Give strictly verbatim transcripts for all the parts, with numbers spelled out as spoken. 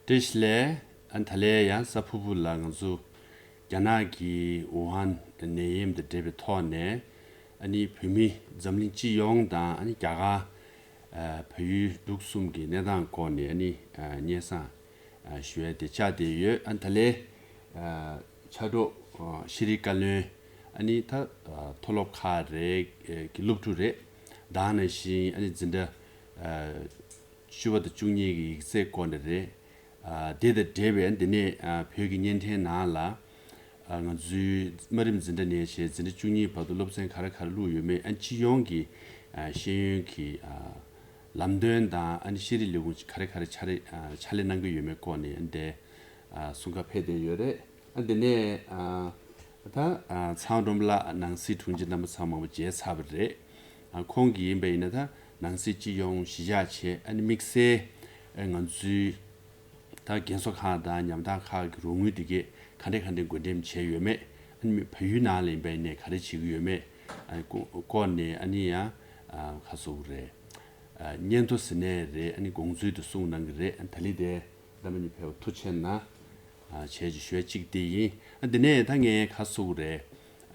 བཀྲ་ཤིས་བདེ་ལེགས། ཨ་ད་ལན་ཡང་གཟའ་ཕུར་བུ་ལ་ང་ཚོ་རྒྱ་ནག་གི་ཝུ་ཧན་ནད་ཡམས་དང་འབྲེལ་བའི་ཐོག་ནས་ཨ་ནི་བོད་མི་འཛམ་གླིང་སྤྱི་ཡོངས་དང་ཨ་ནི་རྒྱ་གར་ཨ་བལ་ཡུལ་འབྲུག་གསུམ་གྱི་གནས་སྟངས་སྐོར་ནས་ཨ་ནི་ཨ་སྙན་སེང་ཨ་ཞུ་ཡ་དེ་བཅར་བསྡད་ཡོད། ཨ་ད་ལན་ཨ་ཕྱག་རོགས་ཨ་ཤེས་རིག་བཀའ་བློན་ཨ་ནི་ད་ཨ་མཐོ་སློབ་ཁག་རེད་ཨ་གི་སློབ་ཕྲུག་རེད། ད་ག་ནང་བཞིན་ཨ་ནི་འཛིན་གྲྭ་ཨ་བཅུ་པ་དང་བཅུ་གཉིས་ཀྱི་ཡིག་ཚད་སྐོར་ནས་རེད། ཨ་དེ་དང་འབྲེལ་བའི་འདི་ནས་ཨ་བོད་ཀྱི་བརྙན་འཕྲིན་ནང་ལ་ཨ་ང་ཚོའི་དམའ་རིམ་འཛིན་གྲྭ་ནས་བྱས་འཛིན་གྲྭ་བཅུ་གཉིས་བར་དུ་སློབ་ཚན་ག་རེ་ག་རེ་བླུགས་ཡོད་མེད། ཨ་སྤྱི་ཡོངས་ཀྱི་ཨ་ཤེས་ཡོན་གྱི་ཨ་ལམ་སྟོན་དང་ཨ་ནི་ཤེས་རིག་ལས་ཁུངས་ག་རེ་ག་རེ་ཕྱག་ལས་ཨ་ཕྱག་ལས་གནང་གི་ཡོད་མེད་སྐོར་ནས་ཨ་འདི་ཨ་གསུང་བཀའ་ཕེབས་བསྡད་ཡོད་རེད། ཨ་འདི་ནས་ཨ་ད་ཨ་ཚང་སྒྲོལ་མ་ལགས་ནང་སྲིད་དྲུང་ཆེ་རྣམ་པ་ཚང་མ་མཇལ་ཚར་བ་རེད། ཨ་ཁོང་གིས་ཡིན་པ་ཡིན་ན་ད་ནང་སྲིད་སྤྱི་ཡོངས་གཞི་བཞག་བྱས་ཨ་ནི་དམིགས་བསལ་ཨ་ང་ཚོའི་ད་རྒན་གསོ་ཁང་དང་ཉམ་ཐག་ཁག་གི་རོགས་དངུལ་དེ་གས་ག་འདྲས་ག་འདྲས་བགོ་འགྲེམས་བྱས་ཡོད་མེད། ཨ་ནི་བལ་ཡུལ་ནང་ལ་ཡིན་པ་ཡིན་ནའི་ག་རེ་བྱེད་ཀྱི་ཡོད་མེད། ཨ་ནི་སྐོ་སྐོར་ནས་ཨ་ནི་ཡང་ཨ་ག་སོགས་རེད། ཨ་སྙན་ཐོ་ཟེར་ནའི་རེད། ཨ་ནི་དགོངས་ཚུལ་དེ་གསུངས་གནང་གི་རེད། ཨ་ནི་ད་ལི་དེ་རྣམ་པ་གཉིས་ཕེབས་པ་ཐུགས་རྗེ་ཆེ་གནང་། ཨ་བྱས་ཀྱི་ཞུ་ཡ་གཅིག་དེ་ཡིན། ཨ་འདི་ནས་ད་ངས་ག་སོགས་རེད།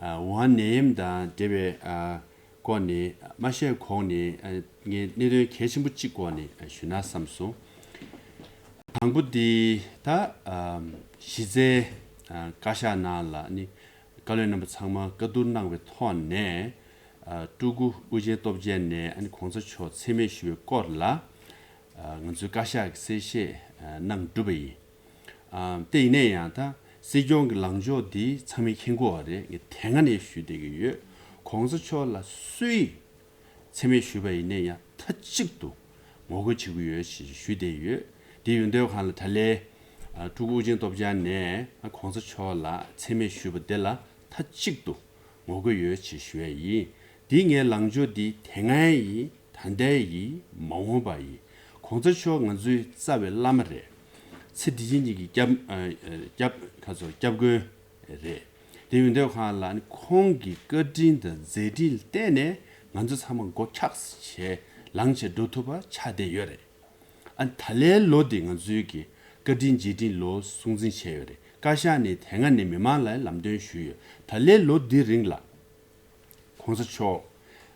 ཨ་ཝུ་ཧན་ནད་ཡམས་དང་འབྲེལ་བའི་ཨ་སྐོར་ནས་མ་བཤད་གོང་ནས་ཨ་ངས་གནད་དོན་གལ་ཆེན་པོ་གཅིག་སྐོར་ནས་ཨ་ཞུ་ན་བསམ་སོང་། དང་པོ་འདི་ད་ཨ་གཞི་རྩའི་ཨ་བཀའ་ཤག་ནང་ལ་ནི་བཀའ་བློན་རྣམ་པ་ཚང་མ་བཀའ་བསྡུར་གནང་བའི་ཐོག་ནས་ཨ་སྤྲུལ་སྐུ་ཨུ་རྒྱན་སྟོབས་རྒྱལ་ནས་ཨ་ནི་གོང་ས་མཆོག་མཚན་སྨད་ཞུ་བའི་སྐོར་ལ་ཨ་ང་ཚོའི་བཀའ་ཤག་གིས་གསལ་བཤད་ཨ་གནང་གྲུབ་པ་ཡིན། ཨ་དེ་ཡིན་ནའི་ཡང་ད་སྲིད་སྐྱོང་གི་ལངས་ཕྱོགས་འདི་ཚང་མས་མཁྱེན་གྱི་ཡོད་རེད། ངས་དེ་སྔ་ནས་ཞུས་བསྡད་ཀྱི་ཡོད། གོང་ས་མཆོག་ལ་སུས་མཚན་སྨད་ཞུས་པ་ཡིན་ནའི་ཡང་མཐའ་གཅིག་ཏུ་ངོ་རྒོལ་བྱེད་ཀྱི་ཡོད་ཞེས་ཞུས་བསྡད་ཡོད། དེ་ཡོད་དུས་སྒང་ལ་ད་ལན་ཨ་སྤྲུལ་སྐུ་ཨུ་རྒྱན་སྟོབས་རྒྱལ་ནས་ཨ་གོང་ས་མཆོག་ལ་མཚན་སྨད་ཞུས་པ་དེ་ལ་མཐའ་གཅིག་ཏུ་ངོ་རྒོལ་ཡོད་ཅེས་ཞུ་ཡ་ཡིན། འདི་ངའི་ལངས་ཕྱོགས་འདི་དེ་སྔ་ཡིན། ད་ལྟའི་ཡིན། མ་འོངས་པ་ཡིན། གོང་ས་མཆོག་ང་ཚོའི་རྩ་བའི་བླ་མ་རེད། ཚེ་འདི་ཕྱི་གཉིས་ཀྱི་སྐྱབས་ཨ་ཨ་སྐྱབས་ཁ་ཚོ་སྐྱབས་མགོན་རེད། དེ་ཡིན་དུས་སྒང་ལ་ཨ་ནི་ཁོང་གི་བཀའ་དྲིན་དང་མཛད་འཕྲིན་ལ་བརྟེན་ནས་ང་ཚོ་ཚང་མ་མགོ་འཁྱགས་བྱས་ལངས་བྱས་འགྲོ་ཐུབ་པ་ཆགས་བསྡད་ཡོད་རེད། ཨ་ནི་ད་ལན་ལོ་འདི་ང་ཚོའི་གི་བཀའ་དྲིན་རྗེས་དྲན་ལོ་སྲུང་བརྩི་བྱས་ཡོད་རེད། བཀའ་ཤག་ནས་དེ་སྔ་ནས་མི་མང་ལ་ལམ་སྟོན་ཞུས་ཡོད། ད་ལན་ལོ་འདི་རིང་ལ་གོང་ས་མཆོག་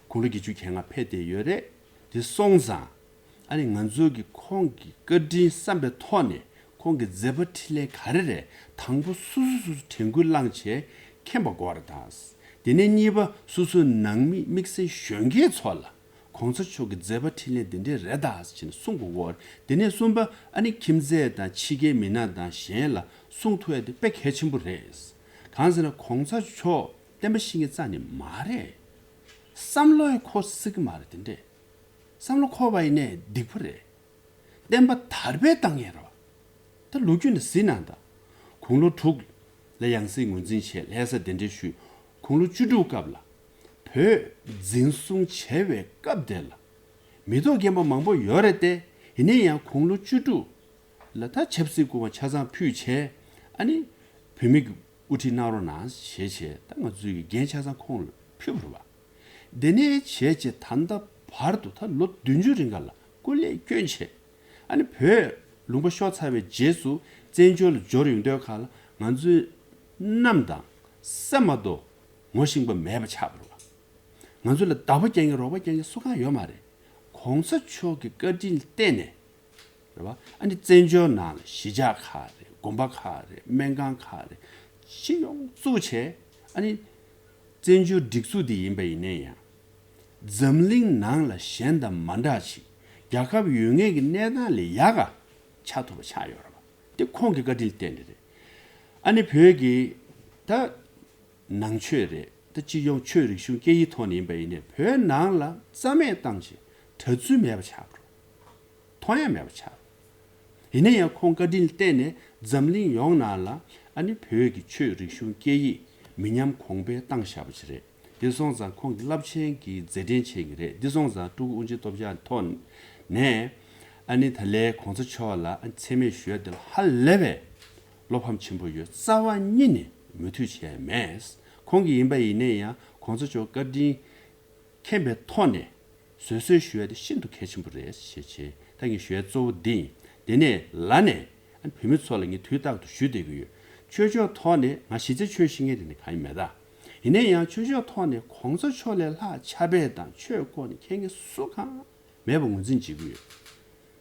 དགུང་ལོ་བརྒྱད་ཅུ་གྱ་ལྔ་ཕེབས་བསྡད་ཡོད་རེད། དེ་སོང་ཙང་ཨ་ནི་ང་ཚོ་གི་ཁོང་གི་བཀའ་དྲིན་བསམ་པའི་ཐོག་ནས་ཁོང་གི་མཛད་པ་འཕྲིན་ལས་ག་རེ་རེད། དང་པོ་སོ་སོ་སོ་སོ་དྲན་སྐུལ་བླངས་བྱས་མཁྱེན་པ་དགོས་རེད་ད། དེ་ནས་གཉིས་པ་སོ་སོའི་ནང་མི་དམིགས་བསལ་གཞོན་སྐྱེས་ཚོ་ལ་གོང་ས་མཆོག་གི་མཛད་པ་འཕྲིན་ལས་འདི་འདྲས་རེད་ད་ཟེར་ནས་གསུང་དགོས་ཀྱི་ཡོད་རེད། དེ་ནས་གསུམ་པ་ཨ་ནི་ཁྱིམ་མཚེས་དང་ཕྱི་རྒྱལ་མི་སྣ་དང་གཞན་ལ་གསུང་ཐུབ་ཡ་དེ་དཔེ་གལ་ཆེན་པོ་རེད། གང་ཟེར་ན་གོང་ས་མཆོག་བསྟན་པ་བཤིག་མཁན་རྩ་ནས་མ་རེད། བསམ་བློ་ཡང་འཁོར་སྲིད་ཀྱི་མ་རེད་དེ་འདྲས། བསམ་བློ་འཁོར་བ་ཡིན་ནའི་སྡིག་པ་རེད། བསྟན་པ་དར་སྤེལ་བཏང་མཁན་རེད་བ། ད་ལོ་རྒྱུས་ནས་གཟིགས་གནང་དང་། དགུང་ལོ་དྲུག་ལ་ཡང་སྲིད་ངོས་འཛིན་བྱས་ལྷ་ས་གདན་འདྲེན་ཞུས། དགུང་ལོ་བཅུ་དྲུག་སྐབས་ལ་བོད་འཛིན་བཟུང་བྱས་པའི་སྐབས་དེ་ལ་མི་ཐོག་རྒན་པ་མང་པོ་ཡོད་རེད་དེ། ཡིན་ན་ཡང་དགུང་ལོ་བཅུ་དྲུག་ལ་ད་ཆབ་སྲིད་སྐུ་དབང་ཆ་ཚང་ཕུལ་བྱས་ཨ་ནི་བོད་མི་གི་དབུ་ཁྲིད་གནང་རོགས་གནང་ཞེས་བྱས་ད་ང་ཚོའི་གི་འགན་ཆ་ཚང་ཁོང་ལ་ཕུལ་བ་རེད་བ། དེ་ནས་བྱས་རྗེས་ད་ལྟ་བར་དུ་ད་ལོ་བདུན་ཅུ་རིང་ག་ལ་སྐུ་ལས་བསྐྱོན་བྱས། ཨ་ནི་བོད་ལུང་པ་ཤོར་ཚར་བའི་རྗེས་སུ་བཙན་བྱོལ་ལ་འབྱོར་ཡོང་དུས་ག་ལ་ང་ཚོའི་མནའམ་དང་སེམས་མ་གཏོགས་ངོ་ཤེས་པ་མེད་པ་ཆགས་པ་རེད་བ། ང་ཚོ་ལ་བདག་པོ་རྒྱག་མཁན་རོགས་པ་རྒྱག་མཁན་སུ་གང་ཡོད་མ་རེད། གོང་ས་མཆོག་གི་བཀའ་དྲིན་བརྟེན་ནས་རེད་བ། ཨ་ནི་བཙན་བྱོལ་ནང་ལ་གཞིས་ཆགས་ཁག་རེད། དགོན་པ་ཁག་རེད། སྨན་ཁང་ཁག་རེད། སྤྱི་ཡོངས་བཙུགས་བྱས་ཨ་ནི་བཙན་བྱོལ་སྒྲིག་འཛུགས་འདི་ཡིན་པ་ཡིན་ནའི་ཡང་འཛམ་གླིང་ནང་ལ་གཞན་དང་མ་འདྲ་ཞིག་རྒྱལ་ཁབ་ཡོད་ངེས་ཀྱི་གནས་སྟངས་ལས་ཡག་ག་ཆགས་ཐུབ་པ་ཆགས་ཡོད་རེད་བ། དེ་ཁོང་གི་བཀའ་དྲིན་ལ་བརྟེན་ནས་རེད། ཨ་ནི་བོད་ཀྱི་ད་ནང་ཆོས་རེད། ད་སྤྱི་ཡོངས་ཆོས་རིག་གཞུང་སྐད་ཡིག་ཐོག་ནས་ཡིན་པ་ཡིན་ནའི་བོད་ནང་ལ་རྩ་མེད་བཏང་བྱས་གྲྭ་བཙུན་མེད་པ་ཆགས་པ་རེད། མཐོང་ཡ་མེད་པ་ཆགས། ཡིན་ན་ཡང་ཁོང་བཀའ་དྲིན་བརྟེན་ནས་འཛམ་གླིང་ཡོངས་ནང་ལ་ཨ་ནི་བོད་ཀྱི་ཆོས་རིག་གཞུང་སྐད་ཡིག་མི་ཉམས་གོང་འཕེལ་བཏང་བཞག་པ་ཞིག་རེད། དེ་སོང་ཙང་ཁོང་གི་རླབས་ཆེན་གྱི་མཛད་འཕྲིན་ཆེ་གི་རེད། དེ་སོང་ཙང་སྤྲུལ་སྐུ་དབུ་འབྱེད་སྟོབས་རྒྱལ་ཐོག་ནས་ཨ་ནི་ད་ལན་གོང་ས་མཆོག་ལ་ཨ་ནི་མཚན་སྨད་ཞུ་ཡ་དེ་ལ་ཧ་ལས་པའི་བློ་ཕམ་ཆེན་པོ་ཡོད། རྩ་བ་ཉིད་ནས་མོས་མཐུན་བྱས་མེད། ཁོང་གིས་ཡིན་པ་ཡིན་ནའི་ཡང་གོང་ས་མཆོག་བཀའ་དྲིན་མཁྱེན་པའི་ཐོག་ནས་བཟོད་གསོལ་ཞུ་ཡ་དེ་ཤིན་ཏུ་གལ་ཆེན་པོ་རེད་ཞེས་བྱས། ད་ངས་ཞུ་ཡ་གཙོ་བོ་འདི་ཡིན། དེ་ནས་ལ་ནས་ བོད་མི་ཚོ་ལ་ངས་དུས་རྟག་ཏུ་ཞུ་བསྡད་ཀྱི་ཡོད། ཆོས་ཕྱོགས་ཐོག་ནས་ང་གཞི་རྩའི་ཆོས་ཤེས་མཁན་དེ་ནི་གང་ཡང་མེད་ད། ཡིན་ན་ཡང་ཆོས་ཕྱོགས་ཐོག་ནས་གོང་ས་མཆོག་ལས་ལྷག་ཕྱག་དཔེ་དང་ཆོས་སྐོར་ནས་མཁྱེན་མཁན་སུ་གང་མེད་པ་ངོས་འཛིན་བྱེད་ཀྱི་ཡོད།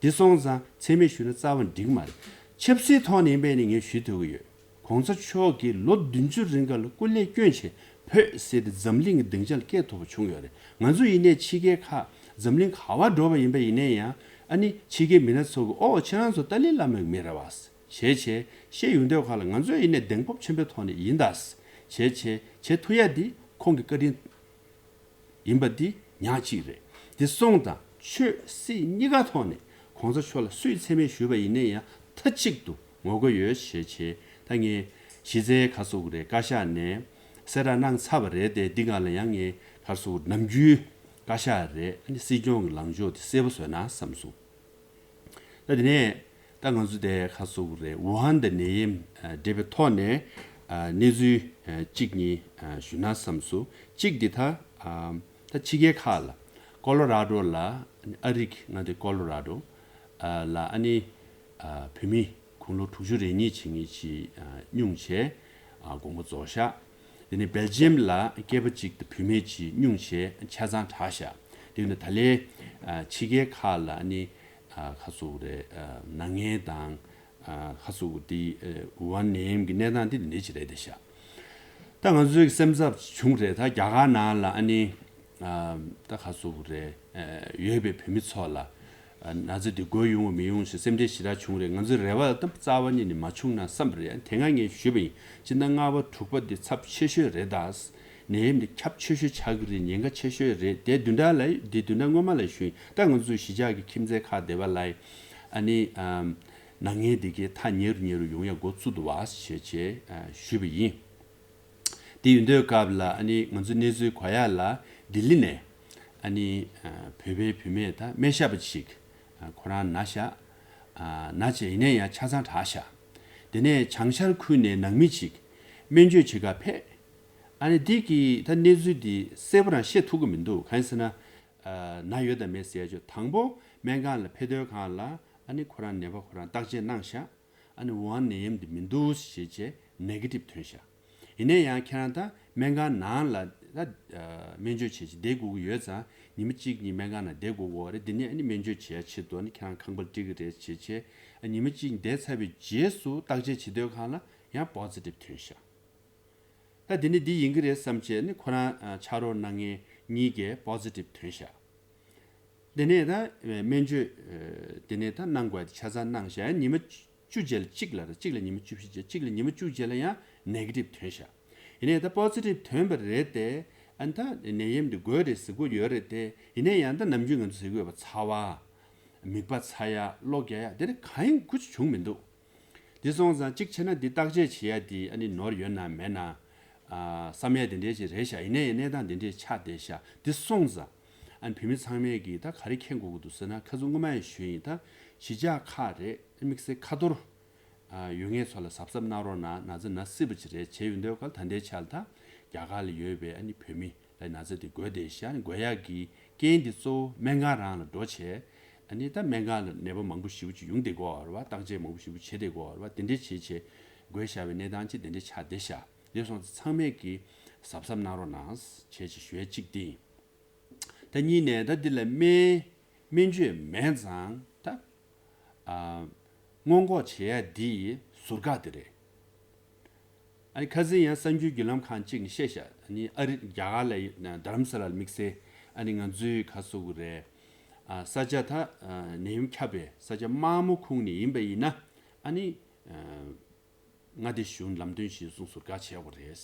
འདི་སོང་ཙང་མཚན་སྨད་ཞུས་ན་རྩ་བ་འགྲིག་མ་རེད། ཆབ་སྲིད་ཐོག་ནས་ཡིན་པས་ནི་ངས་ཞུ་ཐུབ་ཀྱི་ཡོད། གོང་ས་མཆོག་གིས་ལོ་བདུན་ཅུ་རིང་ག་ལ་སྐུ་ལས་བསྐྱོན་བྱས་བོད་ཟེར་དེ་འཛམ་གླིང་གི་སྡིངས་ཆ་ལ་སྐད་མཐོ་པོ་བྱུང་ཡོད་རེད། ང་ཚོ་ཡིན་ནའི་ཕྱི་རྒྱལ་ཁག་འཛམ་གླིང་ག་བར་འགྲོ་བ་ཡིན་པ་ཡིན་ནའི་ཡང་ཨ་ནི་ཕྱི་རྒྱལ་མི་སྣ་ཚོ་གིས་ཨོ་ཁྱེད་རང་ཚོ་ཏཱ་ལའི་བླ་མའི་མི་རེད་བ། བྱས་བྱས་བཤད་ཡོང་དུས་ཁ་ལ་ང་ཚོ་ཡིན་ནའི་གདེང་སྤོབས་ཆེན་པོའི་ཐོག་ནས་ཡིན་ད། བྱས་བྱས་བྱེད་ཐུབ་ཡ་འདི་ཁོང་གི་བཀའ་དྲིན་ཡིན་པ་འདི་ཉག་གཅིག་རེད། འདི་སོང་ཙང་ཆོས་སྲིད་གཉིས་ཀ་ཐོག་ནས་གོང་ས་མཆོག་ལ་སུས་མཚན་སྨད་ཞུས་པ་ཡིན་ནའི་ཡང་མཐའ་གཅིག་ཏུ་ངོ་རྒོལ་ཡོད་ཞེས་བྱས། ད་ངས་གཞི་རྩའི་ཁ་སོག་རེད་བཀའ་ཤག་ནས་གསལ་བསྒྲགས་གནང་ཚར་བ་རེད་དེ། འདི་སྒང་ལ་ཡང་ངས་ཁ་སོག་ནམ་རྒྱུན་བཀའ་ཤག་རེད་ཨ་ནི་སྲིད་སྐྱོང་གི་ལངས་ཕྱོགས་དེ་གསལ་པོ་བཟོས་ན་བསམ་སོང་། ད་དེ་ནས་ད་ང་ཚོ་དེ་ཁ་སོག་རེད་ཝུ་ཧན་དུ་ནད་ཡམས་འདྲེས་པའི་ཐོག་ནས་གནས་ཚུལ་གཅིག་གཉིས་ཞུ་ན་བསམ་སོང་། གཅིག་འདི་ད་ད་ཕྱི་རྒྱལ་ཁག་ལ་ཀོ་ལོ་ར་ཌོ་ལ་ཨ་རིག་ང་དེ་ཀོ་ལོ་ར་ཌོ་ལ་ཨ་ནི་བོད་མི་དགུང་ལོ་དྲུག་ཅུ་རེ་གཉིས་བྱེད་མཁན་ཅིག་སྙུང་བྱས་དགོངས་པ་རྫོགས་ཤག་དེ་ནས་སྦེལ་ཇི་ཡམ་ལ་སྐྱེས་པ་གཅིག་དང་བུད་མེད་ཅིག་སྙུང་བྱས་ཆ་ཚང་དྲག་ཤག་དེ་ནས་ད་ལས་ཕྱི་རྒྱལ་ཁག་ལ་ཨ་ནི་ཁ་སོག་རེད་ནག་ངན་དང་ཁ་སོག་དེ་ཝུ་ཧན་ནད་ཡམས་ཀྱི་གནས་སྟངས་དེ་འདི་འདྲ་ཅིག་རེད་དེ་ཤག་ད་ང་ཚོའི་སེམས་འཚབ་བྱུང་རེད། ད་རྒྱ་གར་ནང་ལ་ཨ་ནི་ད་ཁ་སོག་རེད་ཡོད་པའི་བོད་མི་ཚོ་ལ་ན་ཚ་འདི་འགོས་ཡོང་བ་མི་ཡོང་ཞེས་སེམས་ཁྲལ་ཞེ་དྲག་བྱུང་རེད། ང་ཚོའི་རེ་བ་ད་རྩ་བ་ཉིད་ནས་མ་བྱུང་ན་བསམ་པ་རེད། དེ་སྔ་ངས་ཞུས་པ་ཡིན། སྤྱིར་ན་ལྔ་པ་དྲུག་པ་འདི་ཚབས་ཆེ་ཤོས་རེད་ད། ནད་ཡམས་འདི་ཁྱབ་ཆེ་ཤོས་ཆགས་ཀྱི་རེད། ཉེན་ཁ་ཆེ་ཤོས་རེད། དེ་བདུན་ཕྲག་ལ་འདི་བདུན་ཕྲག་སྔོན་མ་ལ་ཞུས་ཡིན། ད་ང་ཚོའི་གཞིས་ཆགས་ཀྱི་ཁྱིམ་མཚེས་ཁག་སྡེ་བ་ལ་ཨ་ནི་ནག་ངན་འདི་གའི་ཐག་ཉེ་རུ་ཉེ་རུ་ཡོང་ཡ་འགོ་བཙུགས་འདུག་བ་ཞེས་བྱས་ཞུས་པ་ཡིན། དེ་ཡིན་དུས་སྐབས་ལ་ཨ་ནི་ང་ཚོ་གནས་ཚུལ་གོ་ཡ་ལ་ལྡི་ལི་ནས་ཨ་ནི་བོད་པའི་བུད་མེད་དང་སྨན་ཞབས་པ་ཅིག་ཁོ་རང་ན་ཤག་ན་བྱས་ཡིན་ནའི་ཡང་ཆ་ཚང་དྲག་ཤག་དེ་ནས་བྱང་ཤར་ཁུལ་ནས་ནང་མི་ཅིག་སྨན་བཅོས་བྱེད་ག་ཕེབས། ཨ་ནི་འདི་གི་ད་གནས་ཚུལ་འདི་གསལ་པོ་རང་བཤད་ཐུབ་ཀྱི་མི་འདུག་གང་ཡིན་ཟེར་ན། ན་ཡོད་དང་མེད་ཟེར་ཡ་ཆོ་དང་པོ་སྨན་ཁང་ལ་ཕེབས་དུས་སྒང་ལ་ཨ་ནི་ཁོ་རང་ནད་པ་ཁོ་རང་བརྟག་དཔྱད་གནང་ཤག་ཨ་ནི་ཝུ་ཧན་ནད་ཡམས་འདི་མི་འདུག་ཞེས་བྱས་ནེ་གེ་ཊིབ་ཐོན་ཤག་ཡིན་ན་ཡང་ཁྱེད་རང་ད་སྨན་ཁང་ནང་ལ་ད་སྨན་བཅོས་བྱེད་ཅིག་བསྡད་དགོས་ཀྱི་ཡོད་ཙང་ཉི་མ་གཅིག་གཉིས་སྨན་ཁང་ནང་བསྡད་དགོས་ཀྱི་རེད། འདི་ནས་ཨ་ནི་སྨན་བཅོས་བྱེད་ཡ་ཆེད་དུ་ཨ་ནི་ཁྱེད་རང་ཁང་པ་སྤྲད་ཀྱི་རེད་ཞེས་བྱས་ཉི་མ་གཅིག་བསྡད་ཚར་བའི་རྗེས་སུ་བརྟག་དཔྱད་བྱེད་དུས་སྒང་ལ་ཡང་པོ་ཛི་ཊིབ་ཐོན་ཤག་ད་དེ་ནི་འདི་ཡིན་གྱི་རེད་བསམ་བྱས་ནི་ཁོ་རང་ཕྱག་རོགས་གནང་མཁན་གཉིས་ཀས་པོ་ཛི་ཊིབ་ཐོན་ཤག་དེ་ནས་ད་སྨན་བཅོས་དེ་ནས་ད་གནང་དགོས་ཡ་དེ་ཆ་ཚང་གནང་ཤག་ཉི་མ་བཅུ་རྗེས་ལ་གཅིག་ལ་རེད། གཅིག་ལ་ཉི་མ་བཅུ་བཞི་རྗེས་གཅིག་ལ་ཉི་མ་བཅུ་རྗེས་ལ་ཡང་ནེ་གེ་ཊིབ་ཐོན་ཤག་ཡིན་ནའི་ད་པོ་ཛི་ཊིབ་ཐོན་པ་རེད་དེ་ཨ་ནི་ད་ནད་ཡམས་འདི་འགོས་རེད་ཟེར་གྱི་ཡོད་རེད་དེ། ཡིན་ནའི་ཡང་ད་ནམ་རྒྱུན་ང་ཚོ་ཟེར་གྱི་ཡོད་པ་ཚ་བ། མིད་པ་ཚ་ཡ། གློ་རྒྱག་ཡ་དེ་འདྲ་གང་ཡང་ཁུ་ཆུ་བྱུང་མི་འདུག་དེ་སོང་ཙང་གཅིག་བྱས་ན་འདི་བརྟག་དཔྱད་བྱེད་ཡ་འདི་ཨ་ནི་ནོར་ཡོད་ན་མེད་ན་ཨ་བསམ་ཡ་དེ་འདྲའི་ཅིག་རེད་ཤག་ཡིན་ནའི་གནས་སྟངས་དེ་འདྲའི་ཆགས་བསྡད་ཤག་དེ་སོང་ཙང་ཨ་ནི་བོད་མི་ཚང་མས་ཀྱིས་ད་ག་རེ་མཁྱེན་དགོས་ཀྱི་འདུག་ཟེར་ན། ཁ་སང་སྔོན་མ་ཡང་ཞུས་ཡིན། ད་གཞིས་ཆགས་ཁག་རེད། དམིགས་བསལ་ཁ་ཐོར་ཨ་ཡོད་མཁན་ཚོ་ལ་གཟབ་གཟབ་གནང་རོགས་གནང་། ན་ཚ་ན་སྲིད་པ་ཅིག་རེད། བྱས་ཡོང་དུས་སྐབས་ད་ལྟའི་ཆར་ད་རྒྱ་གར་ལ་ཡོད་པའི་ཨ་ནི་བོད་མི་ལ་ན་ཚ་དེ་འགོས་བསྡད་ཤག་ཨ་ནི་འགོས་ཡག་གི་རྐྱེན་དེ་གཙོ་བོ་སྨན་ཁང་རང་ལ་འགྲོ་བྱས་ཨ་ནི་ད་སྨན་ཁང་ལ་ནད་པ་མང་པོ་ཞེ་པོ་ཅིག་ཡོང་བསྡད་ཀྱི་ཡོད་རེད་བ། བརྟག་དཔྱད་མང་པོ་ཞེ་པོ་བྱེད་བསྡད་ཀྱི་ཡོད་རེད་བ། དེ་འདྲས་བྱས་བྱས་འགོས་བཞག་པའི་གནས་སྟངས་ཅིག་དེ་འདྲས་ཆགས་བསྡད་ཤག་དེ་སོང་ཙང་ཚང་མས་ཀྱིས་གཟབ་གཟབ་གནང་རོགས་གནང་བྱས་བྱས་ཞུ་ཡ་གཅིག་དེ་ཡིན། ད་གཉིས་ནས་ད་འདི་ལ་སྨན་སྨན་བཅོས་མེད་ཙང་ད་ཨ་སྔོན་འགོག་བྱེད་ཡ་འདི་ཟུར་བཀག་དེ་རེད། ཨ་ནི་ཁ་སང་ཡང་གསར་འགྱུར་བརྒྱུད་ལམ་ཁག་ཅིག་ནས་བཤད་ཤག་ཨ་ནི་ཨ་རི་རྒྱ་གར་ལ་རྡ་རམ་ས་ལར་དམིགས་བསལ་ཨ་ནི་ང་ཚོའི་ག་ཟེར་དགོས་རེད། ཨ་ས་ཆ་ད་ཨ་ནད་ཡམས་ཁྱབ་པའི་ས་ཆ་དམའ་མོ་ཁུངས་ནས་ཡིན་པ་ཡིན་ན་ཨ་ནི་ཨ་མངའ་སྡེ་གཞུང་ལམ་སྟོན་གཞིར་བཟུང་ཟུར་བཀག་བྱས་པ་རེད།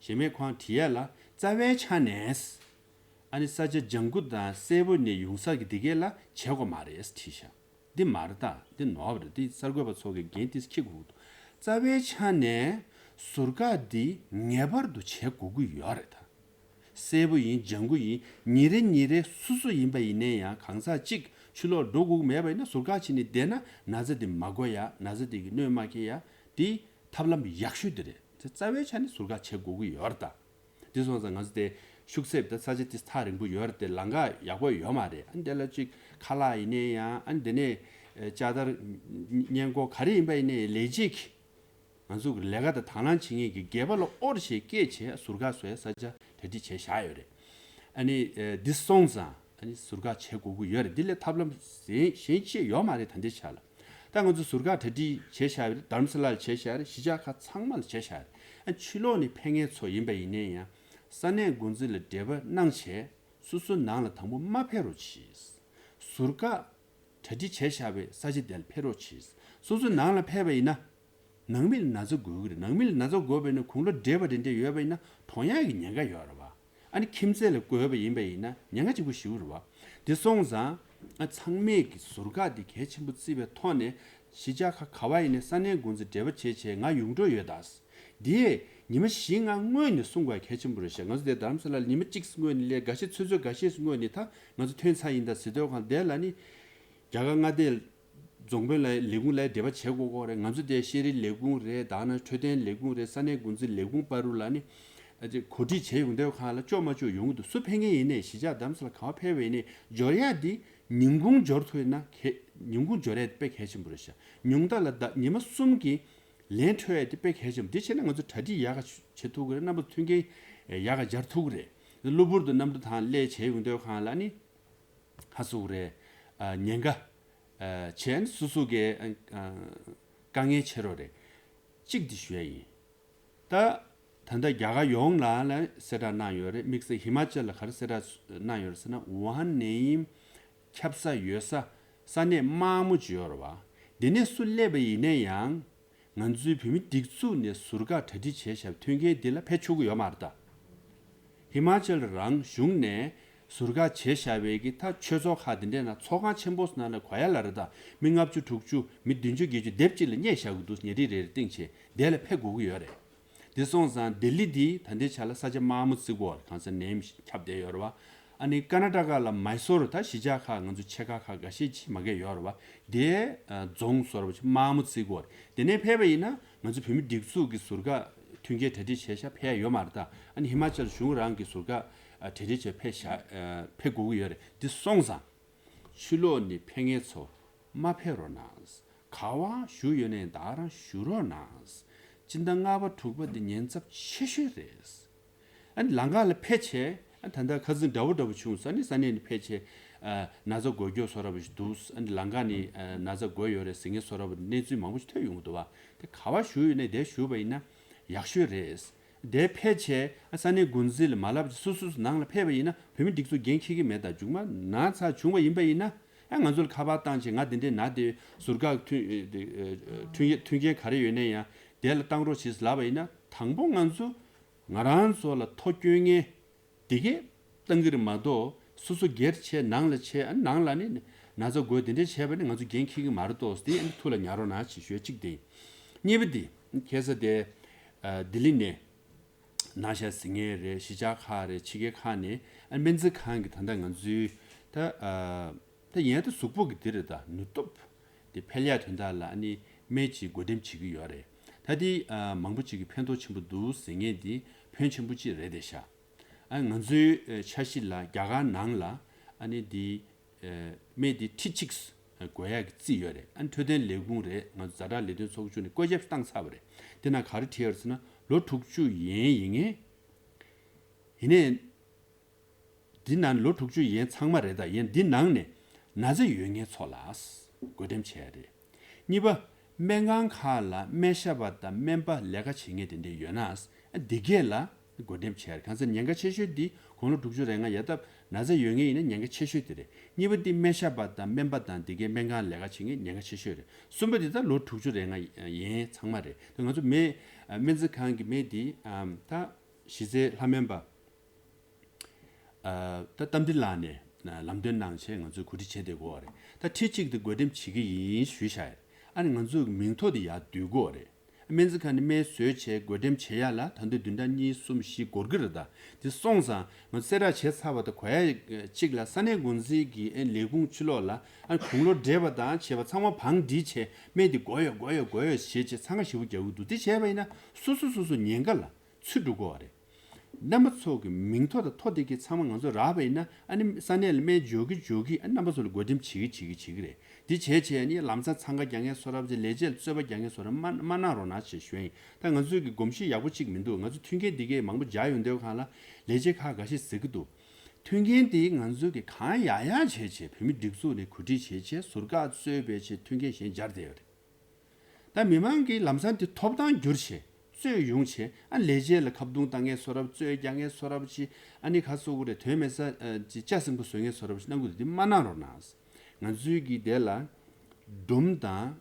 གཞན་མས་ཁོང་བྲིས་ཡ་ལ་རྩ་བའི་ཆ་ནས་ཨ་ནི་ས་ཆ་ལྗང་ཁུ་དང་སེར་པོ་ནས་ཡོང་ས་གི་དེ་གས་ལ་བྱེད་དགོས་མ་རེད་བྲིས་ཤག་འདི་མ་རེད་ད། འདི་ནོར་བ་རེད། འདི་གསར་འགོད་པ་ཚོ་གིས་འགན་འདི་འཁྱེར་དགོས་ཀྱི་འདུག་རྩ་བའི་ཆ་ནས་ཟུར་བཀག་འདི་ངེས་པར་དུ་བྱེད་དགོས་ཀྱི་ཡོད་རེད་ད། སེར་པོ་ཡིན་ལྗང་ཁུ་ཡིན་ཉིན་རེ་ཉིན་རེ་སུ་སུ་ཡིན་པ་ཡིན་ནའི་ཡང་གང་ཟག་གཅིག་ཕྱི་ལོགས་འགྲོ་དགོས་ཀྱི་མེད་པ་ཡིན་ན་ཟུར་བཀག་བྱས་ནས་བསྡད་ན་ན་ཚ་འདི་མ་འགོ་ཡ། ན་ཚ་འདི་གི་གནོད་མ་སྐྱེལ་ཡ་འདི་ཐབས་ལམ་ཡག་ཤོས་འདི་རེད། དེ་རྩ་བའི་ཆ་ནས་ཟུར་བཀག་བྱེད་དགོས་ཀྱི་ཡོད་རེད་ད། དེ་སོང་ཙང་ང་ཚོ་དེ་ཤུགས་གསེབ་དེ་ས་ཆ་དེ་ཐག་རིང་པོ་ཡོད་རེད་དེ་ལམ་ཁ་ཡག་པོ་ཡོད་མ་རེད། ཨ་ནི་དེ་ལ་ཅིག་ཁ་ལག་ཡིན་ནའི་ཡང་ཨ་ནི་དེ་ནས་ ལྕགས་དར་སྔས་མགོ་ག་རེ་ཡིན་པ་ཡིན་ནའི་ལས་བྱེད་ཀྱི་ང་ཚོ་གི་ལས་ཀ་དང་དང་བླངས་བྱེད་མཁན་གྱི་སྒེར་པ་ལ་ཨོར་ཞེས་སྐད་བྱས་ཟུར་བཀག་བཟོ་ཡ་ས་ཆ་གྲ་སྒྲིག་བྱས་བཞག་ཡོད་རེད། ཨ་ནི་འདི་སོང་ཙང་ཨ་ནི་ཟུར་བཀག་བྱེད་དགོས་ཀྱི་ཡོད་རེད། འདི་ལས་ཐབས་ལམ་གཞན་གཞན་ཅི་ཡོད་མ་རེད། ད་འདི་ཆ་ལ་ད་ང་ཚོ་ཟུར་བཀག་གྲ་སྒྲིག་བྱས་བཞག་ཡོད་རེད། རྡ་རམ་ས་ལ་ལ་བྱས་བཞག་ཡོད་རེད། གཞིས་ཆགས་ཁག་ཚང་མ་ལ་བྱས་བཞག་ཡོད་རེད། ཨ་ཕྱི་ལོགས་ནས་ཕེབས་མཁན་ཚོ་ཡིན་པ་ཡིན་ནའི་ཡང་ས་གནས་འགོ་འཛིན་ལ་འབྲེལ་བ་གནང་བྱས་སོ་སོ་ནང་ལ་དང་པོ་མ་ཕེབས་རོགས་གྱིས། ཟུར་བཀག་གྲ་སྒྲིག་བྱས་བཞག་པའི་ས་ཆ་དེ་ལ་ཕེབས་རོགས་གྱིས། སོ་སོའི་ནང་ལ་ཕེབས་པ་ཡིན་ན། ནང་མི་ལ་ན་ཚ་འགོས་ཀྱི་རེད། ནང་མི་ལ་ན་ཚ་འགོས་པ་ཡིན་ན་དགུང་ལོ་བགྲེས་པ་དེ་འདྲས་ཡོད་པ་ཡིན་ན་གྲོངས་ཡག་གི་ཉེན་ཁ་ཡོད་རེད་བ། ཨ་ནི་ཁྱིམ་མཚེས་ལ་འགོས་པ་ཡིན་པ་ཡིན་ན་ཉེན་ཁ་ཆེན་པོ་ཞེ་པོ་རེད་བ། དེ་སོང་ཙང་ཨ་ཚང་མས་ཀྱི་ཟུར་བཀག་དེ་གལ་ཆེན་པོ་བརྩིས་པའི་ཐོག་ནས་གཞིས་ཆགས་ཁག་ག་བ་ཡིན་ནའི་ས་གནས་འགོ་འཛིན་འབྲེལ་བ་བྱས་བྱས་ང་ཡོང་འགྲོ་ཡོད་ད། དེས་ཉི་མ་བཞི་ལྔ་སྔོན་ནས་གསུང་དགོས་གལ་ཆེན་པོ་རེད་ཤག་ང་ཚོ་དེ་རྡ་རམ་ས་ལ་ལ་ཉི་མ་གཅིག་སྔོན་ནས་སླེབས། འགའ་ཤས་ཆུ་ཚོད་འགའ་ཤས་སྔོན་ནས་ད་ང་ཚོ་ཐོན་ཚར་ཡིན་ད་ཟེར་དུས་གང་དེ་ལ་ནི་རྒྱ་གར་མངའ་སྡེ་རྫོང་དཔོན་ལ་ལས་ཁུངས་ལ་འབྲེལ་བ་བྱེད་དགོས་ཀྱི་རེད། ང་ཚོ་དེ་ཤེས་རིག་ལས་ཁུངས་རེད། ད་ནི་འཕྲོད་བསྟེན་ལས་ཁུངས་རེད། ས་གནས་འགོ་འཛིན་ལས་ཁུངས་བར་དུ་ལ་ནི་ཨ་ཅེ་གོ་སྒྲིག་བྱས་ཡོང་དུས་གང་ལ་ཅོག་མ་ཅོག་ཡོང་གི་འདུག་སུ་ཕེབས་མཁན་ཡིན་ནའི་གཞིས་ཆགས་རྡ་རམ་ས་ལ་ག་བ་ཕེབས་པ་ཡིན་ནའི་འབྱོར་ཡག་འདི་ཉིན་གུང་འབྱོར་ཐུབ་ཡིན་ན་གལ་ཉིན་གུང་འབྱོར་ཡག་དཔེ་གལ་ཆེན་པོ་རེད་ཤག་ཉུང་མཐའ་ལ་ཟླ་ཉི་མ་གསུམ་གྱི་ལན་འཕྲོད་ཡ་དེ་དཔེ་གལ་ཆེན་པོ། དེ་བྱས་ན་ང་ཚོ་གྲ་སྒྲིག་ཡག་ག་བྱེད་ཐུབ་ཀྱི་རེད། རྣམ་པ་ཚོ་མཐུན་རྐྱེན་ཡག་ག་སྦྱར་ཐུབ་ཀྱི་རེད། གློ་བུར་དུ་གནམ་གྲུ་ཐང་སླེབས་བྱས་ཡོང་དུས་གང་ལ་ནི་ཧ་སུ་རེད། ཉེན་ཁ་བྱས་ནས་སོ་སོ་གའི་དཀའ་ངལ་ཆེ་རོགས་རེད། གཅིག་འདི་ཞུ་ཡ་ཡིན། ད་ད་ལྟ་རྒྱ་གར་ཡོངས་ལ་ལ་གསལ་བསྒྲགས་གནང་ཡོད་རེད། དམིགས་བསལ་ཧི་མ་ཅལ་ལ་ག་རེ་གསལ་བསྒྲགས་གནང་ཡོད་རེད་ཟེར་ན། ཝུ་ཧན་ནས་ཁྱབ་ས་ཡོད་ས་ས་གནས་དམའ་མོ་ཅིག་ཡོད་རེད་བ། དེ་ནས་སུ་སླེབས་པ་ཡིན་ན་ཡང་ང་ཚོའི་བོད་མི་སྒྲིག་འཛུགས་ནས་ཟུར་བཀག་གྲ་སྒྲིག་བྱས་བཞག་པའི་མཐུན་རྐྱེན་འདི་ལ་ཕེབས་ཆོག་གི་ཡོད་མ་རེད་ད། ཧི་མ་ཅལ་རང་གཞུང་ནས་ཟུར་བཀག་བྱས་བཞག་པའི་གི་ད་ཆོས་ཚོགས་ཁག་དེ་འདྲས་ན་ཚོགས་ཁང་ཆེན་པོ་ནང་ལ་གོ་ཡ་ལ་རེད་ད། མི་ལྔ་བཅུ་དྲུག་ཅུ་མི་བདུན་ཅུ་བརྒྱད་ཅུ་སྡེབ་གཅིག་ལ་བསྙད་བཞག་གི་འདུག་ཉལ་ཁྲི་རེ་རེ་སྟེང་བྱས་དེ་ལ་ཕེབས་དགོས་ཀྱི་ཡོད་རེད། དེ་སོང་ཙང་ལྡི་ལི་འདི་ད་ལྟའི་ཆ་ལ་ས་ཆ་དམའ་མོ་བརྩི་གོ་རེད། གང་ཟེར་ནེམ་ཁྱབ་བསྡད་ཡོད་རེད་བ། ཨ་ནི་ཀར་ན་ཊ་ཀ་ལ་མའི་སོར་ད་གཞིས་ཆགས་ཁག་ང་ཚོ་ཆེ་ཁག་ཁག་འགའ་ཤས་ཅིག་མ་གས་ཡོད་རེད་བ། དེ་རྫོང་སོར་བ་ཅིག་དམའ་མོ་བརྩི་གོ་རེད། དེ་ནས་ཕེབས་པ་ཡིན་ན་ང་ཚོ་བོད་མི་སྒྲིག་འཛུགས་ཀྱི་ཟུར་བཀག་མཐུན་རྐྱེན་གྲ་སྒྲིག་བྱས་ཤག་ཕེབས་ཡ་ཡོད་མ་རེད་ད། ཨ་ནི་ཧི་མ་ཅལ་གཞུང་རང་གི་ཟུར་བཀག་གྲ་སྒྲིག་བྱས་ཕེབས་ཤག་ཕེབས་དགོས་ཀྱི་ཡོད་རེད། དེ་སོང་ཙང་ཕྱི་ལོགས་ནས་ཕེབས་མཁན་ཚོ་མ་ཕེབས་རོགས་གནང་། ག་བ་བཞུགས་ཡོད་ནའི་ད་རང་བཞུགས་རོགས་གནང་། སྤྱི་ཟླ་ལྔ་པ་དྲུག་པ་འདི་ཉེན་ཚབས་ཆེ་ཤོས་རེད། ཨ་ནི་ལམ་ཁ་ལ་ཕེབས་བྱས་ཨ་ད་ལྟ་ཁ་སང་འདྲ་པོ་འདྲ་པོ་བྱུང་སོང་། ཨ་ནི་ས་གནས་ནས་ཕེབས་བྱས་ཨ་ན་ཚ་འགོས་མཁན་བཟོ་འདྲ་པོ་ཞིག་འདུག་ཨ་ནི་ལམ་ཁ་ནས་ཨ་ན་ཚ་འགོས་ཡོད་རེད་ཟེར་མཁན་བཟོ་འདྲ་པོ་གནས་ཚུལ་མང་པོ་ཞིག་ཐོན་ཡོང་གི་འདུག་བ། དེ་ག་བ་བཞུགས་ཡོད་ནའི་དེ་བཞུགས་པ་ཡིན་ན་ཡག་ཤོས་རེད། དེ་ཕལ་ཆེར་ས་གནས་འགོ་འཛིན་ལ་མ་ལབ་ཀྱི་སོ་སོ་སོ་ནང་ལ་ཕེབས་པ་ཡིན་ན་བོད་མི་སྒྲིག་འཛུགས་འགན་འཁྱེར་གྱི་མེད། ད་མཇུག་མ་ན་ཚ་བྱུང་བ་ཡིན་པ་ཡིན་ན་ཡང་ང་ཚོ་ལ་ཁ་པར་བཏང་བྱས་ང་དེ་འདྲས་ན་དེ་ཟུར་བཀག་མཐུན་མཐུན་མཐུན་རྐྱེན་ག་རེ་ཡོད་ན་ཡང་དེ་ལ་བཏང་རོགས་བྱེད་ལབ་པ་ཡིན་ན་དང་པོ་ང་ཚོ་ང་རང་ཚོ་ལ་ཐོ་སྐྱོན་མཁན་དེ་གས་བཏང་གི་རེད་མ་གཏོགས་སོ་སོ་སྒེར་བྱས་ནང་ལ་བྱས་ནང་ལ་ནི་ན་ཚ་འགོས་དེ་འདྲས་བྱས་པ་ནི་ང་ཚོ་འགན་འཁྱེར་གྱི་མ་རེད་དོ། དེ་ཐུགས་ལ་ཉར་རོགས་གནང་ཞེས་ཞུ་ཡ་གཅིག་དེ་ཡིན། གཉིས་པ་དེ་ཁ་སང་དེ་ལྡི་ལི་ནས་ན་ཤ་ཟིན་ངེས་རེད། གཞིས་ཆགས་ཁག་རེད། ཕྱི་རྒྱལ་ཁག་ནས་ཨ་སྨན་རྩིས་ཁང་གི་ད་ལྟ་ང་ཚོའི་ད་ད་ཡན་ད་གཟུགས་པོ་གི་དེ་རེད། ད་ནུས་སྟོབས་དེ་འཕེལ་ཡག་དོན་དག་ལ་ཨ་ནི་སྨན་གྱི་བགོ་འགྲེམས་བྱེད་ཀྱི་ཡོད་རེད། ད་དེ་མང་པོ་ཅིག་གི་ཕན་ཐོགས་ཆེན་པོ་འདུག་ཟེར་མཁན་དེ་ཕོན་ཆེན་པོ་ཅིག་རེད་དེ་ཤག་ཨ་ང་ཚོའི་འཆར་གཞི་ལ་རྒྱ་གར་ནང་ལ་ཨ་ནི་དེ་སྨན་དེ་ཁྲི་གཅིག་བགོ་ཡག་གི་རྩིས་ཡོད་རེད། ཨ་ནི་འཕྲོད་བསྟེན་ལས་ཁུངས་རེད། ང་ཚོ་ཛ་དྲག་ལས་དོན་ཚོགས་ཆུང་ནས་བཀོད་ཁྱབ་བཏང་ཚར་བ་རེད། དེ་ན་ག་རེ་བྲིས་ཡོད་རེད་ཟེར་ན་ལོ་དྲུག་ཅུ་ཡན་ཡིན་ངེས། ཡིན་ནའི་འདི་ནང་ལོ་དྲུག་ཅུ་ཡན་ཚང་མ་རེད། ད་ཡན་འདི་ནང་ནས་ན་ཚ་ཡོད་མཁན་ཚོ་ལ་བགོ་འགྲེམས་བྱས་རེད། གཉིས་པ། སྨན་ཁང་ཁག་ལ་སྨན་ཞབས་པ་དང་སྨན་པ་ལས་ཀ་བྱེད་མཁན་དེ་འདྲ་ཡོད་ན་འདི་གས་ལ་བགོ་འགྲེམས་བྱས་རེད། གང་ཟེར་ཉེན་ཁ་ཆེ་ཤོས་འདི་དགུང་ལོ་དྲུག་ཅུ་རེ་ལྔ་ཡ་ད་ན་ཚ་ཡོད་མཁན་ཡིན་ན་ཉེན་ཁ་ཆེ་ཤོས་དེ་རེད། གཉིས་པ་འདི་སྨན་ཞབས་པ་དང་སྨན་པ་དང་འདི་གས་སྨན་ཁང་ལས་ཀ་བྱེད་མཁན་ཉེན་ཁ་ཆེ་ཤོས་རེད། གསུམ་པ་འདི་ད་ལོ་དྲུག་ཅུ་རེ་ལྔ་ཡན་ཚང་མ་རེད། ད་ང་ཚོ་མི་སྨན་རྩིས་ཁང་གི་མི་འདི་ད་གཞི་རྩའི་ལྷ་སྨན་པ། ད་རྟ་མགྲིན་ལགས་ནས་ལམ་སྟོན་གནང་བྱས་ང་ཚོས་གོ་སྒྲིག་བྱས་བསྡད་ཡོད་རེད། ད་ཁྲི་གཅིག་དེ་བགོ་འགྲེམས་བྱེད་ཀྱི་ཡིན་ཞུས་བཞག་ཡོད། ཨ་ནི་ང་ཚོའི་མིང་ཐོ་དེ་ཡར་བསྡུ་དགོས་རེད། སྨན་རྩིས་ཁང་ནས་སྨན་བཟོས་བྱས་བགོ་འགྲེམས་བྱེད་ཡ་ལ་ད་དུང་བདུན་ཕྲག་གཉིས་གསུམ་བཞི་འགོར་གྱི་རེད། ད་དེ་སོང་ཙང་ང་ཚོ་གསལ་བསྒྲགས་བྱས་ཚར་བ་དང་གོ་ཡ་གཅིག་ལ་ས་གནས་འགོ་འཛིན་གྱི་ཨེ་ལས་ཁུངས་ཕྱི་ལོགས་ལ་ཨ་ནི་དགུང་ལོ་བགྲེས་པ་དང་བྱས་པ་ཚང་མ་བང་སྒྲིག་བྱས་སྨན་དེ་དགོས་ཡོད་དགོས་ཡོད་དགོས་ཡོད་ཞེས་བྱས་འཚང་ཁ་ཞེ་པོ་རྒྱག་གི་འདུག་དེ་བྱས་པ་ཡིན་ན་སོ་སོ་སོ་སོ་ཉེན་ཁ་ལ་ཚུད་འགྲོ་གི་རེད། རྣམ་པ་ཚོ་གི་མིང་ཐོ་དང་ཐོ་དེ་གི་ཚང་མ་ང་ཚོ་རག་པ་ཡིན་ན། ཨ་ནི་ས་གནས་ལ་སྨན་འཇོག་གི་འཇོག་གི། ཨ་ནི་རྣམ་པ་ཚོ་ལ་བགོ་འགྲེམས་བྱེད་ཀྱི་བྱེད་ཀྱི་བྱེད་ཀྱི་རེད། འདི་བྱས་བྱས་ནི་ལམ་སང་འཚང་ཁ་རྒྱག་མཁན་བཟོ་འདྲ་བྱས། ལས་བྱེད་ལ་རྩོད་པ་རྒྱག་མཁན་བཟོ་འདྲ་མ་མ་གནང་རོགས་གནང་ཞེས་ཞུ་ཡ་ཡིན། ད་ང་ཚོས་ཀྱི་གོམས་གཤིས་ཡག་པོ་གཅིག་མི་འདུག་ང་ཚོ་མཐུན་རྐྱེན་འདི་གས་མང་པོ་སྦྱར་ཡོང་དུས་སྒང་ལ་ལས་བྱེད་ཁག་འགའ་ཤས་ཟེར་གྱི་འདུག་མཐུན་རྐྱེན་འདི་ང་ཚོས་ཀྱི་གང་ཡག་ཡག་བྱས་བྱས། བོད་མི་སྒྲིག་འཛུགས་ནས་གོ་སྒྲིག་བྱས་བྱས། ཟུར་བཀག་རྩོད་པའི་ཆེད་མཐུན་རྐྱེན་གཞན་སྦྱར་བསྡད་ཡོད་རེད། ད་མི་མང་གིས་ལམ་སང་འདི་ཐོབ་ཐང་བསྒྱུར་བྱས་རྩོད་ཡོང་བྱས། ཨ་ལས་བྱེད་ལ་ཁ་རྡུང་བཏང་མཁན་བཟོ་འདྲ། རྩོད་རྒྱག་མཁན་བཟོ་འདྲ་བྱས། ཨ་ནི་ཁ་གསོ་གི་རེད། དོན་མེད་ས་ཅིག་ལྕགས་སྲིན་པོ་བཟོ་མཁན་བཟོ་འདྲ་བྱས་གནང་གི་འདུག་འདི་མ་གནང་རོགས་གནང་། ང་ཚོའི་གི་དེ་ལ་སྒྲོམ་དང་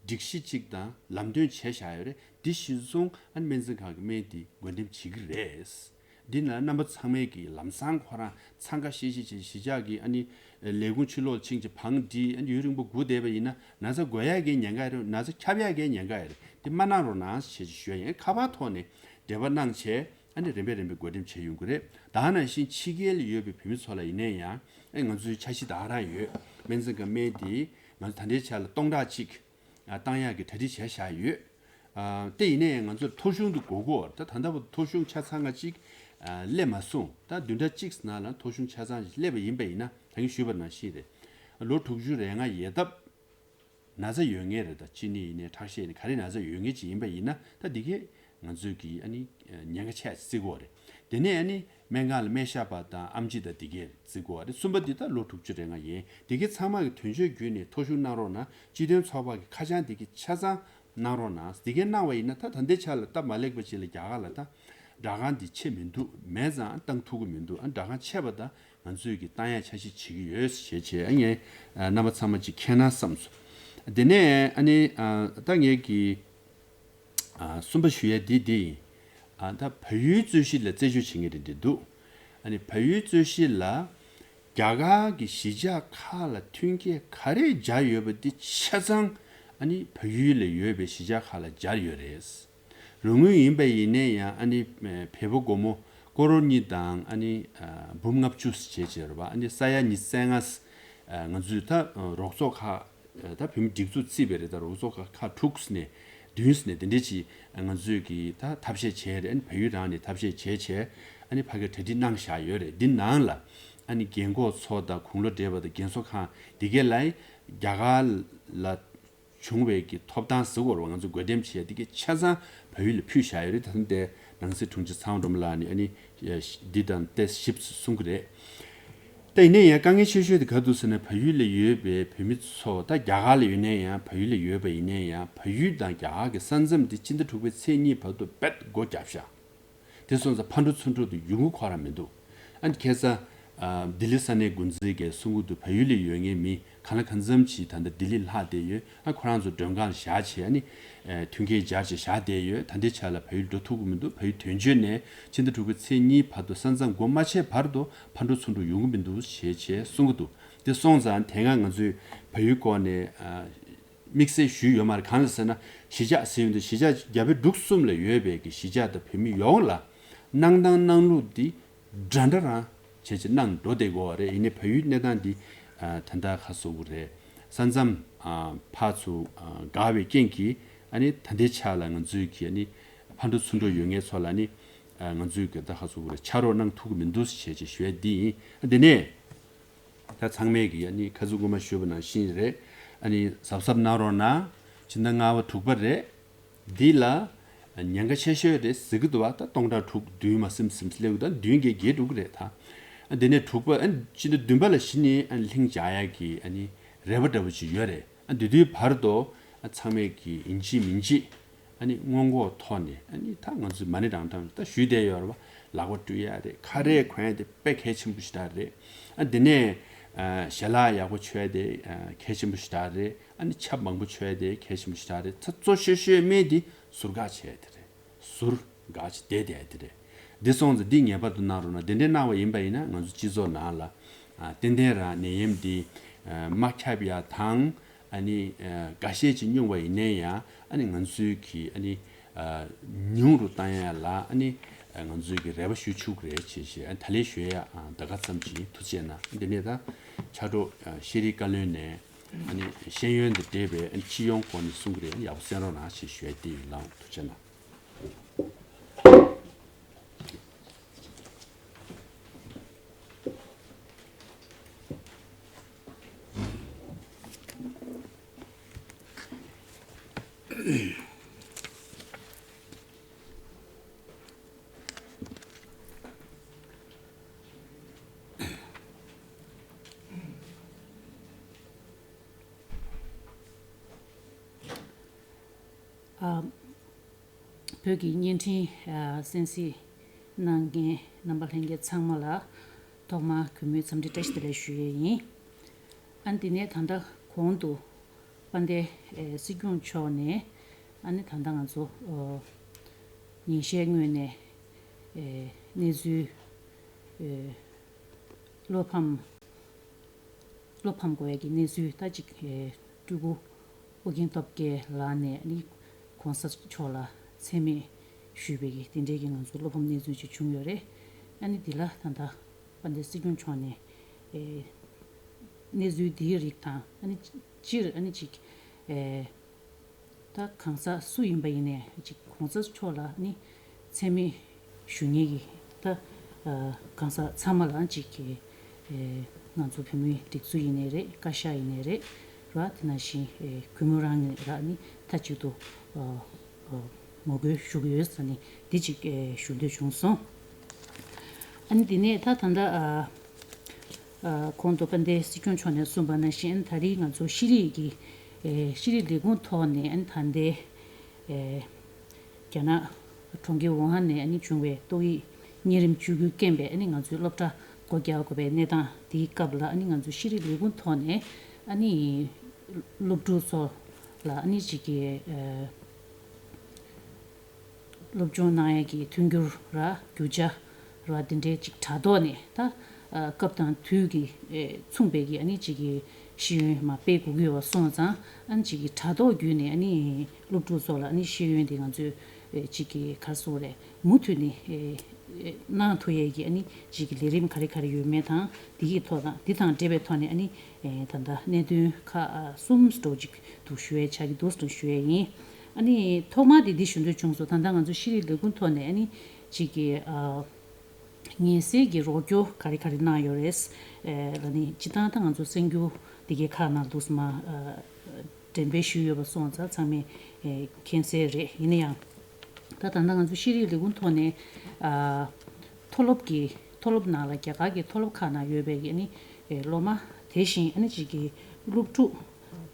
སྒྲིག་གཞི་གཅིག་དང་ལམ་སྟོན་བྱས་བཞག་ཡོད་རེད། འདི་གཞིར་བཟུང་ཨ་ནི་སྨན་རྩིས་ཁང་གི་སྨན་འདི་བགོ་འགྲེམས་བྱེད་ཀྱི་རེད། འདི་ན་རྣམ་པ་ཚང་མས་ཀྱི་ལམ་སང་ཁོ་རང་འཚང་ཁ་ཤིག་ཤིག་བྱས། གཞིས་ཆགས་ཀྱི་ཨ་ནི་ལས་ཁུངས་ཕྱི་ལོགས་ཕྱིན་བྱས་བང་སྒྲིག། ཨ་ནི་ཡུན་རིང་པོ་སྒུག་བསྡད་པ་ཡིན་ན་ན་ཚ་འགོས་ཡག་གི་ཉེན་ཁ་རེད། ན་ཚ་ཁྱབ་ཡག་གི་ཉེན་ཁ་རེད། འདི་མ་གནང་རོགས་གནང་ཞེས་ཞུ་ཡ་ཡིན། ཁ་པར་ཐོག་ནས་འབྲེལ་བ་གནང་བྱས། ཨ་ནི་རིམ་པས་རིམ་པས་བགོ་འགྲེམས་བྱེད་ཡོང་གི་རེད། ད་ནང་བཞིན་ཕྱི་རྒྱལ་ལ་ཡོད་པའི་བོད་མི་ཚོ་ལ་ཡིན་ན་ཡང་། ཨ་ནི་ང་ཚོའི་འཆར་གཞི་ད་ག་རང་ཡོད། སྨན་རྩིས་ཁང་སྨན་འདི་ང་ཚོ་ད་ལྟའི་ཆ་ལ་སྟོང་ཕྲག་གཅིག་ཨ་བཏང་ཡག་གི་གྲ་སྒྲིག་བྱས་བཞག་ཡོད། ཨ་དེ་ཡིན་ནའི་ང་ཚོར་ཐོ་གཞུང་དུ་དགོས་ཀྱི་ཡོད་རེད། ད་ད་ལྟ་བར་ཐོ་གཞུང་ཆ་ཚང་ང་གཅིག་ཨ་སླེབས་མ་སོང་། ད་བདུན་ཕྲག་གཅིག་ནང་ལ་ཐོ་གཞུང་ཆ་ཚང་ཞིག་སླེབས་པ་ཡིན་པ་ཡིན་ན། ད་གིན་ཞུས་པ་ནང་བཞིན་རེད། ལོ་དྲུག་ཅུ་རེ་ལྔ་ཡས་སྟབས་ན་ཚ་ཡོད་མཁན་རེད། ད་གཅིན་སྙི་ཡིན་ནའི་ཁྲག་ཤེད་ཡིན་ནའི་ག་རེ་ན་ཚ་ཡོད་མཁན་ཅིག་ཡིན་པ་ཡིན་ན། ད་འདི་གས་ང་ཚོས་ཀྱི་ཨ་ནི་ཉེན་ཁ་ཆེ་བརྩི་གི་ཡོད་རེད། དེ་ནས་ཨ་ནི་སྨན་ཁང་ལ་སྨན་ཞབས་པ་དང་ཨེམ་ཆི་དང་འདི་གས་བརྩི་གི་ཡོད་རེད། གསུམ་པ་འདི་ད་ལོ་དྲུག་ཅུ་རེ་ལྔ་ཡིན། འདི་གས་ཚང་མ་གི་དོན་གཅོད་བརྒྱུད་ནས་ཐོ་གཞུང་གནང་རོགས་གནང་། སྤྱི་དོན་ཚོགས་པ་གི་ཁ་བྱང་འདི་གས་ཆ་ཚང་གནང་རོགས་གནང་། འདི་གས་གནང་བ་ཡིན་ན། ད་ད་ལྟའི་ཆ་ལ་སྟབས་མ་ལེགས་པ་ཅིག་ལ་རྒྱ་གར་ལ་ད་སྦྲག་ཁང་འདི་ཆད་མི་འདུག་མེད་ཙང་བཏང་ཐུབ་ཀྱི་མི་འདུག་ཨ་སྦྲག་ཁང་ཆད་པ་ད་ང་ཚོས་ཀྱི་བཏང་ཡག་འཆར་གཞི་བྱེད་ཀྱི་ཡོད་ཞེས་བྱས། ཨ་ངས་ཨ་རྣམ་པ་ཚང་མ་ཅིག་མཁྱེན་ན་བསམ་སོང་། དེ་ནས་ཨ་ནི་ཨ་ད་ངས་ཀྱི་ཨ་གསུམ་པ་ཞུ་ཡ་འདི་འདི་ཡིན། ཨ་ད་བལ་ཡུལ་རྩོད་གཞི་ལ་རྩད་གཅོད་བྱེད་མཁན་རེ་འདི་འདུག་ཨ་ནི་བལ་ཡུལ་རྩོད་གཞི་ལ་རྒྱ་གར་གྱི་གཞིས་ཆགས་ཁག་ལ་མཐུན་རྐྱེན་ག་རེ་སྦྱར་ཡོད་པ་འདི་ཆ་ཚང་ཨ་ནི་བལ་ཡུལ་ལ་ཡོད་པའི་གཞིས་ཆགས་ཁག་ལ་སྦྱར་ཡོད་རེད། རོགས་དངུལ་ཡིན་པ་ཡིན་ནའི་ཡང་། ཨ་ནི་བལ་པོ་སྒོར་མོ་ཀོ་རོར་གཉིས་དང་ཨ་ནི་འབུམ་ལྔ་བཅུ་བྱས་བྱས་རེད་པ། ཨ་ནི་ས་ཡ་ཉི་ཤུ་རྩ་ལྔ། ང་ཚོས་ད་རོགས་ཚོགས་ཁག་ད་བོད་མི་སྒྲིག་འཛུགས་བརྩིས་པ་རེད། ད་རོགས་ཚོགས་ཁག་ཁག་དྲུག་ནས་བདུན་ནས་དེ་འདྲས་ཅིག་ང་ཚོས་ཀྱི་ད་ཐབས་ཤེས་བྱས་རེད། ཨ་ནི་བལ་ཡུལ་རང་ནས་ཐབས་ཤེས་བྱས་བྱས། ཨ་ནི་ཕ་གིར་གྲ་སྒྲིག་གནང་བཞག་ཡོད་རེད། འདི་ནང་ལ་ཨ་ནི་རྒན་གོག་ཚོ་དང་། དགུང་ལོ་བགྲེས་པ་དང་། རྒན་གསོ་ཁང་འདི་གས་ལ་རྒྱ་གར་ལ་བྱུང་བའི་གི་ཐོབ་ཐང་ཟེར་གྱི་ཡོད་རེད་པ། ང་ཚོ་བགོ་འགྲེམས་བྱས་འདི་གས་ཆ་ཚང་བལ་ཡུལ་ལ་ཕུལ་བཞག་ཡོད་རེད། ད་ལྟ་ནང་སྲིད་དྲུང་ཆེ་ཚེ་དབང་སྒྲོལ་མ་ལགས་ནས་ཨ་ནི་འདི་དང་དེ་ཞིབ་ཚགས་གསུང་གི་རེད། ད་ཡིན་ནའི་ཡང་དཀའ་ངལ་ཆེ་ཤོས་དེ་ག་རེ་འདུག་ཟེར་ན། བལ་ཡུལ་ལ་ཡོད་པའི་བོད་མི་ཚོ་ད་རྒྱ་གར་ལ་ཡོད་ནའི་ཡང་། བལ་ཡུལ་ལ་ཡོད་པ་ཡིན་ནའི་ཡང་། བལ་ཡུལ་དང་རྒྱ་གར་གྱི་ས་མཚམས་དེ་སྤྱི་ཟླ་དྲུག་པའི་ཚེས་གཉིས་བར་དུ་རྦད་སྒོ་བརྒྱབ་བཞག་དེ་སོང་ཙང་ཕར་འགྲོ་ཚུར་འགྲོ་དེ་ཡོང་གི་ཁོ་རང་མི་འདུག་ཨ་ནི་ཁ་སང་ལྡི་ལི་ས་གནས་འགོ་འཛིན་གྱིས་གསུང་གི་འདུག་བལ་ཡུལ་ལ་ཡོད་མཁན་མི་གང་ལ་གང་འཚམ་ཞིག་ད་ལྟ་ལྡི་ལི་ལྷག་བསྡད་ཡོད། ཨ་ཁོ་རང་ཚོ་མགྲོན་ཁང་ལ་བཞག་བྱས། ཨ་ནི་མཐུན་རྐྱེན་སྦྱར་བྱས་བཞག་བསྡད་ཡོད། ད་ལྟའི་ཆ་ལ་བལ་ཡུལ་འགྲོ་ཐུབ་ཀྱི་མི་འདུག་བལ་ཡུལ་དོན་གཅོད་ནས་ཕྱི་ཟླ་དྲུག་པའི་ཚེས་གཉིས་བར་དུ་ས་མཚམས་སྒོ་མ་ཕྱེ་བར་དུ་ཕར་འགྲོ་ཚུར་འགྲོ་ཡོང་གི་མི་འདུག་ཞེས་བྱས་གསུང་གི་འདུག་དེ་སོང་ཙང་དེ་སྔ་ང་ཚོས་བལ་ཡུལ་སྐོར་ནས་དམིགས་བསལ་ཞུས་ཡོད་མ་རེད། གང་ལ་ཟེར་ན། གཞིས་ཆགས་ཟེར་ཡོང་དུས་གཞིས་ཆགས་རྒྱ་བལ་འབྲུག་གསུམ་ལ་ཡོད་པའི་གི་གཞིས་ཆགས་དང་བོད་མི་ཡོངས་ལ་གནང་སྟངས་གནང་ལུགས་འདི་འདྲ་འདྲ་རང་བྱས་བྱས་གནང་འགྲོ་བསྡད་ཀྱི་ཡོད་རེད། ཡིན་ནའི་བལ་ཡུལ་གནས་སྟངས་འདི་ད་ལྟ་ག་ཟེར་དགོས་རེད། ས་མཚམས་ཕར་ཚུར་འགག་པའི་རྐྱེན་གྱིས། ཨ་ནི་ད་ལྟའི་ཆ་ལ་ང་ཚོའི་གི་ཨ་ནི་ཕར་འགྲོ་ཚུར་འགྲོ་ཡོད་མཁན་ཚོ་ལ་ནི་ང་ཚོའི་གི་ད་ག་ཟེར་དགོས་རེད། ཕྱག་རོགས་གནང་ཐུབ་ཀྱི་མི་འདུག་ཟེར་བྱས་བྱས་ཞུ་ཡ་འདི་ཡིན། དེ་ནས་ད་ཚང་མས་ཀྱིས་ཨ་ནི་ཁ་སང་སྔོན་མ་ཞུས་པ་ནང་བཞིན་རེད། ཨ་ནི་གཟབ་གཟབ་གནང་རོགས་གནང་། ཕྱི་ཟླ་ལྔ་པ་དྲུག་པ་རེད། འདི་ལ་ཉེན་ཁ་ཆེ་ཤོས་རེད་ཟེར་གྱི་འདུག་བ། ད་སྟོང་ཕྲག་དྲུག་བདུན་མ་ཟིན་ཟིན་སླེབས་ཀྱི་འདུག་བདུན་བརྒྱད་བརྒྱད་འགྲོ་གི་རེད་ད། ཨ་དེ་ནས་དྲུག་པ། ཨ་ཕྱི་ཟླ་བདུན་པ་ལ་གཞི་ནས་ཨ་ལྷིང་འཇགས་ཡག་གི་ཨ་ནི་རེ་བ་འདྲ་བོ་ཅིག་ཡོད་རེད། ཨ་དེ་དུས་བར་དུ་ཨ་ཚང་མས་ཀྱིས་ཡིན་གཅིག་མིན་གཅིག་ཨ་ནི་སྔོན་འགོག་ཐོག་ནས། ཨ་ནི་ད་ང་ཚོས་མ་ཎི་བགྲང་སྟངས་ད་ཞུས་བསྡད་ཡོད་རེད་བ། ལག་པ་བཀྲུ་ཡ་རེད། ཁ་རས་གོན་ཡ་དེ་དཔེ་གལ་ཆེན་པོ་ཞེ་དྲག་རེད། ཨ་དེ་ནས་ཨ་ཞལ་ལག་ཡག་པོ་མཆོད་ཡ་དེ་ཨ་གལ་ཆེན་པོ་ཞེ་དྲག་རེད། ཨ་ནི་ཆབ་མང་པོ་མཆོད་ཡ་དེ་གལ་ཆེན་པོ་ཞེ་དྲག་རེད། ད་གཙོ་ཤོས་ཤོས་དམན་དེ་ཟུར་བཀག་བྱས་དེ་རེད། ཟུར་བཀག་བྱས་བསྡད་བསྡད་དེ་རེད། འདི་སོང་ཙང་འདི་ངེས་པར་དུ་གནང་རོགས་གནང་། དེ་འདྲའི་གནང་བ་ཡིན་པ་ཡིན་ན་ང་ཚོ་སྤྱི་ཚོགས་ནང་ལ་ཨ་ཏན་ཏན་རང་ནད་ཡམས་འདི་ཨ་མ་ཁྱབ་ཡ་དང་། ཨ་ནི་ཨ་འགའ་ཤས་ཅིག་སྙུང་བ་ཡིན་ནའི་ཡང་། ཨ་ནི་ང་ཚོའི་གི་ཨ་ནི་ཨ་ཉུང་རུ་བཏང་ཡ་ལ་ཨ་ནི་ཨ་ང་ཚོའི་གི་རེ་བ་ཞུ་ཆོག་གི་རེད་ཅེས་ཞེས། ཨ་ད་ལན་ཞུ་ཡ་ཨ་ད་ག་ཙམ་ཅིག་ཡིན། ཐུགས་རྗེ་གནང་། འདི་ནས་ད་ཕྱག་རོགས་ཨ་ཤེས་རིག་བཀའ་བློན་ནས་ཨ་ནི་ཤེས་ཡོན་དང་འབྲེལ་བའི་ཨ་ནི་སྤྱི་ཡོངས་སྐོར་ནས་གསུང་གི་རེད། ཨ་ནི་ཡག་པོ་གསན་རོགས་གནང་ཞེས་ཞུ་ཡ་འདི་ཡིན་ལགས། ཐུགས་རྗེ་གནང་། ཨ། བོད་ཀྱི་བརྙན་འཕྲིན་ཨ་གསན་གཟིགས་གནང་མཁན་རྣམ་པ་ལྷན་རྒྱས་ཚང་མ་ལ་ཐོག་མར་གུས་མོས་འཚམས་འདྲི་བཀྲ་ཤིས་བདེ་ལེགས་ཞུ་ཡས་ཡིན། ཨ་ནི་དེ་ནས་ད་ལྟ་གོང་དུ་དཔལ་ལྡན་ཨེ་སྲིད་སྐྱོང་མཆོག་ནས་ཨ་ནི་ད་ལྟ་ང་ཚོ་ཨོ་ཉིན་ཤས་སྔོན་ནས་ཨེ་གནས་ཚུལ་ཨེ་བློ་ཕམ་བློ་ཕམ་དགོས་ཡ་གི་གནས་ཚུལ་ད་ཅིག་ཨེ་སྤྲུལ་སྐུ་ཨོ་རྒྱན་སྟོབས་རྒྱལ་ལགས་ནས་ཨ་ནི་གོང་ས་མཆོག་ལ་མཚན་སྨད་ཞུས་པའི་གི་དེ་འདྲའི་གི་ང་ཚོ་བློ་ཕམ་གནས་ཚུལ་ཅིག་བྱུང་ཡོད་རེད། ཨ་ནི་འདི་ལ་ད་ལྟ་དཔལ་ལྡན་སྲིད་སྐྱོང་མཆོག་ནས་ཨེ་གནས་ཚུལ་འདིའི་རིགས་དང་ཨ་ནི་སྤྱིར་ཨ་ནི་ཅིག་ཨེ་ད་གང་ཟག་སུ་ཡིན་པ་ཡིན་ནའི་ཅིག་གོང་ས་མཆོག་ལ་ནི་མཚན་སྨད་ཞུ་མཁན་གྱི་ད་ཨ་གང་ཟག་ཚང་མ་ལ་ཅིག་གི་ཨེ་ང་ཚོ་བོད་མིའི་སྒྲིག་འཛུགས་ཡིན་ནའི་རེད། བཀའ་ཤག་ཡིན་ནའི་རེད། ར་དེ་ནང་བཞིན་ཨེ་གུས་མོ་རང་ནས་ར་ནི་མཐའ་གཅིག་ཏུ་ཨ་ཨ་ངོ་རྒོལ་ཞུ་གི་ཡོད་ཟེར་ནས་འདི་ཅིག་ཨེ་ཞུ་འདོད་བྱུང་སོང་། ཨ་ནི་དེ་ནས་ད་ད་ལྟ་ཨ་ཨ་གོང་དུ་དཔལ་ལྡན་སྲིད་སྐྱོང་མཆོག་ནས་གསུངས་པ་ནང་བཞིན་ད་རེས་ང་ཚོ་ཤེས་རིག་གི་ཨེ་ཤེས་རིག་ལས་ཁུངས་ཐོག་ནས་ཨ་ནི་ད་ལྟའི་ཨེ་རྒྱ་ནག་གྲོང་ཁྱེར་ཝུ་ཧན་ནས་ཨ་ནི་བྱུང་བའི་ཏོག་དབྱིབས་གཉན་རིམས་བཅུ་དགུའི་རྐྱེན་པས་ཨ་ནི་ང་ཚོའི་སློབ་གྲྭ་སྒོ་རྒྱག་དགོས་པའི་གནས་སྟངས་དེའི་སྐབས་ལ་ཨ་ནི་ང་ཚོ་ཤེས་རིག་ལས་ཁུངས་ཐོག་ནས་ཨ་ནི་སློབ་ཕྲུག་ཚོ་ལ་ཨ་ནི་ཅིག་གི་ཨེ་སློབ་སྦྱོང་གནང་ཡས་ཀྱི་མཐུན་འགྱུར་ར་རྒྱུ་ཆ་ར་འདི་འདྲའི་ཅིག་དྲ་ཐོག་ནས་ད་ཨ་སྐབས་དང་དུས་ཀྱི་ཨེ་མཚུངས་པའི་གི་ཨ་ནི་ཅིག་གི་ཤེས་ཡོན་མ་སྤེལ་དགོས་ཀྱི་ཡོད་པ་སོང་ཙང་ཨ་ནི་ཅིག་གི་དྲ་ཐོག་བརྒྱུད་ནས་ཨ་ནི་སློབ་ཕྲུག་ཚོ་ལ་ཨ་ནི་ཤེས་ཡོན་དེ་ང་ཚོས་ཨེ་ཅིག་གི་ག་རེ་ཟེར་དགོས་རེད། མུ་མཐུད་ནས་ཨེ་ཨེ་གནང་ཐུབ་ཡས་ཀྱི་ཨ་ནི་ཅིག་གི་ལས་རིམ་ག་རེ་ག་རེ་ཡོད་མེད་དང་དེ་གི་ཐོག་དང་དེ་དང་འབྲེལ་བའི་ཐོག་ནས་ཨ་ནི་ཨེ་ད་ལྟ་གནད་དོན་ཁག་ཨ་གསུམ་འདྲ་བོ་ཅིག་འདུག་ཞུ་ཡས་ཆགས་ཀྱི་འདུག་ཟེར་ཞུ་ཡས་ཡིན། ཨ་ནི་ཐོག་མར་དེ་འདི་ཞུ་འདོད་བྱུང་སོང་། ད་ལྟ་ང་ཚོ་ཤེས་རིག་ལས་ཁུངས་ཐོག་ནས་ཨ་ནི་ཅིག་གི་ཨ་ངལ་སེལ་གྱི་རོགས་སྐྱོར་ག་རེ་ག་རེ་གནང་ཡོད་རེད། ཨེ་ལ་ནི་སྤྱིར་བཏང་ད་ང་ཚོ་གསར་འགྱུར་འདི་གའི་ཁག་ནང་འདུག་སེ་མར་ཨ་འགྲེམས་སྤེལ་ཞུས་ཡོད་པ་སོང་ཙང་ཚང་མས་ཨེ་མཁྱེན་གསལ་རེད། ཡིན་ན་ཡང་ད་ད་ལྟ་ང་ཚོ་ཤེས་རིག་ལས་ཁུངས་ཐོག་ནས་ཨ་མཐོ་སློབ་ཀྱི་མཐོ་སློབ་ནང་ལ་རྒྱ་གར་གྱི་མཐོ་སློབ་ཁག་ནང་ཡོད་པའི་གི་ཨ་ནི་ཨེ་སློབ་མ་དེ་བཞིན་ཨ་ནི་ཅིག་གི་སློབ་ཕྲུག་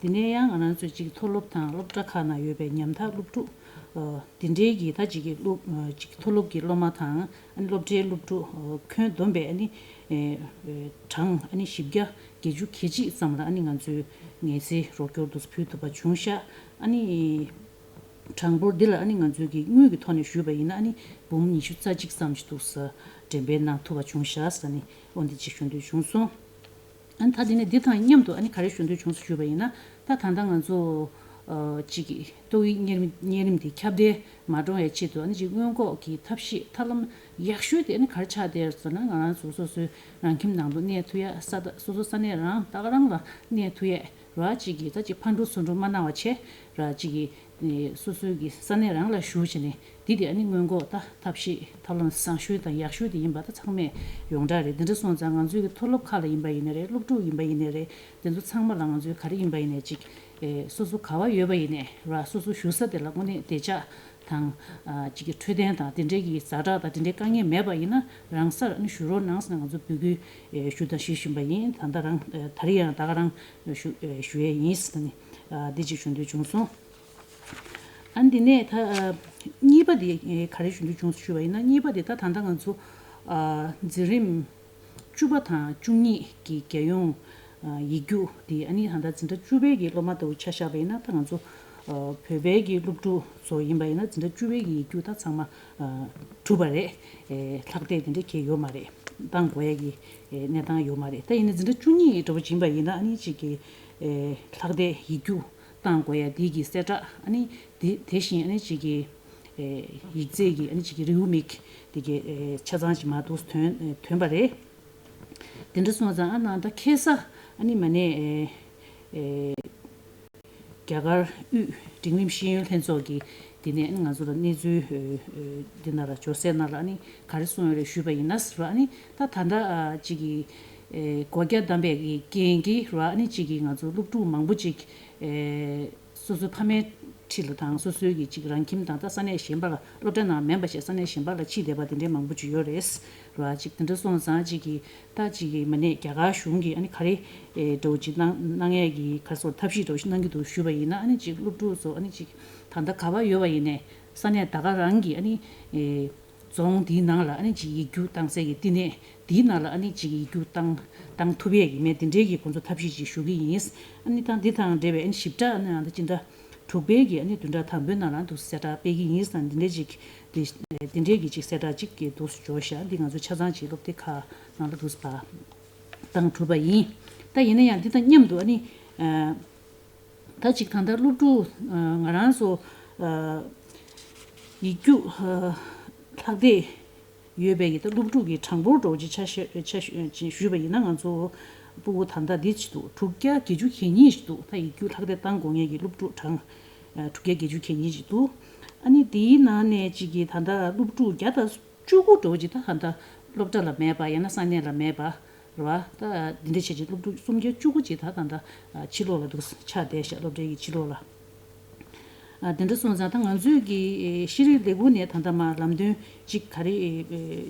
དེ་ནས་ཡང་ང་རང་ཚོའི་ཅིག་མཐོ་སློབ་དང་སློབ་གྲྭ་ཁག་ནང་ཡོད་པའི་ཉམ་ཐག་སློབ་ཕྲུག་ཨ་དེ་འདྲའི་གི་ད་ཅིག་གི་སློབ་ཨ་ཅིག་མཐོ་སློབ་ཀྱི་སློབ་མ་དང་ཨ་ནི་སློབ་གྲྭའི་སློབ་ཕྲུག་ཨ་ཁྱོན་བསྡོམས་པས་ཨ་ནི་ཨེ་ཨེ་གྲངས་ཨ་ནི་བཞི་བརྒྱ་བརྒྱད་ཅུ་གྱ་གཅིག་ཙམ་ལ་ཨ་ནི་ང་ཚོས་ངལ་སེལ་རོགས་སྐྱོར་དུ་ཕུལ་ཐུབ་པ་བྱུང་ཤག་ཨ་ནི་གྲངས་འབོར་འདི་ལ་ཨ་ནི་ང་ཚོས་ཀྱི་དངུལ་གྱི་ཐོག་ནས་ཞུས་པ་ཡིན་ན་ཨ་ནི་འབུམ་ཉི་ཤུ་རྩ་གཅིག་ཙམ་ཞིག་འདུག་ས་འགྲེམས་སྤེལ་གནང་ཐུབ་པ་བྱུང་ཤག་ཟེར་ནས་འོ་འདི་ཅིག་ཞུ་འདོད་བྱུང་སོང་། ཨ་ནི་ད་དེ་ནས་འདི་དང་མཉམ་དུ་ཨ་ནི་ག་རེ་ཞུ་འདོད་བྱུང་ཟེར་ཞུས་པ་ཡིན་ན། ད་ད་ལྟ་ང་ཚོ་ཨ་ཅིག་གི་ཏོག་དབྱིབས་གཉན་རིམས་གཉན་རིམས་དེ་ཁྱབ་གདལ་མ་འགྲོ་བའི་ཆེད་དུ་ཨ་ནི་ཅིག་སྔོན་འགོག་གི་ཐབས་ཤེས་ཐབས་ལམ་ཡག་ཤོས་དེ་ཨ་ནི་ག་རེ་ཆགས་བསྡད་ཟེར་ན། ང་རང་ཚོ་སོ་སོའི་རང་ཁྱིམ་ནང་དུ་གནས་ཐུབ་ཡ། ས་ད་སོ་སོ་ས་གནས་རང་ད་ག་རང་ལ་གནས་ཐུབ་ཡ་ར། ཅིག་གི་ད་ཅིག་ཕར་འགྲོ་ཚུར་འགྲོ་མ་གནང་བ་བྱས་ར། ཅིག་གི་ཨེ་སོ་སོའི་གི་ས་གནས་རང་ལ་བཞུགས་བྱས་ནས་འདི་དེ་ཨ་ནི་སྔོན་འགོག་ད་ཐབས་ཤེས་ཐབས་ལམ་བཟང་ཤོས་དང་ཡག་ཤོས་དེ་ཡིན་པ་ད་ཚང་མས་ཡོངས་གྲགས་རེད། འདི་འདྲ་སོང་ཙང་ང་ཚོའི་གི་མཐོ་སློབ་ཁག་ལ་ཡིན་པ་ཡིན་ནའི་རེད། སློབ་ཕྲུག་ཡིན་པ་ཡིན་ནའི་རེད། དེ་ཚོ་ཚང་མ་ལ་ང་ཚོའི་ག་རེ་ཡིན་པ་ཡིན་ནའི་ཅིག་ཨེ་སོ་སོ་ག་བ་ཡོད་པ་ཡིན་ནའི་ར། སོ་སོ་བཞུགས་ས་དེ་ལ་དངོས་གནས་བདེ་འཇགས་དང་ཨ་ཅིག་གི་འཕྲོད་བསྟེན་དང་དེ་འདྲའི་གི་ཛ་དྲག་དང་དེ་འདྲའི་དཀའ་ངལ་མེད་པ་ཡིན་ན་རང་སར་ཨ་ནི་བཞུགས་རོགས་གནང་ཟེར་ནས་ང་ཚོ་འབོད་སྐུལ་ཨེ་ཞུ་དང་ཞུ་བཞིན་པ་ཡིན། ད་ལྟ་རང་ཨེ་ད་རེས་ཡང་ད་ག་རང་ཞུ་ཨེ་ཞུ་ཡས་ཡིན་ཟེར་ནས་ཨ་འདི་ཅིག་ཞུ་འདོད་བྱུང་སོང་། ཨ་འདི་ནས་ད་ཨ་གཉིས་པ་དེ་ཨེ་ག་རེ་ཞུ་འདོད་བྱུང་ཞུ་བ་ཡིན་ན། གཉིས་པ་དེ་ད་ད་ལྟ་ང་ཚོ་ཨ་འཛིན་རིམ་བཅུ་པ་དང་བཅུ་གཉིས་ཀྱི་རྒྱལ་ཡོངས་ཨ་ཡིག་རྒྱུགས་དེ་ཨ་ནི་ད་ལྟ་འཛིན་གྲྭ་བཅུ་པའི་གི་སློབ་མ་ལྟ་བུ་ཆ་བཞག་པ་ཡིན་ན། ད་ང་ཚོ་ཨ་བོད་པའི་གི་སློབ་ཕྲུག་ཚོ་ཡིན་པ་ཡིན་ན་འཛིན་གྲྭ་བཅུ་པའི་གི་ཡིག་རྒྱུགས་ད་ཚང་མ་ཨ་གྲུབ་པ་རེད། ཨེ་ལྷག་བསྡད་དེ་འདྲ་གང་ཡོད་མ་རེད། བཏང་དགོས་ཡ་གི་ཨེ་གནས་སྟངས་ཡོད་མ་རེད། ད་ཡིན་ན་འཛིན་གྲྭ་བཅུ་གཉིས་འདྲ་བོ་ཡིན་པ་ཡིན་ན་ཨ་ནི་ཅིག་གི་ཨེ་ལྷག་བསྡད་ཡིག་རྒྱུགས་བཏང་དགོས་ཡ་དེ་གི་གསལ་བསྒྲགས། ཨ་ནི་དེ་དེ་བཞིན་ཨ་ནི་ཅིག་གི་ཨེ་ཡིག་ཚད་ཀྱི་ཨ་ནི་ཅིག་གི་རེའུ་མིག་དེ་གི་ཨེ་ཆ་ཚང་ཅིག་མར་འདུག་ཐོན་ཐོན་པ་རེད། དེ་འདྲ་སོང་ཙང་ཨ་ནང་ད་ཁ་སང་ཨ་ནི་མ་ནས་ཨེ་ཨེ་རྒྱ་གར་དབུས་འབྲིང་རིམ་ཤེས་ཡོན་ལྷན་ཚོགས་ཀྱིས་འདི་ནས་ང་ཚོ་ལ་གནས་ཚུལ་ཨ་ཨ་འདི་ནང་ལ་འབྱོར་གསལ་ནང་ལ་ཨ་ནི་ག་རེ་གསུངས་ཡོད་རེད་ཞུས་པ་ཡིན་ན་ར། ཨ་ནི་ད་ད་ལྟ་ཨ་ཅིག་གི་ཨེ་སྒོ་རྒྱག་བསྡམས་པའི་གི་རྐྱེན་གྱིས་ར། ཨ་ནི་ཅིག་གི་ང་ཚོ་སློབ་ཕྲུག་མང་པོ་ཅིག་ཨེ་སོ་སོའི་ཕ་མའི་ ཁྲིད་ལ་དང་སོ་སོའི་གི་ཅིག་རང་ཁྱིམ་དང་ད་ས་གནས་གཞན་པ་ལ་སློབ་གྲྭ་ནང་མིན་པ་ཞིག་ས་གནས་གཞན་པ་ལ་ཕྱིན་བསྡད་པ་དེ་འདྲའི་མང་པོ་ཅིག་ཡོད་རེད། ར་ཅིག་དེ་འདྲ་སོང་ཙང་ཅིག་གི་ད་ཅིག་གི་མ་ནས་རྒྱ་གར་གཞུང་གིས་ཨ་ནི་ག་རེ་འགྲོ་ཅིག་གནང་གནང་ཡས་ཀྱི་ག་སོ་ཐབས་ཤེས་འགྲོ་ཞིག་གནང་གི་འདུག་ཞུས་པ་ཡིན་ན། ཨ་ནི་ཅིག་སློབ་ཕྲུག་ཚོ་ཨ་ནི་ཅིག་ད་ལྟ་ག་པར་ཡོད་པ་ཡིན་ནས་ས་གནས་ད་ག་རང་གི་ཨ་ནི་རྫོང་འདིའི་ནང་ལ་ཨ་ནི་ཅིག་ཡིག་རྒྱུགས་བཏང་སའི་གི་བསྟི་གནས་འདིའི་ནང་ལ་ཨ་ནི་ཅིག་ཡིག་རྒྱུགས་བཏང་བཏང་ཐུབ་ཡས་ཀྱི་མེད་དེ་འདྲའི་གི་ཁོང་ཚོ་ཐབས་ཤེས་ཅིག་ཞུ་གི་ཡིན། ཨ་ནི་ད་འདི་དང་འབྲེལ་བའི་ཨ་ནི་ཞིབ་ཕྲ་ཨ་ནི་ཨ་ད་ཅི་འདྲ་དྲུག་པའི་གི་ཨ་ནི་བདུན་ཕྲག་དང་པོའི་ནང་ལ་འདུག་གསལ་བསྒྲགས་སྤེལ་གི་ཡིན་ཟེར་འདི་འདྲའི་ཅིག་འདི་འདི་འདྲའི་གི་ཅིག་གསལ་བསྒྲགས་ཅིག་གི་འདུག་འབྱོར་ཤག་འདི་ང་ཚོ་ཆ་ཚང་ཅིག་སློབ་སྡེ་ཁག་ནང་ལ་འདུག་པ་བཏང་གྲུབ་པ་ཡིན། ད་ཡིན་ན་ཡང་འདི་དང་མཉམ་དུ་ཨ་ནི་ད་ཅིག་ད་ལྟ་སློབ་ཕྲུག་ང་རང་ཚོ་ཡིག་རྒྱུགས་ལྷག་བསྡད་ཡོད་པའི་གི་ད་སློབ་ཕྲུག་གི་གྲངས་འབོར་འདྲ་བོ་ཅིག་ཆ་ཤས་ཆ་ཤས་ཅིག་ཞུས་པ་ཡིན་ན། ང་ཚོ་སྤུ་གུ་ད་ལྟ་འདི་ཅིག་འདུག་དྲུག་བརྒྱ་བརྒྱད་ཅུ་གྱ་གཉིས་ཅིག་འདུག་ད་ཡིག་རྒྱུགས་ལྷག་བསྡད་བཏང་དགོས་མཁན་གྱི་སློབ་ཕྲུག་གྲངས་དྲུག་བརྒྱ་བརྒྱད་ཅུ་གྱ་གཉིས་ཅིག་འདུག་ཨ་ནི་དེའི་ནང་ནས་ཅིག་གི་ད་ལྟ་སློབ་ཕྲུག་བརྒྱ་དང་བཅུ་དགུ་འདྲ་བོ་ཅིག་ད་ད་ལྟ་སློབ་གྲྭ་ལ་མེད་པ་ཡང་ན་ས་གནས་ལ་མེད་པ་རེད་བ། ད་འདི་འདྲ་བྱས་ཅིག་སློབ་ཕྲུག་སུམ་བརྒྱ་བཅུ་དགུ་ཅིག་ད་ད་ལྟ་ཕྱི་ལོགས་ལ་འདུག་ཆགས་བསྡད་ཤག་སློབ་གྲྭའི་གི་ཕྱི་ལོགས་ལ། ཨ་དེ་འདྲ་སོང་ཙང་ད་ང་ཚོའི་གི་ཤེས་རིག་ལས་ཁུངས་ནས་ད་ལྟ་མ་ལམ་སྟོན་ཅིག་ག་རེ་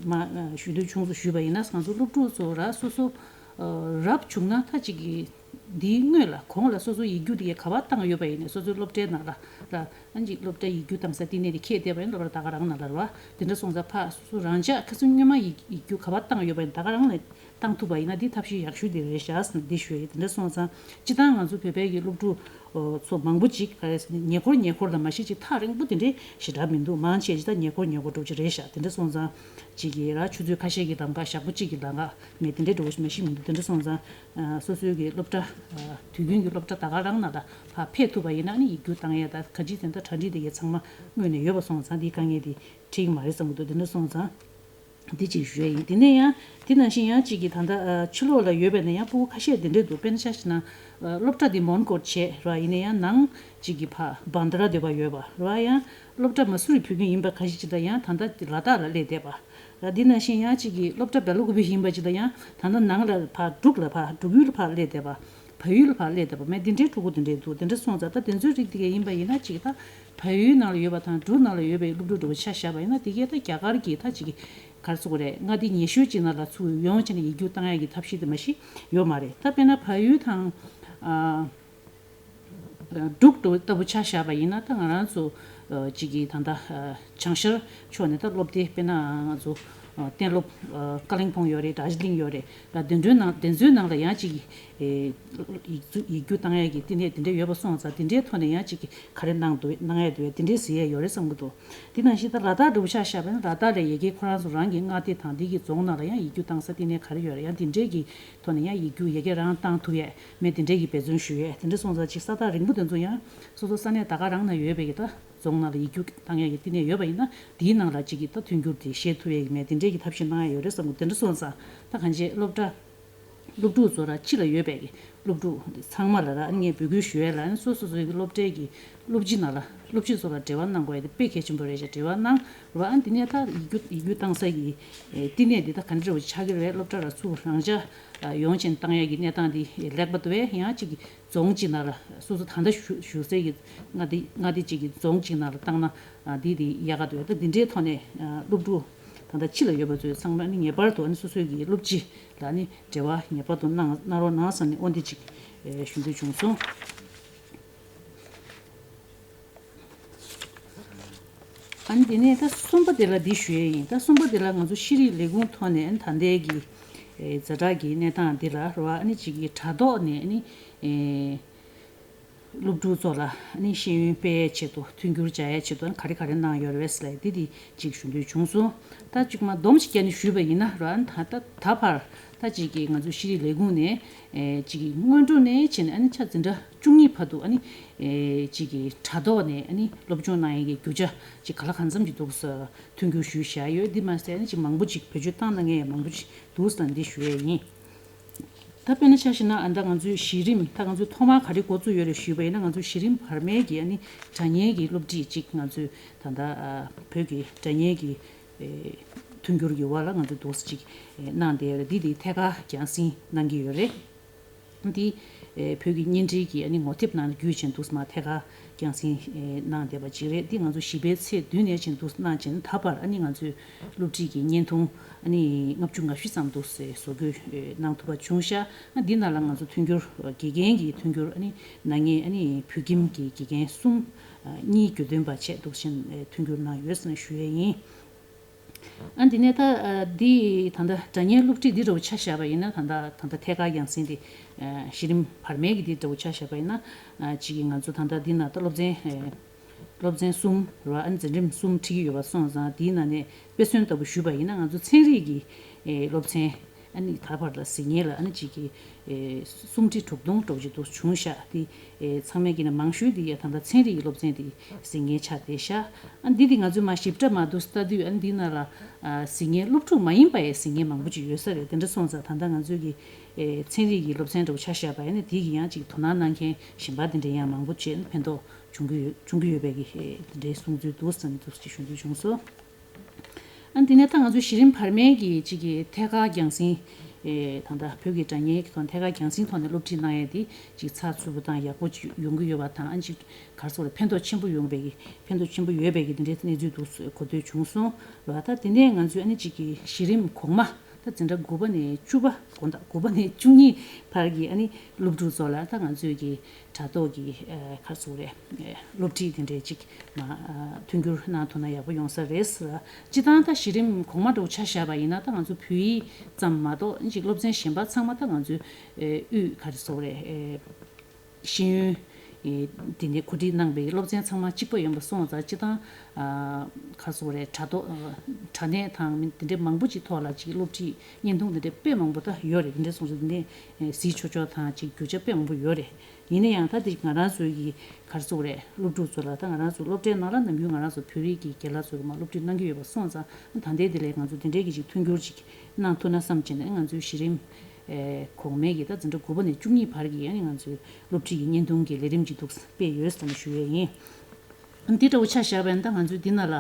མ་ཞུ་འདོད་བྱུང་སོང་ཞུས་པ་ཡིན་ན། ང་ཚོ་སློབ་ཕྲུག་ཚོ་ར་སོ་སོ་རབ་བྱུང་ན་ད་ཅིག་གི་འདིའི་སྔོན་ལ་གོང་ལ་སོ་སོ་ཡིག་རྒྱུགས་དེ་ག་པར་བཏང་ཡོད་པ་ཡིན་ནའི་སོ་སོའི་སློབ་གྲྭའི་ནང་ལ་ར་ཨ་ཅིག་སློབ་གྲྭའི་ཡིག་རྒྱུགས་བཏང་ས་བསྟི་གནས་དེ་ཁེལ་བསྡད་པ་ཡིན་ན་སློབ་གྲྭ་ད་ག་རང་ནང་ལ་ར་བ་དེ་འདྲ་སོང་ཙང་ཕ་སོ་སོ་རང་ཅག་ཁ་སང་སྔོན་མ་ཡིག་ཡིག་རྒྱུགས་ག་པར་བཏང་ཡོད་པ་ཡིན་ད་ག་རང་ནས་བཏང་ཐུབ་པ་ཡིན་ན་འདི་ཐབས་ཤེས་ཡག་ཤོས་དེ་རེད་ཤག་ཟེར་ནས་འདི་ཞུ་ཡ་ཡིན། དེ་འདྲ་སོང་ཙང་སྤྱིར་བཏང་ང་ཚོ་བོད་པའི་གི་སློབ་ཕྲུག་ཚོ་མང་པོ་ཅིག་ག་རེ་ཟེར་ན་ཉེ་འཁོར་ཉེ་འཁོར་ལ་མ་གཞི་ཅིག་ཐག་རིང་པོ་དེ་འདྲའི་ཞེ་དྲག་མི་འདུག་མང་ཆེ་ཅིག་ད་ཉེ་འཁོར་ཉེ་འཁོར་འདྲ་བོ་ཅིག་རེད་ཤག་དེ་འདྲ་སོང་ཙང་ཅིག་གི་ར་ཆུ་ཚོད་ཁ་ཤས་ཀྱི་ལམ་ཁ་ཞག་པོ་གཅིག་གི་ལམ་ཁ་མེད་དེ་འདྲའི་འདྲ་བོ་ཞིག་མ་གཞི་མི་འདུག་དེ་འདྲ་སོང་ཙང་སོ་སོའི་གི་སློབ་གྲྭ་དུས་རྒྱུན་གྱི་སློབ་གྲྭ་ད་ག་རང་ནང་ལ་ཕར་ཕེབས་ཐུབ་པ་ཡིན་ན་ནི་ཡིག་རྒྱུགས་བཏང་ཡ་ད་ག་ཅི་དེ་འདྲ་གྲ་སྒྲིག་དེ་གའི་ཚང་མ་སྔོན་ནས་ཡོད་པ་སོང་ཙང་འདིའི་དཀའ་ངལ་དེ་འཕྲད་ཀྱི་མ་རེད་བསམ་གྱི་འདུག་དེ་འདྲ་སོང་ཙང་། འདི་གཅིག་ཞུ་ཡ་ཡིན། དེ་ནས་ཡང་དེ་ནང་བཞིན་ཡང་གཅིག་གིས་ད་ལྟ་ཨ་ཕྱི་ལོགས་ལ་ཡོད་པ་ནས་ཡང་སྤུ་གུ་ཁ་ཤས་དེ་འདྲས་འདུག་དཔེར་ན་ཆ་བཞག་ན་ཨ་སློབ་གྲྭ་འདི་མོན་གྷོར་བྱས་ར་ཡིན་ན་ཡང་ནང་གཅིག་གིས་ཕ་བྷན་དྷ་ར་སྡོད་པ་ཡོད་པ་ར་ཡང་སློབ་གྲྭ་མ་སུ་རི་ཕུལ་མཁན་ཡིན་པ་ཁ་ཤས་ཅིག་ལ་ཡང་ད་ལྟ་ལ་དྭགས་ལ་སླེབས་བསྡད་པ་ར། འདི་ནང་བཞིན་ཡང་གཅིག་གིས་སློབ་གྲྭ་སྦེལ་ཀོབ་ཡིན་པ་ཅིག་ལ་ཡང་ད་ལྟ་ནང་ལ་ཕ་འབྲུག་ལ་ཕ་འབྲུག་ཡུལ་ཕ་སླེབས་བསྡད་པ་བལ་ཡུལ་ཕ་སླེབས་བསྡད་པ་མེད་དེ་འདྲའི་ཕྲུ་གུ་དེ་འདྲས་འདུག་དེ་འདྲ་སོང་ཙང་ད་དེ་ཚོའི་རིགས་དེ་ག་ཡིན་པ་ཡིན་ན་གཅིག་ད་བལ་ཡུལ་ནང་ལ་ཡོད་པ་དང་འབྲུག་ནང་ལ་ཡོད་པའི་སློབ་ཕྲུག་འདྲ་བོ་ཆ་བཞག་པ་ཡིན་ན་དེ་གས་ད་རྒྱ་གར་གྱི་ད་ཅིག་གི་ག་རེ་ཟེར་དགོས་རེད། མངའ་སྡེ་ཉེ་ཤོས་ཅིག་ནང་ལ་ཚུར་ཡོང་བྱས་ནས་ཡིག་རྒྱུགས་བཏང་ཡག་གི་ཐབས་ཤེས་དེ་མ་གཞི་ཡོད་མ་རེད། ད་དཔེར་ན་བལ་ཡུལ་དང་ཨ་འབྲུག་འདྲ་བོ་ལྟ་བུ་ཆ་བཞག་པ་ཡིན་ན་ད་ང་རང་ཚོ་ཨ་ཅིག་གི་ད་ལྟ་ཨ་བྱང་ཤར་ཕྱོགས་ནས་ད་སློབ་སྡེ་དཔེར་ན་ང་ཚོ་ཨ་གཏན་སློབ་ཨ་ཀ་ལིང་ཕོང་ཡོད་རེད། དར་ཇི་ལིང་ཡོད་རེད། ད་དེ་འདྲའི་ནང་དེ་ཚོའི་ནང་ལ་ཡང་ཅིག་གི་ཨེ་ཡིག་རྒྱུགས་ཡིག་རྒྱུགས་བཏང་ཡག་གི་བསྟི་གནས་དེ་འདྲ་ཡོད་པ་སོང་ཙང་དེ་འདྲའི་ཐོག་ནས་ཡང་ཅིག་གི་ག་རེ་གནང་འདུག་གནང་ཡ་འདུག་དེ་འདྲའི་ཟེར་ཡ་ཡོད་རེད་བསམ་གྱི་འདུག་དེ་ནང་བཞིན་ད་ལ་དྭགས་འདྲ་བོ་ཆ་བཞག་པ་ཡིན་ན་ལ་དྭགས་ལ་ཡ་གི་ཁོ་རང་ཚོ་རང་གི་མངའ་སྡེ་དང་འདི་གི་རྫོང་ནང་ལ་ཡང་ཡིག་རྒྱུགས་བཏང་ས་བསྟི་གནས་ག་རེ་ཡོད་རེད། ཡང་དེ་འདྲའི་གི་ཐོག་ནས་ཡང་ཡིག་རྒྱུགས་ཡ་གི་རང་བཏང་ཐུབ་ཡ་མེད་དེ་འདྲའི་གི་འབད་བརྩོན་ཞུ་ཡ་དེ་འདྲ་སོང་ཙང་ཅིག་ས་ཐག་རིང་པོ་དེ་ཚོ་ཡང་སོ་སོ་ས་གནས་ད་ག་རང་ན་ཡོད་པའི་གི་ད་རྫོང་ནང་ལ་ཡིག་རྒྱུགས་བཏང་ཡ་གི་བསྟི་གནས་ཡོད་པ་ཡིན་ན་དེའི་ནང་ལ་ཅིག་གི་ད་མཐུན་འགྱུར་དེ་བཤད་ཐུབ་ཡ་གི་མེད་དེ་འདྲའི་གི་ཐབས་ཤེས་གནང་ཡ་ཡོད་རེད་བསམ་གི་དེ་འདྲ་སོང་ཙང་ད་གང་ཅི་སློབ་གྲྭ། སློབ་ཕྲུག་ཚོ་ར་ཕྱི་ལ་ཡོད་པའི་གི་སློབ་ཕྲུག་ཚང་མ་ལ་ར་ངས་འབོད་སྐུལ་ཞུ་ཡས་ལ་ཨ་ནི་སོ་སོ་སོའི་གི་སློབ་གྲྭའི་གི་སློབ་སྤྱི་ནང་ལ་སློབ་སྤྱི་ཚོ་ལ་འབྲེལ་བ་གནང་དགོས་ཡ་དེ་དཔེ་གལ་ཆེན་པོ་རེད་ཤག་འབྲེལ་བ་གནང་ར། ཨ་ནི་དེ་ནས་ད་ཡིག་རྒྱུགས་ཡིག་རྒྱུགས་བཏང་ས་གི་ཨེ་བསྟི་གནས་འདི་ད་ག་འདྲ་བ་ཆགས་ཀྱི་རེད། སློབ་གྲྭ་ར་ཚུར་རང་འཇགས་ཡོང་བྱས་བཏང་ཡ་གི་གནས་སྟངས་འདི་ལེགས་པ་འདུག་བས། ཡང་གཅིག་གི་རྫོང་གཅིག་ནང་ལ་སོ་སོ་ད་ལྟ་བཞུགས་བཞུགས་སའི་གི་མངའ་སྡེ་མངའ་སྡེ་གཅིག་གི་རྫོང་གཅིག་ནང་ལ་བཏང་ན་འདི་དེ་ཡག་ག་འདུག་བས། ད་འདི་འདྲའི་ཐོག་ནས་སློབ་ཕྲུག་ད་ལྟ་ཕྱི་ལ་ཡོད་པ་ཚོས་ཚང་མ་ནི་ངེས་པར་དུ་ཨ་ནི་སོ་སོའི་གི་སློབ་སྤྱི་ལ་ནི་འབྲེལ་བ་ངེས་པར་དུ་གནང་གནང་རོགས་གནང་ཟེར་ནས་འོ་འདི་ཅིག་ཨེ་ཞུ་འདོད་བྱུང་སོང་། ཨ་ནི་དེ་ནས་ད་གསུམ་པ་དེ་ལ་འདི་ཞུ་ཡས་ཡིན། ད་གསུམ་པ་དེ་ལ་ང་ཚོ་ཤེས་རིག་ལས་ཁུངས་ཐོག་ནས་ཨ་ནི་ད་ལྟའི་གི་ཨེ་ཛ་དྲག་གི་གནས་སྟངས་འདི་ལ་རོ་ཨ་ནི་ཅིག་གི་དྲ་ཐོག་ནས་ཨ་ནི་ཨེ། སློབ་ཕྲུག་ཚོ་ལ་ནི་ཤེས་ཡོན་སྤེལ་ཡའི་ཆེད་དུ་མཐུན་འགྱུར་བྱ་ཡའི་ཆེད་དུ་ག་རེ་ག་རེ་གནང་ཡོད་རེད་ཟེར་ལ་འདི་འདི་གཅིག་ཞུ་འདོད་བྱུང་སོང་། ད་གཅིག་མ་སྡོམ་ཞིག་བརྒྱབ་ནས་ཞུས་པ་ཡིན་ན་ར་ཨ་ནི་ད་ད་ད་བར་ད་གཅིག་གི་ང་ཚོ་ཤེས་རིག་ལས་ཁུངས་ནས་ཨེ་གཅིག་གི་སྔོན་འགྲོ་ནས་བྱས་ནས་ཨ་ནི་ཆ་འཛིན་གྲྭ་བཅུ་གཉིས་བར་དུ་ཨ་ནི་ཨེ་གཅིག་གི་དྲ་ཐོག་ནས་ཨ་ནི་སློབ་སྦྱོང་གནང་ཡས་ཀྱི་རྒྱུ་ཆ་གཅིག་ག་ལ་གང་འཚམ་གྱི་འདུག་ཟེར་མཐུན་འགྱུར་ཞུས་བཞག་ཡོད། འདི་མ་ཟད་ཨ་ནི་གཅིག་མང་པོ་གཅིག་བེད་སྤྱོད་བཏང་གནང་མཁན་ཡང་མང་པོ་གཅིག་འདུག་ཟེར་འདི་ཞུ་ཡས་ཡིན། ད་དཔེར་ན་ཆ་བཞག་ན་ཨ་ད་ང་ཚོའི་གཞི་རིམ་ད་ང་ཚོའི་ཐོག་མར་ག་རེ་འགོ་བཙུགས་ཡོད་རེད་ཞུས་པ་ཡིན་ན། ང་ཚོའི་གཞི་རིམ་བར་མའི་གི་ཨ་ནི་སྒྲ་སྙན་གྱི་སློབ་ཁྲིད་ཅིག་ང་ཚོའི་ད་ལྟ་ཨ་བོད་ཀྱི་སྒྲ་སྙན་གྱི་ཨེ་མཐུན་འགྱུར་གྱི་འོག་ལ་ང་ཚོས་འདུག་སེ་ཅིག་ཨེ་གནང་བསྡད་ཡོད་རེད། འདི་དེ་ཐད་ཀར་རྒྱང་སྲིང་གནང་གི་ཡོད་རེད། འདི་ཨེ་བོད་ཀྱི་བརྙན་འཕྲིན་གྱི་ཨ་ནི་ངོ་དེབ་ནང་བརྒྱུད་བྱས་འདུག་སེ་མར་ཐད་ཀར་ རྒྱང་སྲིང་གནང་བསྡད་པ་ཅིག་རེད། འདི་ང་ཚོ་བཞི་པའི་ཚེས་བདུན་ནས་བྱས་འདུག་གནང་བྱས་ནས་ད་བར་ཨ་ནི་ང་ཚོས་སློབ་ཁྲིད་ཀྱི་བརྙན་ཐུང་ཨ་ནི་ལྔ་བཅུ་ང་བཞི་ཙམ་འདུག་བཟོ་དགོས་གནང་ཐུབ་པ་བྱུང་ཤག་ཨ་འདི་ནང་ལ་ང་ཚོ་མཐུན་འགྱུར་དགེ་རྒན་གྱི་མཐུན་འགྱུར་ཨ་ནི་གནང་མཁན་ཨ་ནི་བོད་ཁྱིམ་གྱི་དགེ་རྒན་གསུམ་གཉིས་དགེ་འདུན་པ་བྱས་འདུག་བྱས་མཐུན་འགྱུར་གནང་ཡོད་ཟེར་ནས་ཞུ་ཡས་ཡིན། ཨ་འདི་ནས་ད་ཨ་འདི་ད་ལྟ་སྒྲ་སྙན་སློབ་ཁྲིད་འདི་འདྲ་བོ་ཆ་བཞག་པ་ཡིན་ན། ད་ལྟ་ད་ལྟ་ཐད་ཀར་རྒྱང་སྲིང་འདི་ཨ་གཞི་རིམ་བར་མའི་གི་འདི་འདྲ་བོ་ཆ་བཞག་པ་ཡིན་ན། ཨ་གཅིག་གི་ང་ཚོ་ད་ལྟ་འདི་ན་ད་སློབ་ཚན་ཨ་སློབ་ཚན་གསུམ་རེད་བ། ཨ་འཛིན་རིམ་གསུམ་ཁྲིད་ཀྱི་ཡོད་པ་སོང་ཙང་། འདིའི་ནང་ནས་དཔེ་མཚོན་ལྟ་བུ་ཞུས་པ་ཡིན་ན། ང་ཚོ་ཚན་རིག་གི་ཨ་སློབ་ཚན་ཨ་ནི་ད་བར་ལ་གཟིགས་མཁན་ལ་ཨ་ནི་གཅིག་གི་ཨེ་སུམ་ཁྲི་དྲུག་སྟོང་འགྲོ་གི་འདུག་བྱུང་ཤག་དེ་ཨེ་ཚང་མས་ཀྱི་ནས་མང་ཤོས་དེ་ཡ་ད་ལྟ་ཚན་རིག་གི་སློབ་ཚན་དེ་གཟིགས་མཁན་ཆགས་བསྡད་ཤག་ཨ་འདི་དེ་ང་ཚོས་མ་ཞིབ་ཕྲ་མ་འདུག་ལྟ་དུས། ཨ་འདི་ནང་ལ་ཨ་གཟིགས་མཁན་སློབ་ཕྲུག་མ་ཡིན་པ་ཡང་གཟིགས་མཁན་མང་པོ་ཅིག་ཡོད་ས་རེད། དེ་འདྲ་སོང་ཙང་ད་ལྟ་ང་ཚོས་ཀྱི་ཨེ་ཚན་རིག་གི་སློབ་ཚན་འདྲ་བོ་ཆ་བཞག་པ་ཡིན་ན། དེ་གི་ཡང་ཅིག་དོ་སྣང་གནང་མཁན་གཞན་པ་དེ་འདྲ་ཡང་མང་པོ་བྱས་ནས་ཕན་ཐོགས་བྱུང་གི་ཡོད་བྱུང་གི་ཡོད་པའི་གི་ཨེ་དེ་འདྲའི་གསུང་ཚུལ་འདུག་ཟེར་ནས་འདུག་ཅེས་ཞུ་འདོད་བྱུང་སོང་། ཨ་འདི་ནས་ད་ང་ཚོའི་གཞི་རིམ་བར་མའི་གི་གཅིག་གི་ཐད་ཀར་རྒྱང་སྲིང་། ཨེ་ད་ལྟ་བོད་ཀྱི་སྒྲ་སྙན་གྱི་ཐོག་ནས་ཐད་ཀར་རྒྱང་སྲིང་ཐོག་ནས་སློབ་ཁྲིད་གནང་ཡས་དེ་ཅིག་ཚགས་ཚུད་པོ་དང་ཡག་པོ་ཅིག་ཡོང་གི་ཡོད་པ་དང་། ཨ་ཅིག་ག་རེ་ཟེར་དགོས་རེད། ཕན་ཐོགས་ཆེན་པོ་ཡོང་པའི་གི་ཕན་ཐོགས་ཆེན་པོ་ཡོད་པའི་གི་དེ་འདྲའི་གནས་ཚུལ་འདུག་གོ་ཐོས་བྱུང་སོང་ར། ད་དེ་ནས་ང་ཚོའི་ཨ་ནི་གཅིག་གི་གཞི་རིམ་གོང་མ། ད་འཛིན་གྲྭ་དགུ་པ་ནས་བཅུ་པ། དགོངས་དག་དགུ་པ་ནས་བཅུ་གཉིས་བར་གྱི་ཨ་ནི་སློབ་ཕྲུག་ཚོ་ལ་ད་ང་ཚོས་ཀྱི་དྲ་ཐོག་གི་ཨ་ག་རེ་ཟེར་དགོས་རེད། ཨ་སློབ་ཁྲིད་དེ་འདྲའི་ཅིག་མ་ཨ་མཐུན་འགྱུར་གནང་ཐུབ་ན་ཡག་པོ་ཡོང་ས་རེད་ཟེར། སྤྱིར་བཏང་ད་གཞི་རིམ་གོང་མ་འདྲ་བོ་ཆ་བཞག་པ་ཡིན་ན། ད་ང་ཚོ་བོད་ཡིག་ཙམ་མ་གཏོགས་ཅིག་སློབ་ཚན་གཞན་པ་ཚང་མ་ད་ང་ཚོའི་ཨ་དབུས་ག་རེ་ཟེར་དགོས་རེད། ཨ་ཤེས་ཡོན་ཨེ་དེ་ནས་གོ་སྒྲིག་གནང་པའི་སློབ་ཚན་ཚང་མ་གཅིག་པ་ཡིན་པ་སོང་ཙང་། སྤྱིར་བཏང་ཨ་ག་རེ་ཟེར་དགོས་རེད། དྲ་ཐོག་ཨ་དྲ་གནས་དང་དེ་འདྲའི་མང་པོ་ཅིག་ཐོག་ལ་ཅིག་སློབ་ཁྲིད་བརྙན་ཐུང་དེ་འདྲའི་དཔེ་མང་པོ་ད་ཡོད་རེད། དེ་འདྲ་སོང་ཙང་དེ་ནས་ཨེ་གཟིགས་ཆོག་ཆོག་དང་ཅིག་རྒྱུ་ཆ་དཔེ་མང་པོ་ཡོད་རེད། ཡིན་ན་ཡང་ད་དེ་ང་རང་ཚོའི་གི་ག་རེ་ཟེར་དགོས་རེད། སློབ་ཕྲུག་ཚོ་ལ་ད་ང་རང་ཚོ་སློབ་གྲྭའི་ནང་ལ་ནམ་རྒྱུན་ང་རང་ཚོ་བོད་རིགས་ཀྱི་རྒན་ལགས་ཚོ་གི་མ་སློབ་ཁྲིད་གནང་གི་ཡོད་པ་སོང་ཙང་། ད་ལྟའི་དེ་ལས་ང་ཚོ་དེ་འདྲའི་གི་ཅིག་མཐུན་འགྱུར་ཅིག་གནང་ཐུབ་ན་བསམ་བྱས་ནས། ང་ཚོའི་གཞི་རིམ་ཨེ་གོང་མའི་གི་ད་འཛིན་གྲྭ་དགུ་པ་ནས་བཅུ་གཉིས་བར་གྱི་ཨ་ནི་ང་ཚོའི་སློབ་ཁྲིད་ཀྱི་བརྙན་ཐུང་གི་ལས་རིམ་ཅིག་འདུག་སྤེལ་ཡོད་ཟེར་ནས་ཞུ་ཡས་ཡིན། འདི་འདྲ་བོ་ཆ་བཞག་པ་ཡིན་ན། ད་ང་ཚོའི་འདི་ནང་ལ་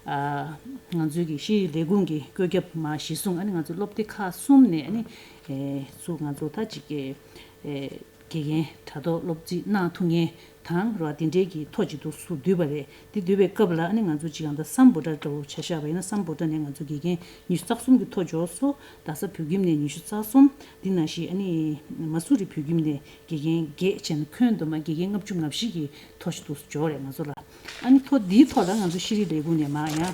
ཨ་ང་ཚོའི་གི་ཤེས་རིག་ལས་ཁུངས་ཀྱི་བཀོད་ཁྱབ་མ་གཞིར་བཟུང་། ཨ་ནི་ང་ཚོའི་སློབ་སྡེ་ཁག་གསུམ་ནས་ཨ་ནི་ཨེ་ཚུར་ང་ཚོ་ད་ཅིག་གི་ཨེ་དགེ་རྒན་དྲ་ཐོག་སློབ་ཁྲིད་གནང་ཐུབ་མཁན་དང་ར། དེ་འདྲའི་གི་ཐོ་ཅིག་འདུག་ཚུར་བསྡུས་པ་རེད། དེ་བསྡུས་པའི་སྐབས་ལ་ཨ་ནི་ང་ཚོ་ཅིག་ཡང་ད་སམ་བྷོ་ཊ་འདྲ་བོ་ཆ་བཞག་པ་ཡིན་ན། སམ་བྷོ་ཊ་ནས་ང་ཚོ་དགེ་རྒན་ཉི་ཤུ་རྩ་གསུམ་གྱི་ཐོ་འབྱོར་སོང་། རྡ་ས་བོད་ཁྱིམ་ནས་ཉི་ཤུ་རྩ་གསུམ། འདི་ནང་བཞིན་ཨ་ནི་མ་སུ་རི་བོད་ཁྱིམ་ནས་དགེ་རྒན་བརྒྱད་བྱས་ནས། ཁྱོན་བསྡོམས་པ་དགེ་རྒན་ལྔ་བཅུ་ང་བཞི་གི་ཐོ་ཞིག་འདུག་འབྱོར་རེད་ང་ཚོ་ལ། ཨ་ནི་ཐོ་འདིའི་ཐོག་ལ་ང་ཚོ་ཤེས་རིག་ལས་ཁུངས་ནས་མར་ཡང་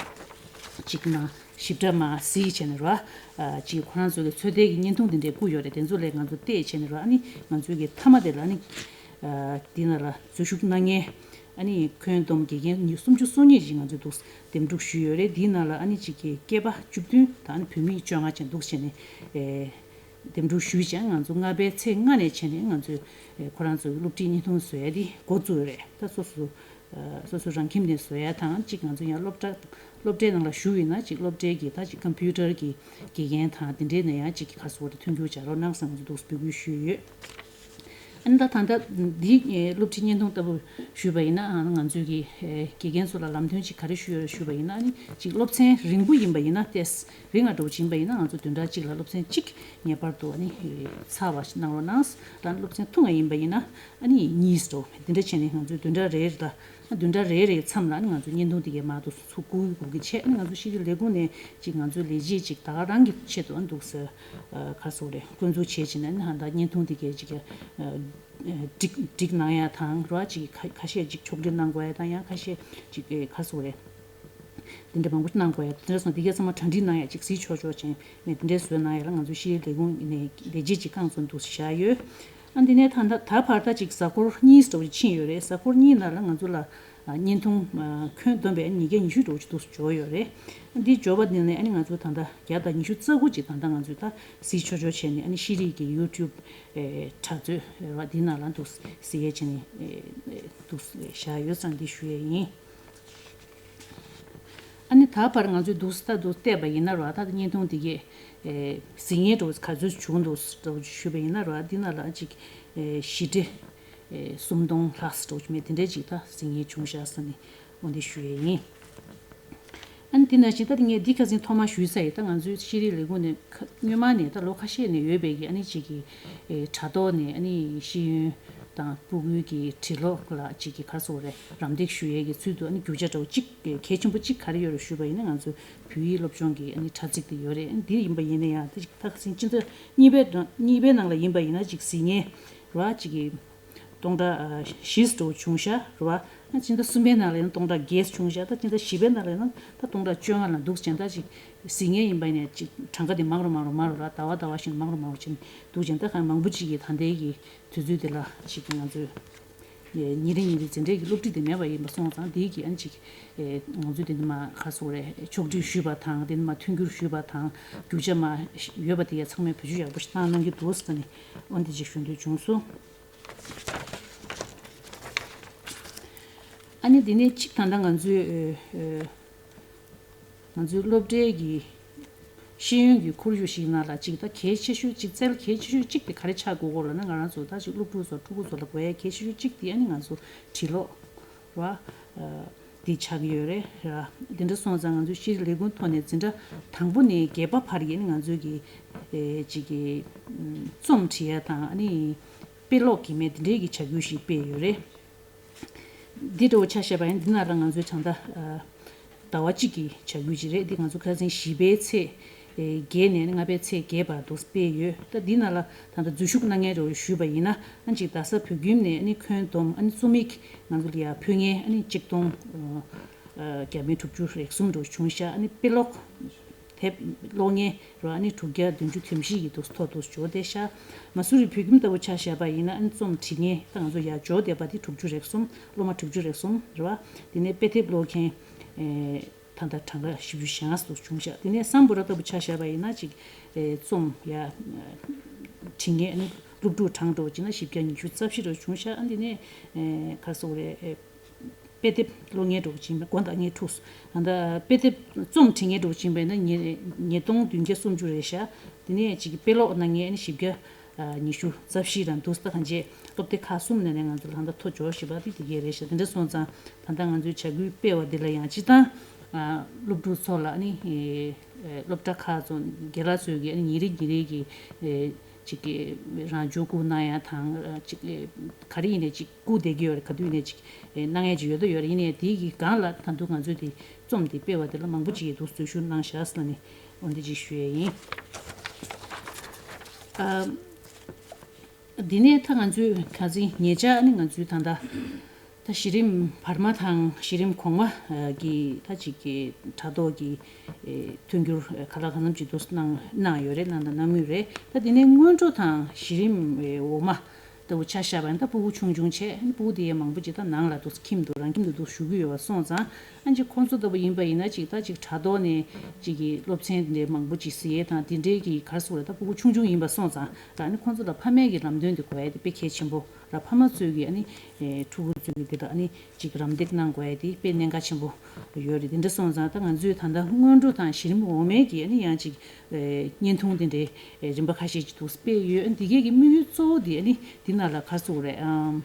ཅིག་མར་ཞིབ་ཕྲ་མར་གཟིགས་བྱས་ནས་ར། ཨ་ཅིག་ཁོ་རང་ཚོ་གི་ཚོད་ལྟའི་གི་བརྙན་ཐུང་དེ་འདྲ་བསྐུར་ཡོད་རེད། དེ་ཚོ་ལ་ང་ཚོ་བལྟས་བྱས་ནས་ར། ཨ་ནི་ང་ཚོའི་གི་མཐའ་མ་དེ་ལ་ཨ་ནི་ཨ་འདི་ནང་ལ་འཛུལ་ཞུགས་གནང་མཁན་ཨ་ནི་ཁྱོན་བསྡོམས་དགེ་རྒན་ཉི་སུམ་ཅུ་སོ་གཉིས་ཅིག་ང་ཚོས་འདུག་འདེམས་སྒྲུག་ཞུས་ཡོད་རེད། འདིའི་ནང་ལ་ཨ་ནི་ཅིག་གི་སྐྱེས་པ་བཅུ་བདུན་དང་། ཨ་ནི་བུད་མེད་བཅོ་ལྔ་ཅན་འདུག་བྱས་ནས་ཨེ་འདེམས་སྒྲུག་ཞུས་ཀྱང་། ང་ཚོ་ལྔ་པའི་ཚེས་ལྔ་ནས་བྱས་ནས་ང་ཚོས་ཨེ་ཁོ་རང་ཚོའི་སློབ་ཁྲིད་བརྙན་ཐུང་བཟོ་ཡ་དེ་འགོ་བཙུགས་ཡོད་རེད། ད་སོ་སོ་ཨ་སོ་སོ་རང་ཁྱིམ་ནས་བཟོ་ཡ་དང་། གཅིག་ང་ཚོ་ཡང་སློབ་གྲྭ་སློབ་གྲྭའི་ནང་ལ་ཞུགས་ཡོད་ན། གཅིག་སློབ་གྲྭའི་གི་ད་གཅིག་ཀམ་པུ་ཊར་གི་དགེ་རྒན་དང་དེ་འདྲའི་ནས་ཡང་གཅིག་གི་ཁ་སོ་རེ་མཐུན་འགྱུར་བྱ་རོགས་གནང་ཟེར་ང་ཚོ་འདུག་འབོད་སྐུལ་ཞུས་ཡོད། ཨ་ནི་ད་ད་ལྟ་འདི་ཨེ་སློབ་ཁྲིད་བརྙན་ཐུང་ལྟ་བུ་ཞུས་པ་ཡིན་ན། ཨ་ང་ཚོའི་གི་ཨེ་དགེ་རྒན་ཚོ་ལ་ལམ་སྟོན་ཅིག་ག་རེ་ཞུས་ཡོད་རེད་ཞུས་པ་ཡིན་ན། ཨ་ནི་གཅིག་སློབ་ཚན་རིང་པོ་ཡིན་པ་ཡིན་ན། ཏོག་ཙམ་རིང་ང་འདྲ་བོ་ཅིག་ཡིན་པ་ཡིན་ན། ང་ཚོ་བདུན་ཕྲག་གཅིག་ལ་སློབ་ཚན་གཅིག་ངེས་པར་དུ་ཨ་ནི་ཨེ་ཚར་བ་ཞིག་གནང་རོགས་གནང་། ད་སློབ་ཚན་ཐུང་ང་ཡིན་པ་ཡིན་ན་ཨ་ནི་གཉིས་འདྲ་བོ་དེ་འདྲ་བྱས་ནས། ང་ཚོས་བདུན་ཕྲག་རེ་རེ་ལ་བདུན་ཕྲག་རེ་རེའི་མཚམས་ལ་ཨ་ནི་ང་ཚོ་བརྙན་ཐུང་དེ་གའི་མར་དུ་ཚུར་བསྐུར་བསྐུར་གི་བྱས། ཨ་ནི་ང་ཚོ་ཤེས་རིག་ལས་ཁུངས་ནས་ཅིག་ང་ཚོའི་ལས་བྱེད་ཅིག་ད་ག་རང་གི་ཆེད་དུ་ཨ་འདུག་ཟེར་ཨ་ག་རེ་ཟེར་དགོས་རེད། བསྐོ་འཛུགས་བྱས་བྱས་ནས། ཨ་ནི་ཧ་ད་བརྙན་ཐུང་དེ་གའི་ཅིག་ཨ་སྒྲིག་སྒྲིག་གནང་ཡ་དང་ར། ཅིག་ཁ་ཁ་ཤས་ཅིག་ཕྱོགས་སྒྲིག་གནང་དགོས་ཡ་དང་། ཡང་ཁ་ཤས་ཅིག་ཨེ་ག་རེ་ཟེར་དགོས་རེད། དེ་འདྲ་མང་པོ་གནང་དགོས་ཡ་དེ་འདྲ་སོང་། དེ་གའི་ཚང་མ་གྲ་སྒྲིག་གནང་ཡ་ཅིག་གཟིགས་ཆོག་ཆོག་བྱས་ནས་དེ་འདྲའི་བཟོས་གནང་ཡ་ལ་ང་ཚོའི་ཤེས་རིག་ལས་ཁུངས་ནས་ལས་བྱེད་ཅིག་རྐང་བཙུགས་འདུག་བཞག་ཡོད། ཨ་འདི་ནས་ད་ད་ད་བར་ད་ཅིག་གཟའ་འཁོར་གཉིས་འདྲ་བོ་ཅིག་ཕྱིན་ཡོད་རེད། གཟའ་འཁོར་གཉིས་ནང་ལ་ང་ཚོ་ལ་ཨ་བརྙན་ཐུང་ཨ་ཁྱོན་བསྡོམས་པས་ཉིས་བརྒྱ་ཉི་ཤུ་འདྲ་བོ་ཅིག་འདུག་འབྱོར་ཡོད་རེད། འདི་འབྱོར་བ་འདི་ནས་ཨ་ནི་ང་ཚོ་ད་ལྟ་བརྒྱ་དང་ཉི་ཤུ་རྩ་དགུ་ཅིག་ད་ལྟ་ང་ཚོས་ད་གཟིགས་ཆོག་ཆོག་བྱས་ནས། ཨ་ནི་ཤེས་རིག་གི་ཡུ་ཊུབ་ཨེ་དྲ་ཚོད་ར་འདི་ནང་ལ་འདུག་གཟིགས་ཡས་བྱས་ནས་ཨེ་འདུག་བཞག་ཡོད་ཙང་འདི་ཞུ་ཡས་ཡིན། ཨ་ནི་ད་བར་ང་ཚོས་འདུག་ལྟ་འདུག་བལྟས་པ་ཡིན་ན་ར། ད་ལྟ་བརྙན་ཐུང་འདི་གས་ཨེ་གཟིགས་མཁན་འདྲ་བོ་ག་ཚོད་བྱུང་འདུག་འདྲ་བོ་ཞུས་པ་ཡིན་ན་ར། འདི་ནང་ལ་ཅིག་ཨེ་བཞི་ཁྲི་ཨེ་སུམ་སྟོང་ལྷག་འདྲ་བོ་མེད་དེ་འདྲ་ཅིག་ད་གཟིགས་མཁན་བྱུང་ཤག་ཟེར་ནས་འོ་འདི་ཞུ་ཡས་ཡིན། ཨ་ནི་དེ་ནང་བཞིན་ད་ངས་འདི་ཁ་སང་ཐོག་མར་ཞུས་ཚར་ཡིན། ད་ང་ཚོའི་ཤེས་རིག་ལས་ཁུངས་ནས་ཁ་སྔོན་མ་ནས་ད་ལོ་ཁ་ཤས་ནས་ཡོད་པའི་གི་ཨ་ནི་ཅིག་གི་ཨེ་དྲ་ཐོག་ནས་ཨ་ནི་ཤེས་ཡོན་ དང་སྤུ་གུའི་གི་འབྲི་ཀློག་ལ་གཅིག་གི་ག་རེ་ཟེར་དགོས་རེད། རམ་འདེགས་ཞུ་ཡས་ཀྱི་ཚུལ་དུ་ཨ་ནི་རྒྱུ་ཆ་འདྲ་བོ་གཅིག་གལ་ཆེན་པོ་གཅིག་ག་རེ་ཡོད་རེད་ཞུས་པ་ཡིན་ན། ང་ཚོའི་བོད་ཡིག་སློབ་སྦྱོང་གི་ཨ་ནི་དྲ་ཚིགས་དེ་ཡོད་རེད། འདི་ཡིན་པ་ཡིན་ན་ཡང་དེ་ཅིག་ད་ག་ཟིན་སྤྱི་ཟླ་གཉིས་པའི་ནང་གཉིས་པའི་ནང་ལ་ཡིན་པ་ཡིན་ན་ཅིག་གཟིགས་མཁན་རེད་བ། གཅིག་གི་སྟོང་ཕྲག་བཞི་འདྲ་བོ་བྱུང་ཤག་རེད་བ། སྤྱི་ཟླ་གསུམ་པའི་ནང་ལ་ཡང་སྟོང་ཕྲག་བརྒྱད་བྱུང་ཤག་ད་སྤྱི་ཟླ་བཞི་པའི་ནང་ལ་ཡང་ད་སྟོང་ཕྲག་བཅོ་ལྔ་ལ་འདུག་ཅན་ད་ཅིག་གཟིགས་མཁན་ཡིན་པ་ཡིན་ན་ཅིག་གྲངས་ཀ་དེ་མང་རུ་མང་རུ་མང་རུ་ར་ཟླ་བ་ཟླ་བ་བཞིན་མང་རུ་མང་རུ་ཕྱིན་འདུག་ཅན། ད་གང་མང་པོ་ཅིག་གིས་ད་ལྟའི་གི་དུས་ཚོད་དེ་ལ་ཅིག་ང་ཚོས་ཉིན་རེ་ཉིན་རེ་འཛིན་གྲྭའི་གི་སློབ་ཁྲིད་དེ་མེད་པ་ཡིན་པ་སོང་ཙང་། དེའི་གི་ཨ་ནི་ཅིག་ང་ཚོས་དེ་འདི་མ་ག་རེ་ཟེར་དགོས་རེད། ཕྱོགས་སྒྲིག་ཞུས་པ་དང་དེ་འདི་མ་མཐུན་འགྱུར་ཞུས་པ་དང་རྒྱུ་ཆ་མ་ཡོད་པ་དེ་ཡ་ཚང་མས་བེད་སྤྱོད་ཡག་པོ་ཞིག་བཏང་གནང་གི་འདུག་ཟེར་ནས་འོ་འདི་ཅིག་ཞུ་འདོད་བྱུང་སོང་། ཨ་ནི་དེ་ནས་གཅིག་ད་ལྟ་ང་ཚོའི་ཨ་ཨ་ང་ཚོའི་སློབ་གྲྭའི་གི་ཤེས་ཡོན་གྱི་ཁོར་ཡུག་ཞིག་ནང་ལ་གཅིག་ད་གལ་ཆེ་ཤོས་གཅིག་རྩལ་གལ་ཆེ་ཤོས་གཅིག་དེ་ག་རེ་ཆགས་དགོས་སྐོར་ལ་ན། ང་རང་ཚོ་ད་ཅིག་སློབ་ཕྲུག་ཚོ་ཕྲུ་གུ་ཚོ་ལ་དགོས་ཡ་གལ་ཆེ་ཤོས་གཅིག་དེ་ཨ་ནི་ང་ཚོ་འབྲི་ཀློག་ར་ཨ་འདི་ཆགས་ཀྱི་ཡོད་རེད་ར། དེ་འདྲ་སོང་ཙང་ང་ཚོའི་སྤྱིར་ལས་ཁུངས་ཐོག་ནས་འཛིན་གྲྭ་དང་པོ་ནས་བརྒྱད་པ་བར་གྱི་ཨ་ནི་ང་ཚོའི་གི་ཨེ་ཅིག་གི་ཨམ་རྩོམ་འབྲི་ཡ་དང་ཨ་ནི་དཔེ་ཀློག་གི་མེད་དེ་འདྲའི་གི་བྱ་འགུལ་ཞིག་སྤེལ་ཡོད་རེད། འདི་འདྲ་བོ་ཆ་བཞག་པ་ཡིན་འདི་ནང་ལ་ང་ཚོའི་ད་ལྟ་ཨ་ཟླ་བ་གཅིག་གི་བྱ་འགུལ་ཅིག་རེད། འདི་ང་ཚོ་ཁ་སང་བཞི་པའི་ཚེས་ཨེ་བརྒྱད་ནས་ལྔ་པའི་ཚེས་བརྒྱད་བར་དུ་སྤེལ་ཡོད། ད་འདི་ནང་ལ་ད་ལྟ་འཛུལ་ཞུགས་གནང་མཁན་འདྲ་བོ་ཞུས་པ་ཡིན་ན། ཨ་ཅིག་རྡ་ས་བོད་ཁྱིམ་ནས་ཨ་ནི་ཁྱོན་བསྡོམས་ཨ་ནི་རྩོམ་ཡིག་ང་ཚོ་ལ་ཡ་ཕུལ་མཁན་ཨ་ནི་གཅིག་སྟོང་ཨ་བརྒྱ་མེད་དྲུག་ཅུ་རེ་གསུམ་འདྲ་བོ་བྱུང་ཤག་ཨ་ནི་དཔེ་ཀློག་དེབ་ཀློག་མཁན་རོ་ཨ་ནི་དྲུག་བརྒྱ་བདུན་ཅུ་དོན་བཞི་ཡི་དུ་ཐོག་ཏུ་འབྱོར་བསྡད་ཤག་མ་སུ་རི་བོད་ཁྱིམ་ལྟ་བུ་ཆ་བཞག་པ་ཡིན་ན་ཨ་ནི་རྩོམ་བྲིས་མཁན་ད་ང་ཚོ་ཡར་འབྱོར་བསྡད་པ་དེ་དྲུག་ཅུ་རེ་གསུམ། སློབ་མ་དྲུག་ཅུ་རེ་གསུམ་རེད་བ། དེ་ནས་དཔེ་དེབ་ཀློག་མཁན་ཨེ་ད་ལྟ་གྲངས་ཀ་བཞི་བཅུ་ཞེ་ལྔ་ཙམ་བྱུང་ཤག་དེ་ནས་སམ་བྷོ་ཊ་ལྟ་བུ་ཆ་བཞག་པ་ཡིན་ན་ཅིག་ཨེ་རྩོམ་ཡར་བྲིས་མཁན་ཨ་ནི་སློབ་ཕྲུག་གྲངས་འགྲོ་བྱས་ན་བཞི་བརྒྱ་ཉི་ཤུ་རྩ་བཞི་རེ་བྱུང་ཤག་ཨ་འདི་ནས་ཨེ་ག་རེ་ཟེར་དགོས་རེད། ཨེ་དཔེ་དེབ་ཀློག་མཁན་འདྲ་བོ་ཅིག་ཡིན་པ་མགོ་འདག་མཁན་འཁྲུགས་སོང་། ད་ལྟ་དཔེ་དེབ་རྩོམ་བྲིས་མཁན་འདྲ་བོ་ཅིག་ཡིན་པ་ཡིན་ན་ཉིས་ཉིས་སྟོང་བདུན་བརྒྱ་སུམ་ཅུ་རེད་ཤག་དེ་ནས་ཅིག་དཔེ་ཀློག་གནང་མཁན་ཨ་ནི་བཞི་བརྒྱ་ཉི་ཤུ་རྩ་བཞི་རང་འདུག་ད་གང་བྱས་སློབ་སྡེ་ཁག་གསུམ་ནས་ནས་ང་ཚོ་ལ་ད་ལྟ་ཐོ་འབྱོར་བཞིན་པ་དེ་དེ་གས་རེད་ཤག་དེ་འདྲ་སོང་ཙང་ད་ལྟ་ང་ཚོའི་བྱ་འགུལ་སྤེལ་བ་འདི་ལ་ཡང་སྤྱི་བཏང་སློབ་ཕྲུག་ཚོ་ལ་ཨ་ནི་སློབ་གྲྭ་ཁག་ཚོ་རྒན་ལགས་ཚོས་ཀྱི་ཨ་ནི་ཉིན་རེ་ཉིན་རེ་གི་ཅིག་གི་རང་འཇུག་སྒུག་གནང་ཡ་དང་། ཅིག་ག་རེ་ཡིན་ནའི་ཅིག་སྒུག་བསྡད་ཀྱི་ཡོད་རེད། ག་དུས་ཡིན་ནའི་ཅིག་གནང་ཡ་ཅིག་ཡོད་ད་ཡོད་རེད། ཡིན་ནའི་དེའི་གི་སྒང་ལ་ད་དུང་ང་ཚོས་དེ་རྩོམ་དེ་སྤེལ་བ་དེ་ལ་མང་པོ་ཅིག་ཡིད་དུ་འཛུལ་ཞུགས་གནང་བཞག་ཟེར་ནས་འོ་འདི་ཅིག་ཞུ་ཡ་ཡིན། ཨ་འདི་ནས་ད་ང་ཚོས་ཁ་སང་ཉེ་ཆར་ནི་ང་ཚོའི་ད་ལྟ་ད་གཞི་རིམ་བར་མ་དང་གཞི་རིམ་གོང་མ་གི་ད་ཅིག་གི་དྲ་ཐོག་གི་མཐུན་འགྱུར་ག་ལ་གང་འཚམ་ཅིག་ཏུ་གནང་གནང་ཡོད་རེད། གནང་དང་གནང་མུས་རེད། ད་དེ་ནས་སྔོན་འགྲོ་དང་གཞི་རིམ་འོག་མ་ལྟ་བུ་ཆ་བཞག་པ་ཡིན་ད་སྤུ་གུ་ཆུང་ཆུང་བྱས་སྤུ་གུ་དེ་ཡང་མང་པོ་ཅིག་ད་ནང་ལ་འདུག་ཁྱིམ་དུ་རང་ཁྱིམ་དུ་འདུག་བཞུགས་ཀྱི་ཡོད་པ་སོང་ཙང་། ཨ་ཅིག་ཁོང་ཚོ་ལྟ་བུ་ཡིན་པ་ཡིན་ན་ཅིག་ད་ཅིག་དྲ་ཐོག་ནས་ཅིག་གི་སློབ་ཚན་དེ་འདྲའི་མང་པོ་ཅིག་གཟིགས་ཡས་དང་དེ་འདྲའི་གི་ག་རེ་ཟེར་དགོས་རེད། ད་སྤུ་གུ་ཆུང་ཆུང་ཡིན་པ་སོང་ཙང་ད་ཨ་ནི་ཁོང་ཚོ་ལ་ཕ་མའི་གི་ལམ་སྟོན་དེ་དགོས་ཡས་དེ་དཔེ་གལ་ཆེན་པོ་ར། ཕ་མ་ཚོས་གི་ཨ་ནི་ཕྲུ་གུ་ཚོའི་གི་དེ་ལ་ཨ་ནི་ཅིག་རམ་འདེགས་གནང་དགོས་ཡས་དེ་དཔེ་གནད་འགག་ཆེན་པོ་ཡོད་རེད། དེ་འདྲ་སོང་ཙང་ད་ང་ཚོས་ད་ལྟ་སྔོན་འགྲོ་དང་གཞི་རིམ་འོག་མའི་གི་ཨ་ནི་ཡང་ཅིག་བརྙན་ཐུང་དེ་འདྲའི་རིམ་པ་ཁ་ཤས་ཅིག་ཏུ་སྤེལ་ཡོད། ཨ་ནི་དེ་གས་ཀྱི་དམིགས་ཡུལ་གཙོ་བོ་དེ་ཨ་ནི་དེ་ནང་ལ་ག་རེ་ཟེར་དགོས་རེད། ཨམ།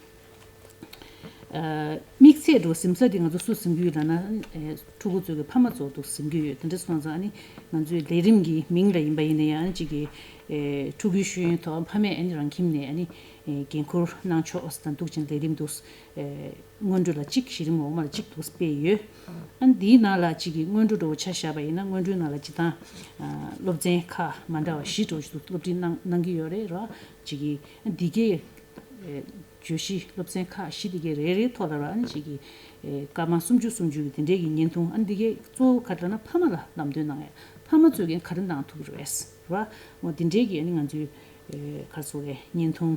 ཨ་དམིགས་ཚད་འགྲོ་ཟིན་ས་དེ་ང་ཚོ་སུ་ཟིན་གྱི་ཡོད་ལབ་ན། ཨེ་ཕྲུ་གུ་ཚོ་གི་ཕ་མ་ཚོ་འདུག་ཟིན་གྱི་ཡོད། དེ་འདྲ་སོང་ཙང་ཨ་ནི་ང་ཚོའི་ལས་རིམ་གྱི་མིང་ལ་ཡིན་པ་ཡིན་ན་ཡང་ཨ་ནི་གཅིག་གི་ཨེ་ཕྲུ་གུའི་ཤེས་ཡོན་ཐོག་ཕ་མས་ཨ་ནི་རང་ཁྱིམ་ནས་ཨ་ནི་ཨེ་འགན་འཁུར་གནང་ཆོག་ཟེར་དང་འདུག་ཅིང་ལས་རིམ་འདུག་ཨེ་སྔོན་འགྲོ་ལ་གཅིག་གཞི་རིམ་འོག་མ་ལ་གཅིག་འདུག་སྤེལ་ཡོད། ཨ་ནི་འདིའི་ནང་ལ་གཅིག་གི་སྔོན་འགྲོ་འདྲ་བོ་ཆ་བཞག་པ་ཡིན་ན་སྔོན་འགྲོའི་ནང་ལ་སྤྱིར་བཏང་ཨ་སློབ་ཚན་ཁག་མ་འདྲ་བ་བཞི་འདྲ་བོ་ཞིག་ཏུ་སློབ་ཁྲིད་གནང་གནང་གི་ཡོད་རེད་ར། གཅིག་གི་འདི་གའི་བརྗོད་གཞི་སློབ་ཚན་ཁག་བཞི་དེ་གའི་རེ་རེའི་ཐོག་ལ་ར་ཨ་ནི་གཅིག་གི་སྐར་མ་སུམ་ཅུ་སུམ་ཅུ་གི་དེ་འདྲའི་གི་བརྙན་ཐུང་། ཨ་ནི་འདི་གའི་གཙོ་བོ་ག་རེ་ལབ་ན་ཕ་མ་ལ་ལམ་སྟོན་གནང་ཡ། ཕ་མ་ཚོས་ཀྱང་ག་རེ་གནང་ཐུབ་ཀྱི་རེད་བ། འོ་དེ་འདྲའི་གི་ཨ་ནི་ང་ཚོའི་ག་རེ་ཟེར་དགོས་རེད། བརྙན་ཐུང་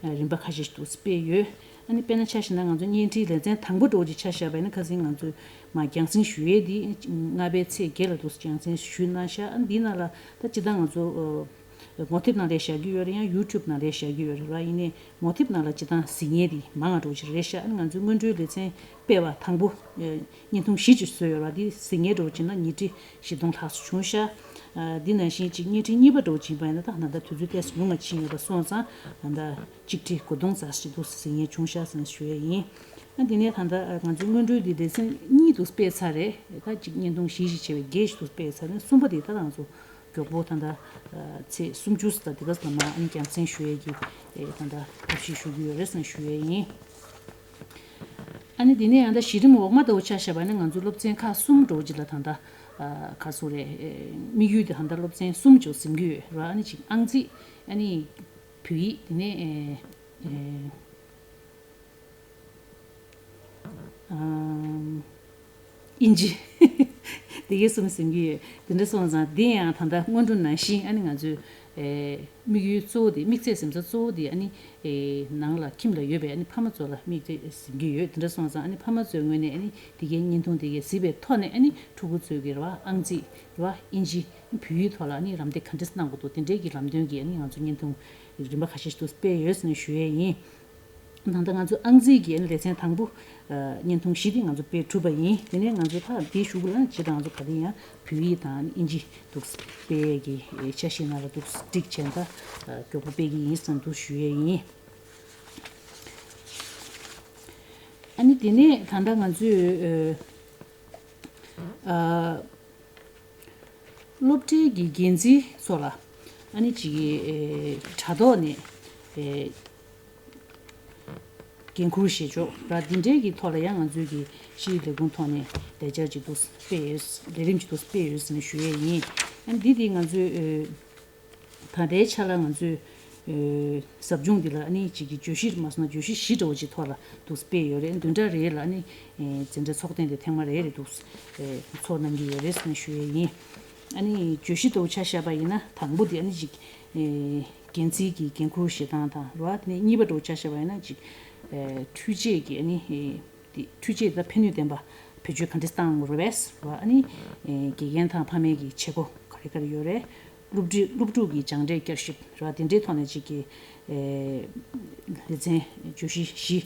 རིམ་པ་ཁ་ཤས་ཤིག་ཏུ་སྤེལ་ཡོད། ཨ་ནི་དཔེར་ན་ཆ་བཞག་ན་ང་ཚོ་བརྙན་འཕྲིན་ལེ་ཚན་དང་པོ་འདྲ་བོ་ཅིག་ཆ་བཞག་པ་ཡིན་ན་ཁ་སང་ང་ཚོས་མར་རྒྱང་སྲིང་ཞུ་ཡས་འདི་ལྔ་པའི་ཚེས་བརྒྱད་ལ་འདུག་རྒྱང་སྲིང་ཞུས་གནང་ཤག་ཨ་ནི་འདིའི་ནང་ལ་ད་སྤྱིར་བཏང་ང་ཚོ་ངོ་དེབ་ནང་ལས་བཞག་གི་ཡོད་རེད། ཡང་ཡུ་ཊུབ་ནང་ལས་བཞག་གི་ཡོད་རེད་ར། ཡིན་ནའི་ངོ་དེབ་ནང་ལ་སྤྱིར་བཏང་གཟིགས་མཁན་འདི་མང་བ་འདྲ་བོ་ཅིག་རེད་ཤག་ཨ་ནི་ང་ཚོའི་སྔོན་འགྲོའི་ལེ་ཚན་སྤེལ་བ་དང་པོ་བརྙན་ཐུང་བཞི་ཅིག་བཟོས་ཡོད་ར། འདི་གཟིགས་མཁན་འདྲ་བོ་བྱས་ན་ཉིས་ཁྲི་བཞི་སྟོང་ལྷག་ཙམ་བྱུང་ཤག་ཨ་འདི་ནང་བཞིན་ཅིག་བརྙན་འཕྲིན་གཉིས་པ་འདྲ་བོ་བྱས་པ་ཡིན་ན་ད་ད་ལྟ་དུས་ཚོད་ཏོག་ཙམ་ཉུང་བ་ཕྱིན་ཡོད་པ་སོང་ཙང་ད་ལྟ་གཅིག་ཁྲི་དགུ་སྟོང་ཙམ་ཞིག་འདུག་གཟིགས་མཁན་བྱུང་ཤག་ཟེར་ནས་ཞུ་ཡས་ཡིན། ཨ་འདི་ནས་ད་ལྟ་ང་ཚོའི་སྔོན་འགྲོའི་འདི་ལེ་ཚན་གཉིས་འདུག་སྤེལ་ཚར་རེད། ད་གཅིག་བརྙན་ཐུང་བཞི་ཞིག་བྱས་པའི་བརྒྱད་ཞིག་འདུག་སྤེལ་ཚར་ནས་གསུམ་པ་དེ་ད་ང་ཚོ་ མགྱོགས་པོ་ད་ལྟ་ཚེས་སུམ་ཅུ་ཙམ་དེ་ག་ཙམ་ལ་མ་ཨ་ནི་རྒྱལ་མཚན་ཞུ་ཡས་ཀྱི་ད་ལྟ་ཐབས་ཤེས་ཞུ་གི་ཡོད་རེད་ཟེར་ནས་ཞུ་ཡས་ཡིན། ཨ་ནི་དེ་ནས་ཡང་ད་གཞི་རིམ་འོག་མ་ལྟ་བུ་ཆ་བཞག་པ་ཡིན་ན་ང་ཚོའི་སློབ་ཚན་ཁག་གསུམ་འདྲ་བོ་ཅིག་ལ་ད་ལྟ་ག་རེ་ཟེར་དགོས་རེད། དམིགས་ཡུལ་དེ་ད་ལྟ་སློབ་ཚན་གསུམ་ཅིག་ཟིན་གྱི་ཡོད་རེད། ཨ་ནི་ཅིག་ཨང་རྩིས། ཨ་ནི་བོད་ཡིག། དེ་ནས་ཨ་ཨམ། དབྱིན་ཇི། དེ་གའི་གསུམ་ཟིན་གྱི་ཡོད། དེ་འདྲ་སོང་ཙང་འདི་ཡང་ད་ལྟ་སྔོན་འགྲོ་ནང་བཞིན་ཨ་ནི་ང་ཚོའི་ཨེ་དམིགས་ཡུལ་གཙོ་བོ་དེ། དམིགས་ཚད་ཟིན་ས་གཙོ་བོ་དེ་ཨ་ནི་ཨེ་ནང་ལ་ཁྱིམ་ལ་ཡོད་པའི་ཨ་ནི་ཕ་མ་ཚོ་ལ་དམིགས་ཏེ་ཟིན་གྱི་ཡོད། དེ་འདྲ་སོང་ཙང་ཨ་ནི་ཕ་མ་ཚོའི་ངོས་ནས་ཨ་ནི་དེ་གའི་བརྙན་ཐུང་དེ་གའི་གཟིགས་པའི་ཐོག་ནས་ཨ་ནི་ཕྲུ་གུ་ཚོའི་གི་རེད་བ། ཨང་རྩིས་རེད་བ། དབྱིན་ཇི། བོད་ཡིག་ཐོག་ལ་ཨ་ནི་རམ་འདེགས་ག་འདྲས་གནང་དགོས་འདུག་དེ་འདྲའི་གི་ལམ་སྟོན་གྱི་ཨ་ནི་ང་ཚོ་བརྙན་ཐུང་རིམ་པ་ཁ་ཤས་ཤིག་ཏུ་སྤེལ་ཡོད་ཟེར་ནས་ཞུ་ཡས་ཡིན། ད་ལྟ་ང་ཚོའི་ཨང་རྩིས་ཀྱི་ལེ་ཚན་དང་པོ། ཨ། བརྙན་ཐུང་བཞི་དེ་ང་ཚོ་སྤེལ་གྲུབ་པ་ཡིན། དེ་ནས་ང་ཚོ་ད་འདིའི་གཞུག་ལ་ཇི་ལྟར་ང་ཚོ་ག་རེ་ཡང་བོད་ཡིག་དང་དབྱིན་ཇི་འདུག་སྤེལ་གྱི་འཆར་གཞི་ནང་ལ་འདུག་སྒྲིག་བྱས། ད་མགྱོགས་པོ་སྤེལ་གྱི་ཡིན་ཟེར་འདུག་ཞུ་ཡས་ཡིན། ཨ་ནི་དེ་ནས་ད་ལྟ་ང་ཚོས་ཨ། སློབ་གྲྭའི་གི་འགན་འཛིན་ཚོ་ལ་ཨ་ནི་ཅིག་གི་ཨེ་དྲ་ཐོག་ནས་ཨེ་འགན་འཁུར་བཞེས་ཕྱོགས་ར་འདི་འདྲའི་གི་ཐོག་ལ་ཡང་ང་ཚོའི་གི་ཕྱིའི་ལས་ཁུངས་ཐོག་ནས་ལས་འཆར་ཅིག་ཏུ་སྤེལ་ཡོད། ལས་རིམ་ཅིག་ཏུ་སྤེལ་ཡོད་ཟེར་ནས་ཞུ་ཡས་ཡིན། ཨ་ནི་འདི་དེ་ང་ཚོའི་ཨེ་ད་ལྟའི་ཆ་ལ་ང་ཚོའི་ཨེ་ཟབ་སྦྱོང་འདི་ལ་ཨ་ནི་ཅིག་གི་བརྗོད་གཞི་མ་སོང་ན་བརྗོད་གཞི་བཞི་འདྲ་བོ་ཅིག་ཐོག་ལ་འདུག་སྤེལ་ཡོད་རེད། བདུན་ཕྲག་རེ་ལ་ཨ་ནི་ཨེ་འཛིན་གྲྭ་ཚོགས་ཐེངས་དེ་ཐེངས་མ་རེ་རེ་འདུག་ཨེ་ཚོགས་གནང་གི་ཡོད་རེད་ཟེར་ནས་ཞུ་ཡས་ཡིན། ཨ་ནི་བརྗོད་གཞི་ལྟ་བུ་ཆ་བཞག་པ་ཡིན་ན་དང་པོ་དེ་ཨ་ནི་ཅིག་ཨེ་འགན་འཛིན་གྱི་འགན་འཁུར་བཞེས་སྟངས་དང་རེད་བ། དེ་ནས་གཉིས་པ་འདྲ་བོ་ཆ་བཞག་པ་ཡིན་ན་ཅིག་ཨེ་འཕྲུལ་ཆས་ཀྱི་ཨ་ནི་ཨེ་དེ་འཕྲུལ་ཆས་དང་ཕན་ནུས་ལྡན་པ་བེད་སྤྱོད་ག་འདྲས་བཏང་དགོས་རེད་པས། ཨ་ནི་ཨེ་དགེ་རྒན་དང་ཕ་མའི་གི་བྱེད་སྒོ་ག་རེ་ག་རེ་ཡོད་རེད། སློབ་ཕྲུག་སློབ་ཕྲུག་གི་སྦྱངས་འབྲས་བསྐྱར་ཞིབ་རེད་བ། དེ་འདྲའི་ཐོག་ནས་ཅིག་གི་ཨེ་ལེ་ཚན་བརྗོད་གཞི་བཞི་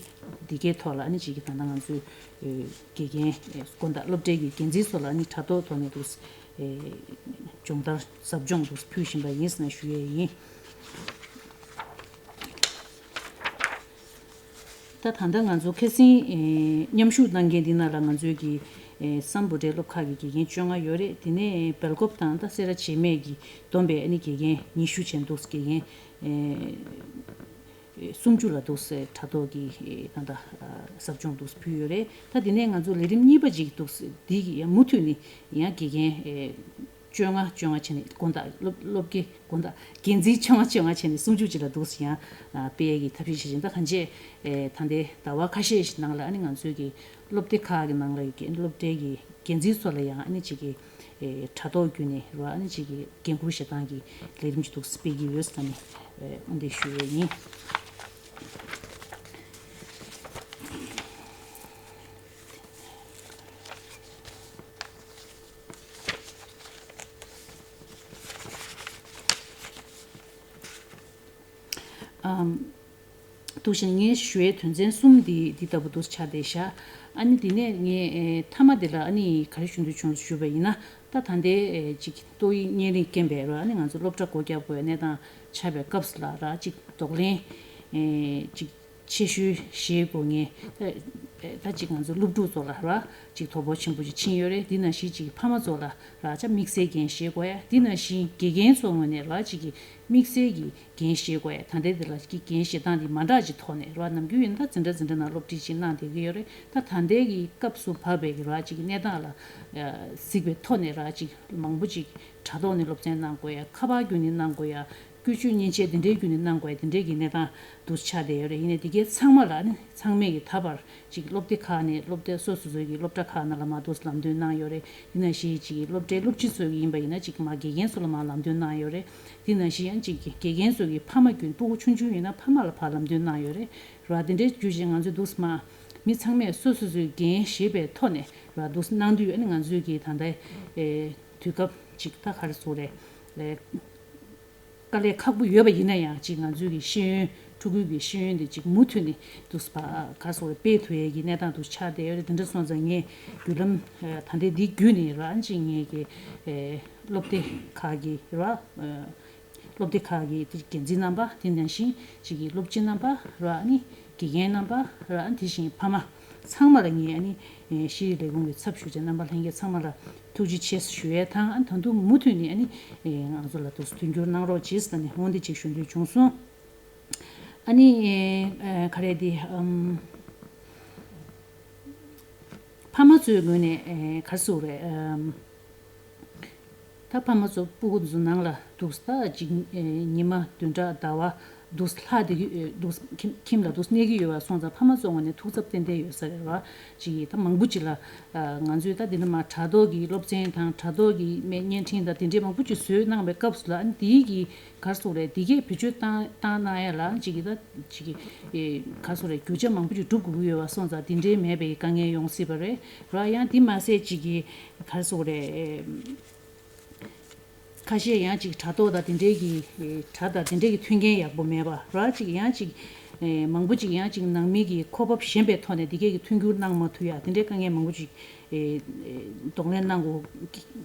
འདི་གའི་ཐོག་ལ་ཨ་ནི་ཅིག་གི་ད་ལྟ་ང་ཚོའི་ཨེ་དགེ་རྒན་ཨེ་དགོན་བདག་སློབ་གྲྭའི་གི་འགན་འཛིན་ཚོ་ལ་ཨ་ནི་དྲ་ཐོག་ཐོག་ནས་འདུག་ཨེ་སྦྱོང་བརྡར་ཟབ་སྦྱོང་འདུག་ཕུལ་བཞིན་པ་ཡིན་ཟེར་ནས་ཞུ་ཡས་ཡིན། ད་ད་ལྟ་ང་ཚོ་ཁ་སང་ཨེ་མཉམ་ཞུགས་གནང་མཁན་འདི་ནང་ལ་ང་ཚོའི་གི་ཨེ་སམ་བྷོ་ཊའི་སློབ་ཁག་གི་དགེ་རྒན་བཅོ་ལྔ་ཡོད་རེད། དེ་ནས་སྦེལ་ཀོབ་དང་ད་སེ་ར་བྱེས་སྨད་ཀྱི་བསྡོམས་པས་ཨ་ནི་དགེ་རྒན་ཉི་ཤུ་བྱས་འདུག་དགེ་རྒན་ཨེ་སུམ་ཅུ་ལ་འདུག་སེ་དྲ་ཐོག་གི་ཨེ་ད་ལྟ་ཨ་ཟབ་སྦྱོང་འདུག་ཕུལ་ཡོད་རེད། ད་དེ་ནས་ང་ཚོ་ལས་རིམ་གཉིས་པ་ཅིག་འདུག་སེ་འདི་གི་ཡང་མུ་མཐུད་ནས་ཡང་དགེ་རྒན་ཨེ་བཅོ་ལྔ་བཅོ་ལྔ་བྱས་ནས་དགོན་བདག་སློབ་སློབ་དགེ་དགོན་བདག་འགན་འཛིན་བཅོ་ལྔ་བཅོ་ལྔ་བྱས་ནས་སུམ་ཅུ་ཅིག་ལ་འདུག་སེ་ཡང་ཨ་སྤེལ་ཡས་ཀྱི་ཐབས་ཤེས་བྱེད་བཞིན། ད་གང་ཅི་ཨེ་ད་ལྟའི་ཟླ་བ་ཁ་ཤས་ཤིག་ནང་ལ་ཨ་ནི་ང་ཚོའི་གི་སློབ་སྡེ་ཁག་གི་ནང་ལ་ཡོད་མཁན་སློབ་གྲྭའི་གི་འགན་འཛིན་ཚོ་ལ་ཡང་ཨ་ནི་ཅིག་གི་ཨེ་དྲ་ཐོག་བརྒྱུད་ནས་རེད་བ། ཨ་ནི་ཅིག་གི་འགན་འཁུར་བཞེས་སྟངས་ཀྱི་ལས་རིམ་ཅིག་འདུག་སེ་སྤེལ་གྱི་ཡོད་ཟེར་ནས་ཨེ་འོ་འདི་ཞུ་ཡས་ཡིན། ཨམ། འདུག་བྱས་ངས་ཞུ་ཡའི་དོན་ཚན་གསུམ་འདི་འདི་ལྟ་བུ་འདུག་ཆགས་བསྡད་ཤག་ཨ་ནི་འདི་ནས་ངས་ཨེ་མཐའ་མ་འདི་ལ་ཨ་ནི་ག་རེ་ཞུ་འདོད་བྱུང་ཞུས་པ་ཡིན་ན། ད་ད་ལྟའི་ཨེ་ཅིག་ཏོག་དབྱིབས་གཉན་རིམས་རྐྱེན་པས་ར་ཨ་ནི་ང་ཚོ་སློབ་གྲྭ་སྒོ་བརྒྱབ་དགོས་གནས་སྟངས་ཆགས་པའི་སྐབས་སུ་ལ་ར་ཅིག་གདོང་ལེན་ཨེ་ཅིག་ཆེ་ཤོས་བཞེས་དགོས་ངེས། ད་ཅིག་ང་ཚོ་སློབ་ཕྲུག་ཚོ་ལ་ར་ཅིག་དོ་ཕོག་ཆེན་པོ་ཅིག་ཕྱིན་ཡོད་རེད། འདི་ནང་བཞིན་ཅིག་ཕ་མ་ཚོ་ལ་ར་ཅིག་དམིགས་བསལ་འགན་བཞེས་དགོས་ཡ། འདི་ནང་བཞིན་དགེ་རྒན་ཚོ་ངོས་ནས་ར་ཅིག་གི་དམིགས་བསལ་གྱི་འགན་བཞེས་དགོས་ཡ། ད་ལྟའི་འདི་ལ་ཅིག་འགན་བཞེས་སྟངས་འདི་མ་འདྲ་ཅིག་ཐོག་ནས་ར་ནམ་རྒྱུན་ཡིན་ན་ད་འཛིན་གྲྭ་འཛིན་གྲྭ་ནང་སློབ་ཁྲིད་ཅིག་གནང་བསྡད་ཀྱི་ཡོད་རེད། ད་ད་ལྟའི་གི་སྐབས་སུ་བབས་པའི་གི་ར་ཅིག་གི་གནས་སྟངས་ལ་གཟིགས་པའི་ཐོག་ནས་ར་ཅིག་མང་པོ་ཅིག་དྲ་ཐོག་ནས་སློབ་ཚན་གནང་དགོས་ཡ། ཁ་པར་བརྒྱུད་ནས་གནང་དགོས་ཡ། བཀོལ་སྤྱོད་མཉེན་ཆས་འདི་འདྲའི་བརྒྱུད་ནས་གནང་དགོས་ཡ། འདི་འདྲའི་གི་གནས་སྟངས་འདུག་ཆགས་བསྡད་ཡོད་རེད། ཡིན་ནའི་འདི་གའི་ཚང་མ་ལ་ནི་ཚང་མས་ཀྱི་ད་བར་ཅིག་སློབ་སྡེ་ཁག་ནས་སློབ་གྲྭ་སོ་སོ་སོའི་གི་སློབ་གྲྭ་ཁག་ནང་ལ་མར་འདུག་ལམ་སྟོན་གནང་ཡོད་རེད། འདི་ནང་བཞིན་ཅིག་སློབ་གྲྭའི་སློབ་སྤྱི་ཚོ་གི་ཡིན་པ་ཡིན་ན་ཅིག་མར་དགེ་རྒན་ཚོ་ལ་མར་ལམ་སྟོན་གནང་ཡོད་རེད། འདི་ནང་བཞིན་ཡང་ཅིག་དགེ་རྒན་ཚོ་གི་ཕ་མ་རྒྱུན་སྤུ་གུ་ཆུང་ཆུང་ཡིན་ན་ཕ་མ་ལ་ཕར་ལམ་སྟོན་གནང་ཡོད་རེད། ར་འདི་འདྲའི་བརྒྱུད་བཞིན་ང་ཚོས་འདུག་མ་མི་ཚང་མས་སོ་སོ་སོའི་འགན་བཞེས་པའི་ཐོག་ནས་ར་འདུག་གནང་དུས་ཨ་ནི་ང་ཚོས་ཀྱི་ད་ལྟའི་ཨེ་དུས་སྐབས་ཅིག་ད་ག་རེ་ཟེར་རེད། དཀའ་ལས་ཁག་པོ་ཡོད་པ་ཡིན་ན་ཡང་ཅིག་ང་ཚོའི་གི་ཤེས་ཡོན་ཕྲུ་གུའི་གི་ཤེས་ཡོན་དེ་ཅིག་མུ་མཐུད་ནས་འདུག་སེ་ཕར་ག་རེ་ཟེར་དགོས་རེད། སྤེལ་ཐུབ་ཡས་ཀྱི་གནས་སྟངས་འདུག་ཆགས་བསྡད་ཡོད་རེད། དེ་འདྲ་སོང་ཙང་ངས་བརྒྱུད་ལམ་ད་ལྟའི་འདི་བརྒྱུད་ནས་ར་ཅིག་ངས་ཀྱི་སློབ་སྡེ་ཁག་གི་ར་སློབ་སྡེ་ཁག་གི་འགན་འཛིན་རྣམ་པ་དེ་ནང་བཞིན་ཅིག་གི་སློབ་སྤྱི་རྣམ་པ་ར་ནི་དགེ་རྒན་རྣམ་པ་ར་དེ་བཞིན་ཕ་མ་ ཚང་མ་ལ་ངས་ཨ་ནི་ཤེས་རིག་ལས་ཁུངས་ཀྱི་ཚབ་ཞུ་བྱས་རྣམ་པ་ལྷན་རྒྱས་ཚང་མ་ལ་ཐུགས་རྗེ་ཆེ་ཞུ་ཡས་དང་། ཨ་ནི་ད་དུང་མུ་མཐུད་ནས་ཨ་ནི་ང་ཚོ་ལ་འདུག་མཐུན་འགྱུར་གནང་རོགས་གྱིས་ཟེར་ནས་འོ་འདི་ཅིག་ཞུ་འདོད་བྱུང་སོང་། ཨ་ནི་ག་རེ་འདི་ཨམ། ཕ་མ་ཚོའི་ངོས་ནས་ག་རེ་ཟེར་དགོས་རེད། ཨམ། ད་ཕ་མ་ཚོ་སྤུ་གུ་ཚོ་ནང་ལ་འདུག་ད་ཅིག་ཉི་མ་བདུན་ཕྲག་ཟླ་བ་འདུག་ལྷག་བསྡད་ཀྱི་འདུག་ཁྱིམ་ཁྱིམ་ལ་འདུག་གནས་ཀྱི་ཡོད་པ་སོང་ཙང་ཕ་མ་ཚོ་ངོས་ནས་ཐུགས་འཚབ་ཏན་ཏན་ཡོད་ས་རེད་བ། ཅིག་ད་མང་པོ་ཅིག་ལ་ང་ཚོས་ད་འདི་འདྲ་མ་དྲ་ཐོག་གི་སློབ་ཚན་དང་དྲ་ཐོག་གི་མེད་བརྙན་འཕྲིན་དང་དེ་འདྲའི་མང་པོ་ཅིག་བཟོས་གནང་བའི་སྐབས་སུ་ལ་ཨ་ནི་དེའི་གི་ག་རེ་ཟེར་དགོས་རེད། འདི་གས་བེད་སྤྱོད་བཏང་བཏང་གནང་ཡ་ལ་ཅིག་གི་ད་ཅིག་གི་ཨེ་ག་རེ་ཟེར་དགོས་རེད། རྒྱུ་ཆ་མང་པོ་ཅིག་སྒྲུབ་དགོས་ཀྱི་ཡོད་པ་སོང་ཙང་དེ་འདྲའི་མེད་པའི་དཀའ་ངལ་ཡོང་སྲིད་པ་རེད་ར། ཡང་དེ་མ་ཟད་ཅིག་གི་ག་རེ་ཟེར་དགོས་རེད། ཁ་ཤས་ཡང་ཅིག་དྲ་ཐོག་དང་དེ་འདྲའི་གི་ཨེ་དྲ་དང་དེ་འདྲའི་གི་མཐུན་རྐྱེན་ཡག་པོ་མེད་པ་ར། ཅིག་ཡང་ཅིག་ཨེ་མང་པོ་ཅིག་ཡང་ཅིག་ནང་མི་གི་གོ་བབ་ཞན་པའི་ཐོག་ནས་དེ་གས་ཀྱི་མཐུན་འགྱུར་གནང་མ་ཐུབ་ཡ་དེ་འདྲའི་དཀའ་ངལ་མང་པོ་ཅིག་ཨེ་ཨེ་གདོང་ལེན་གནང་དགོས་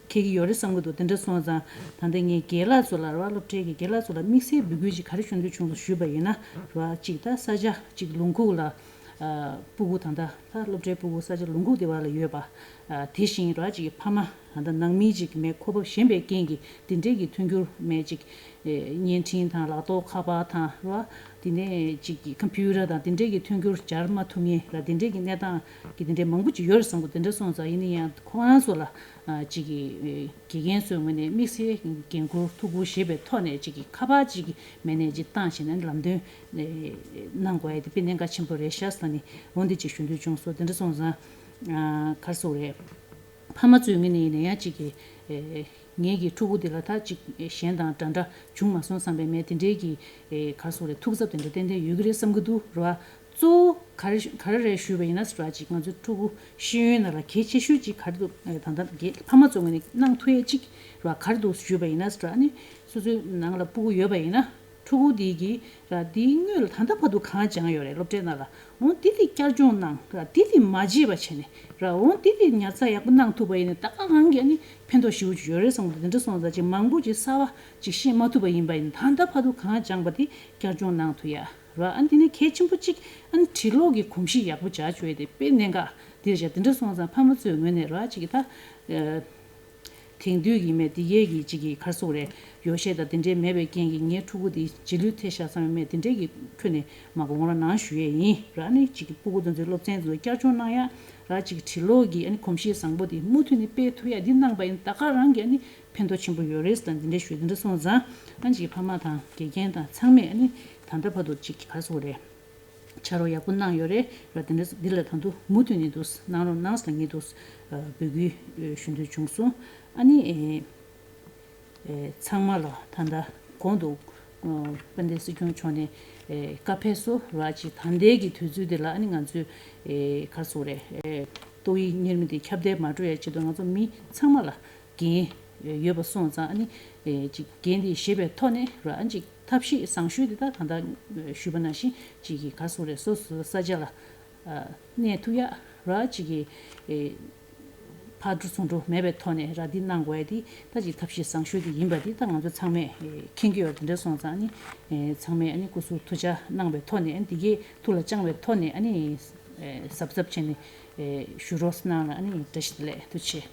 འཁེལ་གྱི་ཡོད་རེད་བསམ་གྱི་འདུག་དེ་འདྲ་སོང་ཙང་ད་ལྟ་ངས་རྒན་ལགས་ཚོ་ལ་ར་སློབ་གྲྭའི་གི་རྒན་ལགས་ཚོ་ལ་དམིགས་བསལ་འབོད་སྐུལ་ཅིག་ག་རེ་ཞུ་འདོད་བྱུང་སོང་ཞུས་པ་ཡིན་ན་ར། ཅིག་ད་ས་ཆ་ཅིག་ལུང་ཁུག་ལ་ཨ་སྤུ་གུ་ད་ལྟ་ད་སློབ་གྲྭའི་སྤུ་གུ་ས་ཆ་ལུང་ཁུག་དེ་བ་ལ་ཡོད་པ། ཨ་དེ་བཞིན་ར་ཅིག་ཕ་མ་ད་ལྟ་ནང་མི་ཅིག་མེད་གོ་བབ་ཞན་པའི་རྐྱེན་གྱིས་དེ་འདྲའི་གི་མཐུན་འགྱུར་མེད་ཅིག་ཨེ་བརྙན་འཕྲིན་དང་ལག་ཐོགས་ཁ་པར་དང་ར། དེ་ནས་ཅིག་གི་ཀམ་པུ་ཊར་དང་དེ་འདྲའི་གི་མཐུན་འགྱུར་སྦྱར་མ་ཐུབ་མཁན་ར། དེ་འདྲའི་གི་གནས་སྟངས་ཀྱི་དེ་འདྲའི་མང་པོ་ཅིག་ཡོད་རེད་བསམ་གི། དེ་འདྲ་སོང་ཙང་ཡིན་ན་ཡང་ཁོ་རང་ཚོ་ལ་ཨ་ཅིག་གི་ཨེ་དགེ་རྒན་ཚོའི་ངོས་ནས་དམིགས་བསལ་འགན་ཁུར་ཐུགས་ཁུར་བཞེས་པའི་ཐོག་ནས་ཅིག་གི་ཁ་པར་ཅིག་གི་མ་ནས་ཅིག་བཏང་བྱས་ནས་ལམ་སྟོན་ཨེ་གནང་དགོས་ཡ་དེ་དཔེ་གནད་འགག་ཆེན་པོ་རེད་ཤག་ཟེར་ནས་འོ་འདི་ཅིག་ཞུ་འདོད་བྱུང་སོང་། དེ་འདྲ་སོང་ཙང་ཨ་ག་རེ་ཟེར་དགོས་རེད། ཕ་མ་ཚོའི་ངོས་ནས་ཡིན་ན་ཡང་ཅིག་གི་ཨེ་ངེད་ཀྱི་ཕྲུ་གུ་དེ་ལ་ད་ཅིག་ཨེ་གཞན་དང་འདྲ་འདྲ་བྱུང་མ་སོང་བསམ་པའི་མེད་དེ་འདྲའི་གི་ཨེ་ག་རེ་ཟེར་དགོས་རེད། ཐུགས་འཚབ་དེ་འདྲ་ཏན་ཏན་ཡོད་ཀྱི་རེད་བསམ་གྱི་འདུག་ར། གཙོ་བོ་ག་རེ་ག་རེ་རེད་ཞུས་པ་ཡིན་ན་ར། ཅིག་ང་ཚོའི་ཕྲུ་གུ་ཤེས་ཡོན་ནང་ལ་གལ་ཆེ་ཤོས་ཅིག་ག་རེ་འདུག་ཨེ་ད་ལྟ་གི་ཕ་མ་ཚོའི་ངོས་ནས་གནང་ཐུབ་ཡས་ཅིག་ར་ག་རེ་འདུག་ཞུས་པ་ཡིན་ན་ར། ཨ་ནི་སོ་སོའི་ནང་ལ་ཕྲུ་གུ་ཡོད་པ་ཡིན་ན་ཕྲུ་གུ་དེ་གི་ར་དེའི་སྔོན་ལ་ད་ལྟ་བར་དུ་གང་སྦྱངས་ཡོད་རེད་སློབ་གྲྭའི་ནང་ལ། འོ་དེ་དེ་བསྐྱར་སྦྱོང་གནང་ར། དེ་དེ་མ་བརྗེད་པ་བྱས་ནས་ར། འོ་དེ་དེ་ཉར་ཚགས་ཡག་པོ་གནང་ཐུབ་པ་ཡིན་ན་ད་ག་རང་གི་ཨ་ནི་ཕན་ཐོགས་ཞེ་པོ་ཅིག་ཡོད་རེད་བསམ་གི་འདུག་དེ་འདྲ་སོང་ཙང་ཅིག་མང་པོ་ཅིག་གསར་པ་ཅིག་ཤེས་མ་ཐུབ་པ་ཡིན་པ་ཡིན་ན་ད་ལྟ་བར་དུ་གང་སྦྱངས་པ་དེ་བསྐྱར་སྦྱོང་གནང་ཐུབ་ཡ་ར། ཨ་ནི་དེ་ནས་གལ་ཆེན་པོ་གཅིག་ཨ་ནི་འབྲི་ཀློག་གི་གོམས་གཤིས་ཡག་པོ་སྦྱར་བཅུག་ཡ་དེ་དཔེ་གནད་འགག་དེ་རེད་ཤག་དེ་འདྲ་སོང་ཙང་ཕ་མ་ཚོའི་ངོས་ནས་ར་ཅིག་ད་ཨ། དེང་དུས་ཀྱི་མེད་དེ་གས་ཀྱི་ཅིག་གི་ག་རེ་ཟེར་དགོས་རེད། ཡོ་བྱད་དང་དེ་འདྲའི་མེད་པའི་རྐྱེན་གྱིས་ངའི་ཕྲུ་གུ་དེ་རྗེས་ལུས་ཐེབས་ཤག་བསམ་པའི་མེད་དེ་འདྲའི་གི་ཁྱོན་ནས་མ་དགོངས་ར་གནང་ཞུ་ཡས་ཡིན་ར། ཨ་ནི་ཅིག་གི་སྤུ་གུ་དེ་ཚོའི་སློབ་ཚན་དེ་ཚོ་བསྐྱར་སྦྱོང་གནང་ཡ་ར། ཅིག་འབྲི་ཀློག་གི་ཨ་ནི་གོམས་གཤིས་བཟང་པོ་དེ་མུ་མཐུད་ནས་སྤེལ་ཐུབ་ཡ་འདི་གནང་པ་ཡིན་ན་ད་ག་རང་གི་ཨ་ནི་ཕན་ཐོགས་ཆེན་པོ་ཡོད་རེད་ཟེར་དང་དེ་འདྲ་ཞུས། དེ་འདྲ་སོང་ཙང་ཨ་ནི་ཅིག་ཕ་མ་དང་དགེ་རྒན་དང་ཚང་མས་ཨ་ནི་ད་ལྟ་བར་དུ་ཅིག་གི་ག་རེ་ཟེར་དགོས་རེད། ཕྱག་རོགས་ཡག་པོ་གནང་ཡོད་རེད་ར། དེ་འདྲ་འདི་ལ་ད་དུང་མུ་མཐུད་ནས་འདུག་གནང་རོགས་གནང་ཟེར་ངས་འདུག་འབོད་སྐུལ་ཞུ་འདོད་བྱུང་སོང་། ཨ་ནི་ཨེ་ཚང་མ་ལ་ད་ལྟ་གོང་དུ་དཔལ་ལྡན་སྲིད་སྐྱོང་མཆོག་ནས་ཨེ་བཀའ་ཕེབས་སོ་ར། ཅིག་ད་ལྟའི་གི་དུས་ཚོད་འདི་ལ་ཨ་ནི་ང་ཚོས་ཨེ་ག་རེ་ཟེར་དགོས་རེད། ཨེ་ཏོག་དབྱིབས་གཉན་རིམས་འདི་ཁྱབ་གདལ་མ་འགྲོ་ཡ་ཆེད་དུ་ང་ཚོ་མི་ཚང་མ་ལ་འགན་ཡོད་པ་སོང་ཙང་ཨ་ནི་ཨེ་ཅིག་འགན་འདི་བཞེས་པའི་ཐོག་ནས་ར། ཨ་ཅིག་ཐབས་ཤེས་བཟང་ཤོས་དེ་དག་ད་ལྟ་ཞུས་པ་ནང་བཞིན་ཅིག་གི་ག་རེ་ཟེར་དགོས་རེད། སོ་སོའི་ས་ཆ་ལ་ཨ་གནས་ཐུབ་ཡ་ར། ཅིག་གི་ཨེ་ཕར་འགྲོ་ཚུར་འགྲོ་མེད་པའི་ཐོག་ནས་ར་འདི་གནང་དགོས་ཡ་དེ་ད་ཅིག་ཐབས་ཤེས་བཟང་ཤོས་དེ་ཡིན་པ་དེ་ད་ང་ཚོ་ཚང་མས་ཨེ་མཁྱེན་གྱི་ཡོད། དེ་འདྲ་སོང་ཙང་ཨ་ནི་ཨེ་ཚང་མས་ཨ་ནི་སྐུ་གཟུགས་ཐུགས་ཅག་གནང་བའི་ཐོག་ནས་ཨ་ནི་འདི་གས་ཐུགས་ལ་བཅངས་པའི་ཐོག་ནས་ཨ་ནི་ཨེ་གཟབ་གཟབ་བྱས་ནས་ཨེ་ཞུ་རོགས་གནང་ལ། ཨ་ནི་བཀྲ་ཤིས་བདེ་ལེགས། ཐུགས་རྗེ་ཆེ།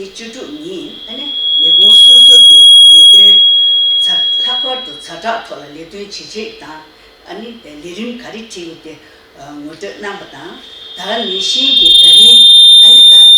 བཅུ་དྲུག་ཉིན་ཨ་ནི་ལས་ཁུངས་སོ་སོ་གི་ལས་དོན་ཛ་ལྷག་པར་དུ་ཛ་དྲག་ཐོག་ལ་ལས་དོན་བྱེད་ཆེད་དང་ཨ་ནི་ལས་རིམ་ག་རེ་བྲིས་ཡོད་དེ་ངོ་སྤྲོད་གནང་པ་དང་། ད་ག་ནང་བཞིན་གྱི་ད་རིང་ཨ་ནི་ད།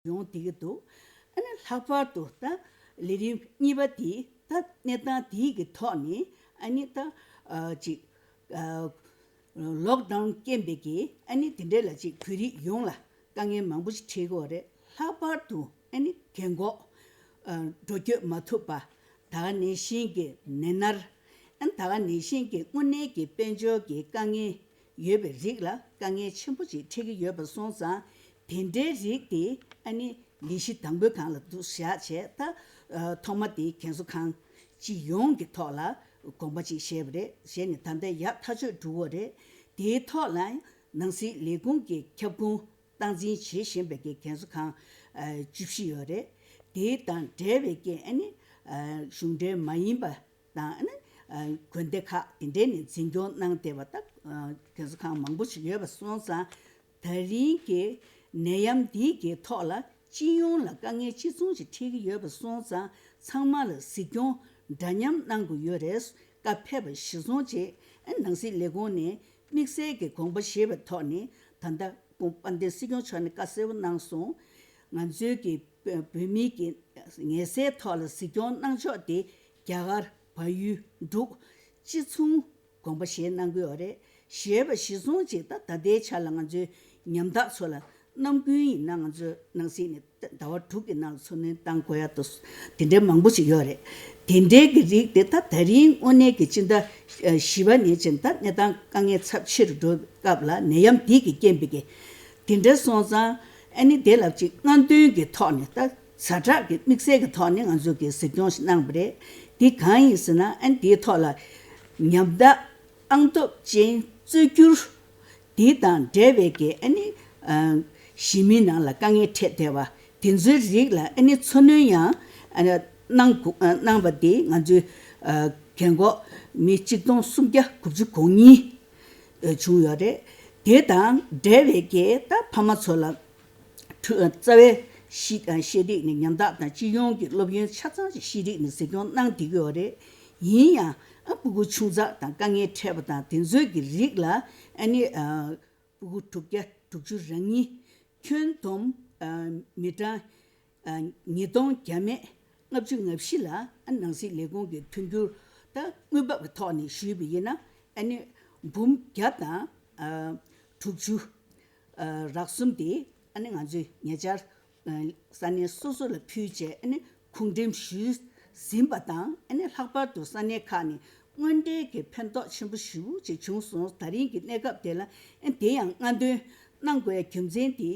ཡོང་བསྡད་ཀྱི་འདུག་ཨ་ནི་ལྷག་པར་དུ་ད་ལས་རིམ་གཉིས་པ་དེ་ད་གནས་སྟངས་དེའི་གི་ཐོག་ནས་ཨ་ནི་ད་ཅིག་ལོག་ཌའུན་རྐྱེན་པས་ཀྱི་ཨ་ནི་དེ་འདྲས་ལ་ཅིག་བོད་རིགས་ཡོངས་ལ་དཀའ་ངལ་མང་པོ་ཞིག་འཕྲད་ཀྱི་ཡོད་རེད། ལྷག་པར་དུ་ཨ་ནི་རྒན་གོག་འགྲོ་སྐྱོད་མ་ཐུབ་པ། ད་ག་ནང་བཞིན་གྱི་ནད་མནར། ཨ་ནི་ད་ག་ནང་བཞིན་གྱི་དངོས་གནས་ཀྱི་དཔལ་འབྱོར་གྱི་དཀའ་ངལ་ཡོད་པའི་རིགས་ལ་དཀའ་ངལ་ཆེན་པོ་ཞིག་འཕྲད་ཀྱི་ཡོད་པ་སོང་ཙང་། དེ་འདྲའི་རིགས་དེ་ཨ་ནི་ལས་གཞི་དང་པོའི་སྒང་ལ་འདུག་བཞག་བྱས། ད་ཐོག་མ་དེ་རྒན་གསོ་ཁང་སྤྱི་ཡོངས་ཀྱི་ཐོག་ལ་དགོངས་པ་ཅིག་བཞེས་པ་རེད། བཞེས་ནས་ད་ལྟ་ཡག་ཐག་ཆོད་འགྲོ་གི་ཡོད་རེད། དེའི་ཐོག་ལ་ནང་སྲིད་ལས་ཁུངས་ཀྱི་ཁྱབ་ཁོངས་སྟངས་འཛིན་བྱེད་བཞིན་པའི་གི་རྒན་གསོ་ཁང་བཅུ་བཞི་ཡོད་རེད། དེ་དང་འབྲེལ་བའི་གི་ཨ་ནི་གཞུང་འབྲེལ་མ་ཡིན་པ་དང་ཨ་ནི་དགོན་སྡེ་ཁག་དེ་འདྲས་ནས་འཛིན་སྐྱོང་གནང་བསྡད་པ་ད་རྒན་གསོ་ཁང་མང་པོ་ཞིག་ཡོད་པ་སོང་ཙང་། ད་རིང་གི་ནད་ཡམས་འདིའི་གི་ཐོག་ལ་སྤྱི་ཡོངས་ལ་དཀའ་ངལ་གཅིག་མཚུངས་ཤིག་འཕྲད་ཀྱི་ཡོད་པ་སོང་ཙང་། ཚང་མ་ལ་གཟིགས་སྐྱོང་འདྲ་མཉམ་གནང་དགོས་ཡོད་རེད། བཀའ་ཕེབས་པ་གཞིར་བཟུང་བྱས་ཨ་ནང་སྲིད་ལས་ཁུངས་ནས་དམིགས་བསལ་གྱི་དགོངས་པ་བཞེས་པའི་ཐོག་ནས། ད་ལྟ་སྐུ་ངོ་དཔལ་ལྡན་སྲིད་སྐྱོང་མཆོག་ནས་བཀའ་གསལ་པོ་གནང་སོང་། ང་ཚོའི་གི་བོད་མིའི་གི་ངལ་སེལ་ཐོག་ལ་གཟིགས་སྐྱོང་གནང་ཕྱོགས་དེ་རྒྱ་གར། བལ་ཡུལ། འབྲུག་གཅིག་མཚུངས་དགོངས་པ་བཞེས་གནང་གི་ཡོད་རེད། བཞེས་པ་གཞིར་བཟུང་བྱས། ད་ད་ལྟའི་ཆ་ལ་ང་ཚོའི་ཉམ་ཐག་ཚོ་ལ་ནམ་རྒྱུན་ཡིན་ན་ང་ཚོ་ནང་སྲིད་ནས་ཟླ་བ་དྲུག་གི་ནང་ལ་འཚོ་སྣོན་གཏང་དགོས་ཡ་དེ་འདྲའི་མང་པོ་ཞིག་ཡོད་རེད། དེ་འདྲའི་གི་རིགས་དེ་ད་ད་རིང་དངོས་གནས་ཀྱི་སྤྱི་ཟླ་བཞི་པ་ནས་བྱས་ད་གནས་སྟངས་དཀའ་ངལ་ཚབས་ཆེ་རུ་འགྲོ་སྐབས་ལ་ནད་ཡམས་འདི་གི་རྐྱེན་པས་ཀྱི་དེ་འདྲ་སོང་ཙང་ཨ་ནི་དེ་ལ་ཅིག་སྔ་འདོན་གྱི་ཐོག་ནས། ད་ཛ་དྲག་གི་དམིགས་བསལ་གྱི་ཐོག་ནས་ང་ཚོ་གིས་གཟིགས་སྐྱོང་ཞིག་གནང་བ་རེད། འདི་གང་ཡིན་ཟེར་ན། ཨ་ནི་དེའི་ཐོག་ལ་ཉམ་ཐག་ཨང་སྟོབས་ཅན་རྩོད་འགྱུར་དེ་དང་འབྲེལ་བའི་གི་ཨ་ནི་ཨ་གཞིས་མི་ནང་ལ་དཀའ་ངལ་འཕྲད་བསྡད་པ་དེ་ཚོའི་རིགས་ལ་ཨ་ནི་འཚོ་སྣོན་ཡང་ཨ་ནི་གནང་དགོས། ཨ་གནང་བ་དེ་ང་ཚོའི་ཨ་རྒན་གོག་མི་གཅིག་སྟོང་སུམ་བརྒྱ་དགུ་བཅུ་གོ་གཉིས་བྱུང་ཡོད་རེད། དེ་དང་འབྲེལ་བའི་གི་ད་ཕ་མ་ཚོ་ལ་ཕྲུ་རྩ་བའི་ཤེས་ཤེས་རིག་ནས་ཉམ་ཐག་དང་སྤྱི་ཡོངས་ཀྱི་སློབ་ཡོན་ཆ་ཚང་ཞིག་ཤེས་རིག་ནས་གཟིགས་སྐྱོང་གནང་བསྡད་ཀྱི་ཡོད་རེད། ཡིན་ཡང་ཨ་སྤུ་གུ་ཆུང་ཙག་དང་དཀའ་ངལ་འཕྲད་པ་དང་དེ་ཚོའི་གི་རིགས་ལ་ཨ་ནི་ཨ་སྤུ་གུ་དྲུག་བརྒྱ་དྲུག་ཅུ་རང་གཉིས། ཁྱོན་བསྡོམས་ཨ་མི་གྲངས་ཨ་ཉིས་སྟོང་བརྒྱ་མེད་ལྔ་བཅུ་ང་བཞི་ལ་ཨ་ནང་སྲིད་ལས་ཁུངས་ཀྱི་མཐུན་འགྱུར་ད་དངུལ་འབབ་ཀྱི་ཐོག་ནས་ཞུས་པ་ཡིན་ན། ཨ་ནི་འབུམ་བརྒྱ་དང་ཨ་དྲུག་ཅུ་ཨ་རག་གསུམ་དེ་ཨ་ནི་ང་ཚོས་ཉེ་ཆར་ས་གནས་སོ་སོ་ལ་ཕུལ་བྱས། ཨ་ནི་ཁུངས་འགྲེམས་ཞུས་ཟིན་པ་དང་། ཨ་ནི་ལྷག་པར་དུ་ས་གནས་ཁག་ནས་དངོས་འབྲེལ་གྱི་ཕན་ཐོགས་ཆེན་པོ་ཞེ་པོ་ཅིག་བྱུང་སོང་། ད་རིང་གི་གནས་སྐབས་དེ་ལ་ཨ་དེ་ཡང་སྔ་འདོན་གནང་དགོས་ཡ་རྒྱུ་མཚན་དེ་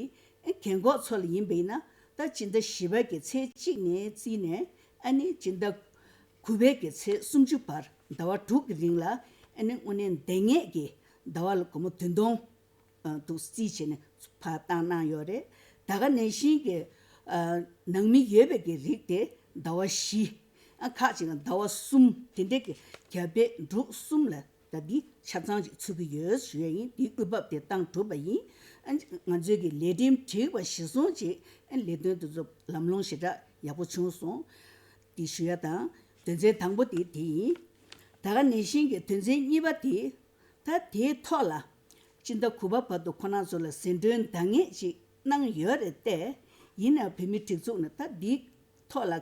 ཨ་རྒན་གོག་ཚོ་ལ་ཡིན་པ་ཡིན་ན། ད་སྤྱི་ཟླ་བཞི་པ་གི་ཚེས་གཅིག་ནས་བརྩིས་ནས་ཨ་ནི་སྤྱི་ཟླ་དགུ་པའི་གི་ཚེས་སུམ་ཅུ་བར་ཟླ་བ་དྲུག་གི་རིང་ལ་ཨ་ནི་དངོས་གནས་འདང་ངེས་ཀྱི་ཟླ་བ་ལ་སྒོར་མོ་བདུན་སྟོང་འདུག་རྩིས་བྱས་ནས་ཕར་བཏང་གནང་ཡོད་རེད། ད་ག་ནང་བཞིན་གྱི་ཨ་ནང་མི་ཡོད་པའི་གི་རིགས་དེ་ཟླ་བ་བཞི། ཨ་ཁག་ཅིག་ལ་ཟླ་བ་གསུམ། དེ་འདྲའི་གི་རྒྱ་བལ་འབྲུག་གསུམ་ལ་ད་འདི་ཆ་ཚང་ཅིག་ཚུད་ཀྱི་ཡོད་ཞུ་ཡ་ཡིན། འདིའི་དངུལ་འབབ་དེ་བཏང་གྲུབ་པ་ཡིན། ཨ་ང་ཚོའི་གི་ལས་རིམ་བསྒྲིགས་པ་གཞིར་བཟུང་བྱས་ཨ་ལས་དོན་དེ་ཚོ་ལམ་ལྷོང་ཞེ་དྲག་ཡག་པོ་བྱུང་སོང་། འདི་ཞུ་ཡ་དང་། དོན་ཚན་དང་པོ་དེ་དེ་ཡིན། ད་ག་ནང་བཞིན་གྱི་དོན་ཚན་གཉིས་པ་དེ། ད་དེའི་ཐོག་ལ་སྤྱི་ཟླ་དགུ་པ་བར་དུ་ཁོ་རང་ཚོ་ལ་ཟིན་བྲིས་འདང་ངེས་ཅིག་གནང་ཡོད་རེད་དེ། ཡིན་ནའང་བོད་མིའི་སྒྲིག་འཛུགས་ནས་ད་འདིའི་ཐོག་ལ་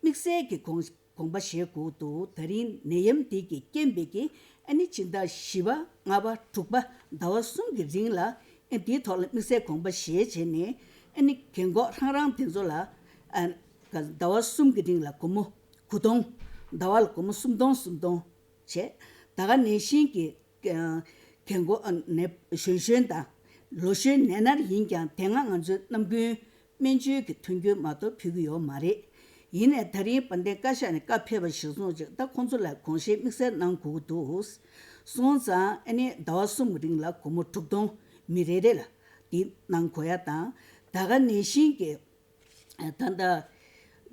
དམིགས་བསལ་གྱི་དགོངས་དགོངས་པ་བཞེས་དགོས་འདུག་ད་རིང་ནད་ཡམས་འདི་གི་རྐྱེན་པས་ཀྱི་ཨ་ནི་སྤྱི་ཟླ་བཞི་པ་ལྔ་པ་དྲུག་པ་ཟླ་བ་གསུམ་གྱི་རིང་ལ་ཨ་འདིའི་ཐོག་ལ་དམིགས་བསལ་དགོངས་པ་བཞེས་བྱས་ནས་ ཨ་ནི་རྒན་གོག་རང་རང་དེ་ཚོ་ལ་ཨ་ཟླ་བ་གསུམ་གྱི་རིང་ལ་སྒོར་མོ་དགུ་སྟོང་། ཟླ་བ་ལ་སྒོར་མོ་སུམ་སྟོང་སུམ་སྟོང་བྱས། ད་ག་ནང་བཞིན་གྱི་རྒན་གོག་ནད་གཞོན་གཞོན་དང་ལོ་གཞོན་ནད་མནར་ཡིན་ཀྱང་དེ་སྔ་ང་ཚོའི་ནམ་རྒྱུན་སྨན་བཅོས་ཀྱི་མཐུན་འགྱུར་མ་གཏོགས་ཕུལ་གྱི་ཡོད་མ་རེད། ཡིན་ནའི་ད་རིང་དཔལ་ལྡན་བཀའ་ཤག་ནས་བཀའ་ཕེབས་པ་གཞིར་བཟུང་ཅིག་ད་ཁོང་ཚོ་ལ་དགོངས་བཞེས་དམིགས་བསལ་གནང་དགོས་ཀྱི་འདུག་སོང་ཙང་ཨ་ནི་ཟླ་བ་གསུམ་གྱི་རིང་ལ་སྒོར་མོ་དྲུག་སྟོང་མི་རེ་རེ་ལ་འདི་གནང་དགོས་ཡ་དང་། ད་ག་ནང་བཞིན་གྱི་ད་ལྟ་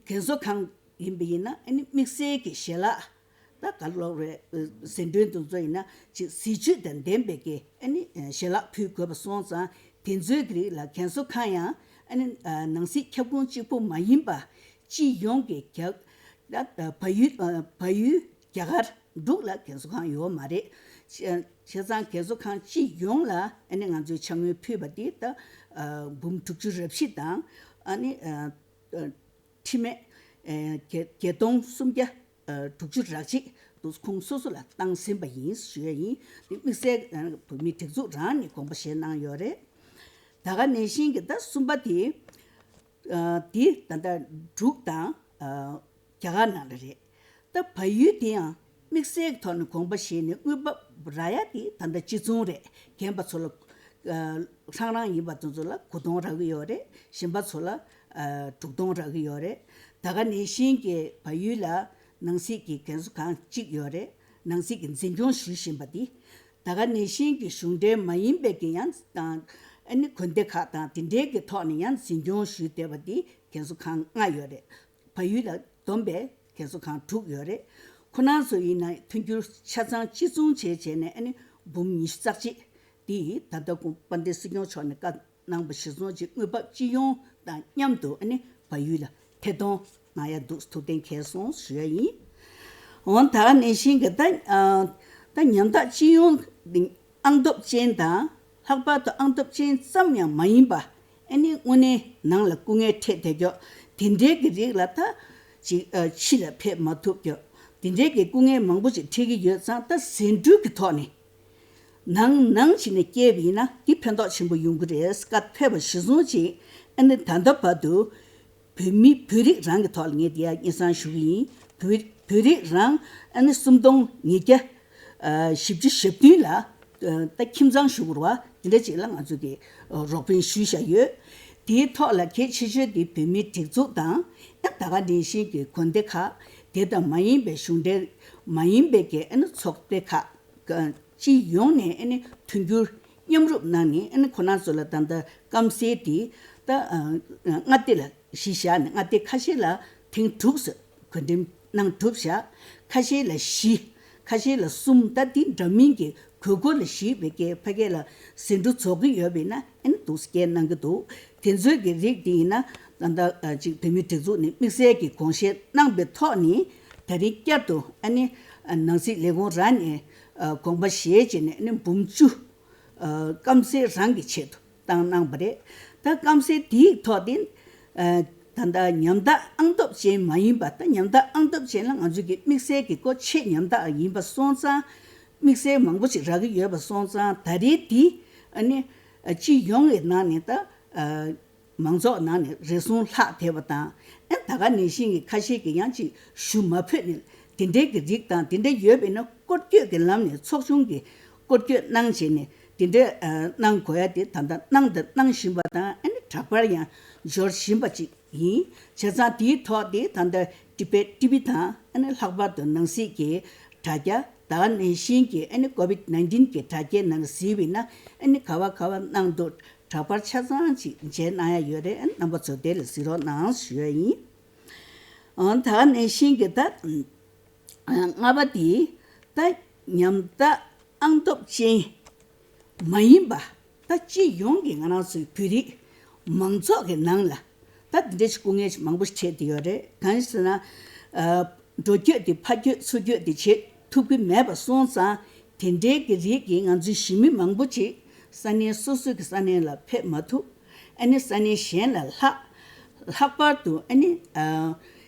རྒན་གསོ་ཁང་ཡིན་པ་ཡིན་ན་ཨ་ནི་དམིགས་བསལ་གྱི་ཞལ་ལག་ད་ག་ལོག་རེད། ཟས་འགྲོན་དེ་ཚོ་ཡིན་ན་ཅིག་ཟས་བཅུད་དང་ལྡན་པའི་གི་ཨ་ནི་ཞལ་ལག་ཕུལ་དགོས་པ་སོང་ཙང་དེ་ཚོའི་གི་རིགས་ལ་རྒན་གསོ་ཁང་ཡང་ཨ་ནི་ནང་སྲིད་ཁྱབ་ཁོངས་གཅིག་པུ་མ་ཡིན་པ་སྤྱི་ཡོངས་ཀྱི་རྒྱ་ད་བལ་ཡུལ་བལ་ཡུལ་རྒྱ་གར་འབྲུག་ལ་རྒན་གསོ་ཁང་ཡོད་མ་རེད། བྱས་ཙང་རྒན་གསོ་ཁང་སྤྱི་ཡོངས་ལ་ཨ་ནི་ང་ཚོས་ཕྱག་དངུལ་ཕུལ་བ་དེ་ད་འབུམ་དྲུག་ཅུ་རེ་བཞི་དང་ཨ་ནི་ཁྲི་མེད་བརྒྱད་སྟོང་སུམ་བརྒྱ་དྲུག་ཅུ་རེ་གཅིག་དུ་ཁོང་སོ་སོ་ལ་བཏང་ཟིན་པ་ཡིན་ཞུ་ཡ་ཡིན། དེ་དམིགས་བསལ་བོད་མིའི་སྒྲིག་འཛུགས་རང་ནས་དགོངས་པ་བཞེས་གནང་ཡོད་རེད། ད་ག་ནང་བཞིན་གྱི་ད་གསུམ་པ་དེ་དེ་ད་ལྟ་འབྲུག་དང་རྒྱ་གར་ནང་ལ་རེད། ད་བལ་ཡུལ་དེ་ཡང་དམིགས་བསལ་གྱི་ཐོག་ནས་དགོངས་པ་བཞེས་ནས་དངུལ་འབབ་རག་ཡ་དེ་ད་ལྟ་གཅིག་མཚུངས་རེད། རྒན་པ་ཚོ་ལ་རང་རང་ཡིན་པ་དེ་ཚོ་ལ་དགུ་སྟོང་རག་གི་ཡོད་རེད། གཞན་པ་ཚོ་ལ་དྲུག་སྟོང་རག་གི་ཡོད་རེད། ད་ག་ནང་བཞིན་གྱི་བལ་ཡུལ་ལ་ནང་སྲིད་ཀྱི་རྒན་གསོ་ཁང་གཅིག་ཡོད་རེད། ནང་སྲིད་ཀྱི་འཛིན་སྐྱོང་ཞུ་བཞིན་པ་དེ། ད་ག་ནང་བཞིན་གྱི་གཞུང་འབྲེལ་མ་ཡིན་པའི་གི་ཡང་དང་ཨ་ནི་དགོན་སྡེ་ཁག་དང་དེ་འབྲེལ་གྱི་ཐོག་ནས་ཡང་འཛིན་སྐྱོང་ཞུས་བསྡད་པ་དེ་རྒན་གསོ་ཁང་ལྔ་ཡོད་རེད། བལ་ཡུལ་ལ་བསྡོམས་པས་རྒན་གསོ་ཁང་དྲུག་ཡོད་རེད། ཁོ་རང་ཚོ་ཡིན་ན་མཐུན་འགྱུར་ཆ་ཚང་གཅིག་མཚུངས་བྱས་བྱས་ནས་ཨ་ནི་འབུམ་ཉི་ཤུ་རྩ་གཅིག་དེ་ད་ལྟ་དགོངས་དཔལ་ལྡན་སྲིད་སྐྱོང་མཆོག་ནས་བཀའ་གནང་པ་གཞིར་བཟུང་གཅིག་དངུལ་འབབ་སྤྱི་ཡོངས་དང་མཉམ་དུ་ཨ་ནི་བལ་ཡུལ་ལ་ཐད་གཏོང་གནང་ཡ་འདུག་ཐུགས་གཏན་འཁེལ་སོང་ཞུ་ཡ་ཡིན། འོན་ད་ག་ནང་བཞིན་གྱི་ད་ཨ་ད་ཉམ་ཐག་སྤྱི་ཡོངས་ཨང་སྟོབས་ཅན་དང་ལྷག་པར་དུ་ཨང་སྟོབས་ཅན་ཙམ་ཡང་མ་ཡིན་པ་ཨ་ནི་དངོས་གནས་ནང་ལ་སྐུ་ངལ་འཕྲད་བསྡད་ཀྱོག་དེ་འདྲའི་གི་རིགས་ལ་ད་ཅིག་ཨ་ཕྱི་ལ་ཕེབས་མ་ཐུབ་ཀྱོག་དེ་འདྲའི་གི་སྐུ་ངལ་མང་པོ་ཅིག་འཕྲད་ཀྱི་ཡོད་ཙང་ད་ཟིན་བྲིས་ཀྱི་ཐོག་ནས། ནང་ནང་བྱས་ནས་སྐྱེལ་བ་ཡིན་ན་འདི་ཕན་ཐོགས་ཆེན་པོ་ཡོང་གི་རེད། བཀའ་ཕེབས་པ་གཞིར་བཟུང་བྱས་ཨ་ནི་ད་ལྟ་བར་དུ་བོད་མི་བོད་རིགས་རང་གི་ཐོག་ལ་ངས་འདི་ཡ་སྙན་སེང་ཞུ་གི་ཡིན། བོད་བོད་རིགས་རང་ཨ་ནི་སུམ་སྟོང་ཉིས་བརྒྱ་བཞི་བཅུ་ཞེ་བདུན་ལ་ད་ཁྱིམ་ཚང་ཞུ་དགོས་རེད་བ། དེ་འདྲ་ཅིག་ལ་ང་ཚོ་གི་རོགས་ཕན་ཞུས་བཞག་ཡོད། དེའི་ཐོག་ལ་གལ་ཆེ་ཤོས་དེ་བོད་མིའི་སྒྲིག་འཛུགས་དང་ཨ་ད་ག་ནང་བཞིན་གྱི་དགོན་སྡེ་ཁག་དེ་དང་མ་ཡིན་པའི་གཞུང་འབྲེལ་མ་ཡིན་པའི་གི་ཨ་ནི་ཚོགས་སྡེ་ཁག་སྤྱི་ཡོངས་ནས་ཨ་ནི་མཐུན་འགྱུར་མཉམ་རུབ་གནང་ནས་ཨ་ནི་ཁོ་རང་ཚོ་ལ་ད་ལྟ་སྐམ་སའི་དེ་ད་མངའ་སྡེ་ལ་གཞི་བཞག་ནས་མངའ་སྡེ་ཁ་ཤས་ལ་ཐེངས་དྲུག་ཙམ་བགོ་འགྲེམས་གནང་གྲུབ་བཞག་ཁ་ཤས་ལ་བཞི། ཁ་ཤས་ལ་གསུམ། ད་འདི་འདྲ་མིན་གྱི་དགོས་མཁོ་ལ་གཞིགས་པའི་གི་ཕ་གི་ལ་ཟིན་བྲིས་རྫོགས་ཀྱི་ཡོད་པས་ན་ཨ་ནི་འདུག་སེ་སྐྱེལ་གནང་གི་འདུག་དེ་ཚོའི་གི་རིགས་དེ་ཡིན་ན་ད་ལྟ་ཅིག་བོད་མིའི་སྒྲིག་འཛུགས་ནས་དམིགས་བསལ་གྱི་དགོངས་བཞེས་གནང་པའི་ཐོག་ནས་ད་རིང་བསྐྱར་དུ་ཨ་ནི་ནང་སྲིད་ལས་ཁུངས་རང་ནས་དགོངས་པ་བཞེས་བྱས་ནས་ཨ་ནི་འབུམ་བཅུ་སྐམ་སའི་རང་གི་ཆེད་དུ་བཏང་གནང་བ་རེད། ད་སྐམ་སའི་དེའི་ཐོག་དེ་ད་ལྟ་ཉམ་ཐག་ཨང་སྟོབས་ཅན་མ་ཡིན་པ། ད་ཉམ་ཐག་ཨང་སྟོབས་ཅན་ལ་ང་ཚོས་ཀྱི་དམིགས་བསལ་གྱི་སྒོ་ཕྱེ་ཉམ་ཐག་ཡིན་པ་སོང་ཙང་དམིགས་བསལ་མང་པོ་ཞིག་རག་གི་ཡོད་པ་སོང་ཙང་ད་རེས་དེ་ཨ་ནི་སྤྱི་ཡོངས་ཀྱི་ནང་ནས་ད་མང་ཚོགས་ནང་ནས་རེ་ཟུང་ལྷག་བསྡད་པ་དང་ཨ་ད་ག་ནང་བཞིན་གྱི་ཁ་ཤས་ཀྱིས་ཡང་ཅིག་ཞུ་མ་ཕོད་ནས་དེ་འདྲའི་གི་རིགས་དང་དེ་འདྲ་ཡོད་པས་ན་སྐོར་སྐྱོད་ཀྱི་ལམ་ནས་ཚོགས་ཆུང་གི་སྐོར་སྐྱོད་གནང་བྱས་ནས་དེ་འདྲ་གནང་དགོས་ཡ་དེ་ད་ལྟ་གནང་དང་གནང་བཞིན་པ་དང་ཨ་ནི་དྲག་པར་ཡང་འབྱོར་བཞིན་པ་ཅིག་ཡིན། བྱས་ཙང་དེའི་ཐོག་དེ་ད་ལྟ་ཊི་བེཊ་ཊི་ཝི་དང་ཨ་ནི་ལྷག་པར་དུ་ནང་སྲིད་ཀྱི་དྲ་རྒྱ་ད་ག་ནང་བཞིན་གྱི་ཨ་ནི་ཀོ་ཝིཌ་ནའིན་ཊིན་གྱི་དྲ་རྒྱའི་ནང་གཟིགས་པས་ན་ཨ་ནི་ག་བ་ག་བ་གནང་འདུག་དྲག་པར་ཆ་ཚང་ཅིག་མཇལ་གནང་ཡ་ཡོད་རེད། ཨ་ནི་རྣམ་པ་ཚོ་དེ་ལ་གཟིགས་རོགས་གནང་ཞུ་ཡ་ཡིན། ཨང་ད་ག་ནང་བཞིན་གྱི་ད་ལྔ་པ་དེ་ད་ཉམ་ཐག་ཨང་སྟོབས་ཅན་མ་ཡིན་པ་ད་སྤྱི་ཡོངས་ཀྱི་ང་རང་ཚོའི་བོད་རིགས་མང་ཚོགས་ཀྱི་ནང་ལ་ད་འདི་འདྲའི་སྐུ་ངལ་མང་པོ་ཞིག་འཕྲད་དེ་ཡོད་རེད། གང་ཡིན་ཟེར་ན་ཨ་འགྲོ་སྐྱོད་དེ་ཕ་སྐྱོད་ཚུར་སྐྱོད་དེ་བྱེད་ཐུབ་ཀྱི་མེད་པ་སོང་ཙང་དེ་འདྲའི་གི་རིགས་ཀྱིས་ང་ཚོའི་གཞིས་མི་མང་པོ་ཅིག་ས་གནས་སོ་སོའི་གི་ས་གནས་ལ་ཕེབས་མ་ཐུབ། ཨ་ནི་ས་གནས་གཞན་ལ་ལྷག་ལྷག་པར་དུ་ཨ་ནི་ཨ་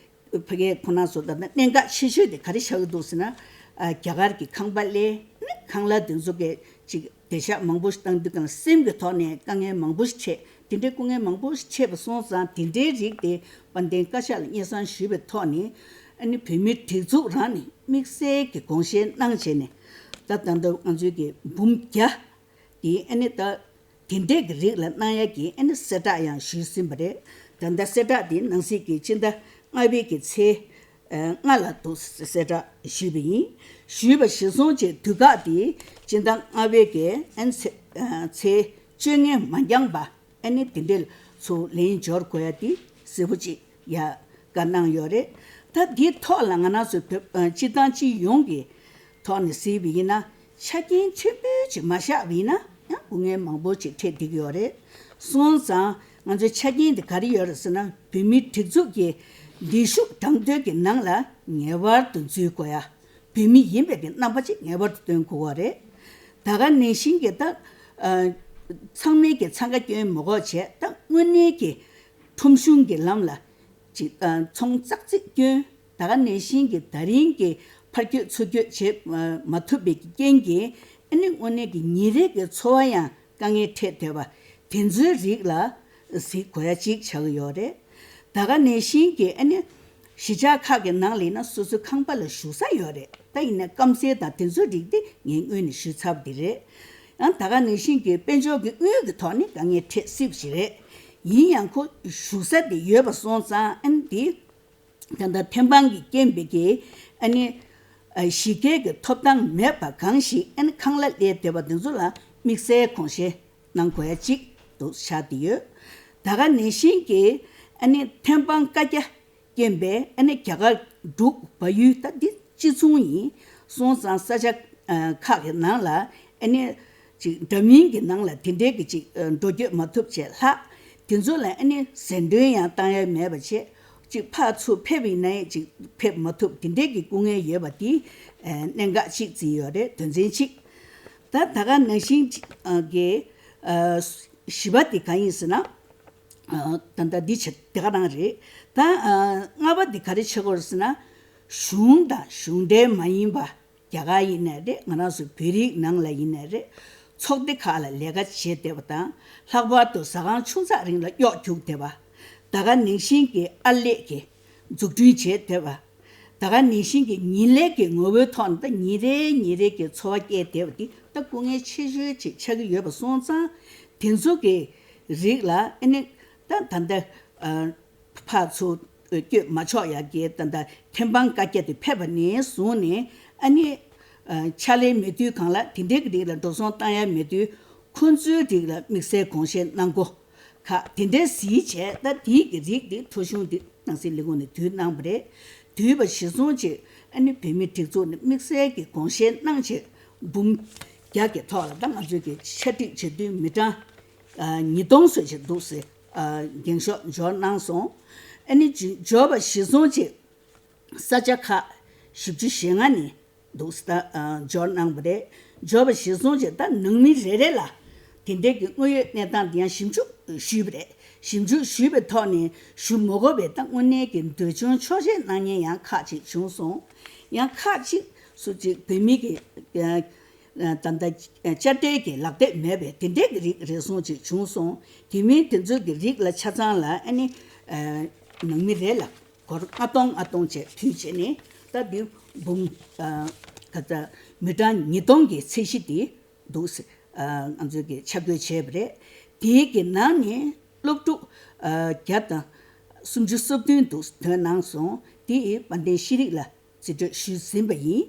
ཕ་གིའི་ཁོ་ན་ཚོ་ད་ལྟ་གནད་འགག་ཆེ་ཤོས་དེ་ག་རེ་ཆགས་ཀྱི་འདུག་ཟེར་ན། ཨ་རྒྱ་གར་གྱི་ཁང་པ་གླས་ནི་ཁང་གླ་དེ་ཚོ་གི་ཅིག་བདེ་འཇགས་མང་པོ་ཞིག་བཏང་དུས་གང་སེམས་ཀྱི་ཐོག་ནས་དཀའ་ངལ་མང་པོ་ཞིག་འཕྲད་ དེ་འདྲའི་སྐུ་ངལ་མང་པོ་འཕྲད་པ་སོང་ཙང་། དེ་འདྲའི་རིགས་དེ་དཔལ་ལྡན་བཀའ་ཤག་ལ་སྙན་སེང་ཞུས་པའི་ཐོག་ནས། ཨ་ནི་བོད་མིའི་སྒྲིག་འཛུགས་རང་ནས་དམིགས་བསལ་གྱི་དགོངས་བཞེས་གནང་བྱས་ནས། ད་ད་ལྟ་ང་ཚོའི་གི་འབུམ་བརྒྱ་དེ་ཨ་ནི་ད་དེ་འདྲས་ཀྱི་རིགས་ལ་གནང་ཡ་གི་ཨ་ནི་གསལ་བསྒྲགས་ཡང་ཞུས་ཟིན་པ་རེད། ད་ལྟ་གསལ་བསྒྲགས་དེ་ནང་སྲིད་ཀྱི་སྤྱི་ཟླ་ལྔ་པའི་གི་ཚེས་ལྔ་ལ་འདུག་གསལ་བསྒྲགས་ཞུས་པ་ཡིན། ཞུས་པ་གཞིར་བཟུང་བྱས་དུས་བཀག་དེ་སྤྱི་ཟླ་ལྔ་པའི་གི་ཨ་ནི་ཚེས་བཅོ་ལྔ་མ་འགྱངས་པ། ཨ་ནི་དེ་འདྲའི་ཚུར་ལན་འབྱོར་དགོས་ཡ་དེ་གསལ་པོ་ཅིག་ཡ་བཀའ་གནང་ཡོད་རེད། ད་འདིའི་ཐོག་ལ་ང་རང་ཚོའི་བོད་ཨ་སྤྱི་བཏང་སྤྱི་ཡོངས་ཀྱི་ཐོག་ནས་གཟིགས་པ་ཡིན་ན། ཆ་རྐྱེན་ཆེན་པོ་ཅིག་མ་བཞག་པ་ཡིན་ན་ཡང་སྐུ་ངལ་མང་པོ་ཅིག་འཕྲད་བསྡད་ཀྱི་ཡོད་རེད། སོང་ཙང་ང་ཚོའི་ཆ་རྐྱེན་དེ་ག་རེ་ཡོད་རེད་ཟེར་ན། བོད་མིའི་སྒྲིག་འཛུགས་ཀྱི་ལས་ཞུགས་དྲང་དོན་གྱི་ནང་ལ་ངེས་པར་དུ་འཛུལ་དགོས་ཡ། བོད་མི་ཡིན་པའི་གི་རྣམ་པ་ཅིག་ངེས་པར་དུ་སྟོན་དགོས་པ་རེད། ད་ག་ནང་བཞིན་གྱི་ད་ཨ་ཚང་མས་ཀྱི་འཚང་ཁ་སྐྱོན་མི་དགོས་བྱས། ད་དངོས་གནས་ཀྱི་ཁྲོམ་གཞུང་གི་ལམ་ལ་ཅིག་ཨ་ཚོང་ཙག་ཙིག་སྐྱོན། ད་ག་ནང་བཞིན་གྱི་ད་རིང་གི་ཕར་སྐྱོད་ཚུར་སྐྱོད་བྱེད་མ་ཐུབ་པའི་རྐྱེན་གྱིས། ཨ་ནི་དངོས་གནས་ཀྱི་ཉིན་རེ་གི་འཚོ་བ་ཡང་དཀའ་ངལ་འཕྲད་བསྡད་པ་དེ་ཚོའི་རིགས་ལ་གཟིགས་དགོས་ཡ་ཅིག་ཆགས་ཀྱི་ཡོད་རེད། ད་ག་ནང་བཞིན་གྱི་ཨ་ནི་གཞིས་ཆགས་ཁག་གི་ནང་ལ་ཡིན་ན་སོ་སོའི་ཁང་པ་ལ་བཞུགས་ས་ཡོད་རེད། ད་ཡིན་ན་སྐམ་སའི་དང་དེ་ཚོའི་རིགས་དེ་ངས་སྔོན་ནས་ཞུས་ཚར་བ་དེ་རེད། ཡང་ད་ག་ནང་བཞིན་གྱི་དཔལ་འབྱོར་གྱི་དངུལ་གྱི་ཐོག་ནས་དཀའ་ངལ་འཕྲད་སྲིད་པ་ཞིག་རེད། ཡིན་ཡང་ཁོ་བཞུགས་ས་དེ་ཡོད་པ་སོང་ཙང་། ཨ་ནི་དེ་ད་ལྟ་ཐེམ་སྤང་གི་རྐྱེན་པས་ཀྱི་ཨ་ནི་ཨ་གཞི་རྒྱ་གི་ཐོབ་ཐང་མེད་པ་གང་ཞིག་ཨ་ནི་ཁང་གླ་སླེབས་བསྡད་པ་དེ་ཚོ་ལ་དམིགས་བསལ་དགོངས་བཞེས་གནང་དགོས་ཡ་གཅིག་ཏུ་ཆགས་བསྡད་ཡོད། ད་ག་ནང་བཞིན་གྱི་ཨ་ནི་ཐེམ་སྤང་བཀའ་རྒྱ་རྐྱེན་པས་ཨ་ནི་རྒྱ་གར་འབྲུག་བལ་ཡུལ་ད་འདི་གཅིག་མཚུངས་ཡིན། སོང་ཙང་ས་ཆ་ཨ་ཁག་གི་ནང་ལ་ཨ་ནི་ཅིག་འདྲ་མིན་གྱི་ནང་ལ་དེ་འདྲའི་གི་ཅིག་ཨ་འགྲོ་སྐྱོད་མ་ཐུབ་བྱས་ལྷག་དེ་ཚོ་ལ་ཨ་ནི་ཟད་འགྲོ་ཡང་བཏང་ཡ་མེད་པ་བྱས། ཅིག་ཕར་ཚུར་ཕེབས་ཡིན་ན་ཡང་ཅིག་ཕེབས་མ་ཐུབ། དེ་འདྲའི་གི་སྐུ་ངལ་ཡོད་པ་དེ་ཨ་གནད་འགག་ཅིག་བརྩིས་ཡོད་རེད། དོན་ཚན་གཅིག་ད་ད་ག་ནང་བཞིན་ཅིག་ཨ་གི་ཨ་བཞི་པ་དེ་གང་ཡིན་ཟེར་ན། ཨ་ད་ལྟ་འདི་བྱེད་དེ་ག་རང་རེད། ད་ཨ་ལྔ་པ་འདི་ག་རེ་བྱེད་དགོས་རེད་ཟེར་ན། གཞུང་དང་གཞུང་འབྲེལ་མ་ཡིན་པ། རྒྱ་གར་ཡིན་ནའི་རེད། ང་རང་ཚོའི་བོད་རིགས་ནང་ལ་ཡིན་ནའི་རེད། ཚོགས་སྡེ་ཁག་ལ་ལས་ཀ་བྱེད་བསྡད་པ་དང་། ལྷག་པར་དུ་ཟ་ཁང་ཆུང་ཙག་རིང་ལ་གཡོག་རྒྱུགས་བསྡད་པ། ད་ག་ནང་བཞིན་གྱི་ཨར་ལས་ཀྱི་འཛུགས་སྐྲུན་བྱེད་བསྡད་པ། ད་ག་ནང་བཞིན་གྱི་ཉིན་ལས་ཀྱི་ངོ་བོའི་ཐོག་ནས་ད་ཉིན་རེ་ཉིན་རེ་གི་འཚོ་བ་སྐྱེལ་བསྡད་པ་འདི་ད་སྐུ་ངལ་ཆེ་ཤོས་ཅིག་ཆགས་ཀྱི་ཡོད་པ་སོང་ཙང་། དེ་ཚོ་གི་རིགས་ལ་ཨ་ནི་ད་ད་ལྟ་ཨ་ཕར་ཚུར་བསྐྱོད་མ་ཆོག་ཡ་གི་ད་ལྟ་ཐེམ་སྤང་བཀའ་རྒྱ་དེ་ཕེབས་པ་ནས་བཟུང་ནས། ཨ་ནི་ཨ་ཕྱག་ལས་མེད་དུས་སྒང་ལ་དེ་འདྲའི་གི་རིགས་ལ་འགྲོ་སོང་བཏང་ཡ་མེད་དུས། ཁོང་ཚོའི་རིགས་ལ་དམིགས་བསལ་དགོངས་བཞེས་གནང་སྒོ་ཁག་དེ་འདྲའི་གཟིགས་བྱས། ད་དེའི་གི་རིགས་དེ་ཐོ་གཞུང་དེ་ནང་སྲིད་ལས་ཁུངས་ནས་བསྡུས་གནང་བ་རེད། བསྡུས་པ་གཞིར་བཟུང་བྱས། ཨ་ནི་བོད་མིའི་སྒྲིག་འཛུགས་ནས་དམིགས་བསལ་གྱི་དགོངས་བཞེས་གནང་བྱས། འབུམ་བརྒྱ་གི་ཐོག་ལ་ད་ང་ཚོའི་གི་ཕྱག་བྲིས་བྱེད་དུས་མི་གྲངས་ཨ་ཉིས་སྟོང་ཙམ་ཞིག་འདུག་ཟེར། ཨ་འགེངས་ཤོག་འབྱོར་གནང་སོང་། ཨ་ནི་འབྱོར་བ་གཞིར་བཟུང་བྱས། ས་ཆ་ཁག་བཞི་བཅུ་ཞེ་ལྔ་ནས་འདུག་ཟེར། ད་ཨ་འབྱོར་གནང་བ་རེད། འབྱོར་བ་གཞིར་བཟུང་བྱས། ད་ནང་མི་རེ་རེ་ལ་དེ་འདྲའི་གི་དངོས་ཡོད་གནས་སྟངས་དེ་ཡང་ཞིབ་འཇུག་ཞུས་པ་རེད། ཞིབ་འཇུག་ཞུས་པའི་ཐོག་ནས་ཞུ་མ་དགོས་པའི་ད་དངོས་གནས་ཀྱི་འདོད་ཆུང་ཆོག་མཆན་གནང་མཁན་ཡང་ཁག་ཅིག་བྱུང་སོང་། ཡང་ཁག་ཅིག་སུ་ཅིག་བོད་མི་གི་ཨ་ད་ལྟ་དཔྱ་ཁྲལ་གྱི་ལག་དེབ་མེད་པའི་དེ་འདྲའི་གི་རིགས་རེ་ཟུང་ཅིག་བྱུང་སོང་། དེ་མིན་དེ་ཚོའི་གི་རིགས་ལ་ཆ་ཚང་ལ་ཨ་ནི་ཨ་ནང་མི་རེ་ལ་སྒོར་ལྔ་སྟོང་ལྔ་སྟོང་བཅས་མཐུད་བྱས་ནས། ད་འདི་འབུམ་ཨ་ག་ཚ་མི་གྲངས་ཉིས་སྟོང་གི་ཚད་གཞི་དེ་འདུག་ཟེར། ཨ་ང་ཚོས་ཀྱི་ཆ་བགོས་བྱས་པ་རེད། དེའི་གི་ནང་ནས་སློབ་ཕྲུག་ཨ་བརྒྱ་དང་སུམ་ཅུ་སོ་བདུན་འདུག་ཐོན་གནང་སོང་། དེ་ཡི་དཔལ་ལྡན་ཤེས་རིག་ལ་རྩིས་སྤྲོད་ཞུས་ཟིན་པ་ཡིན།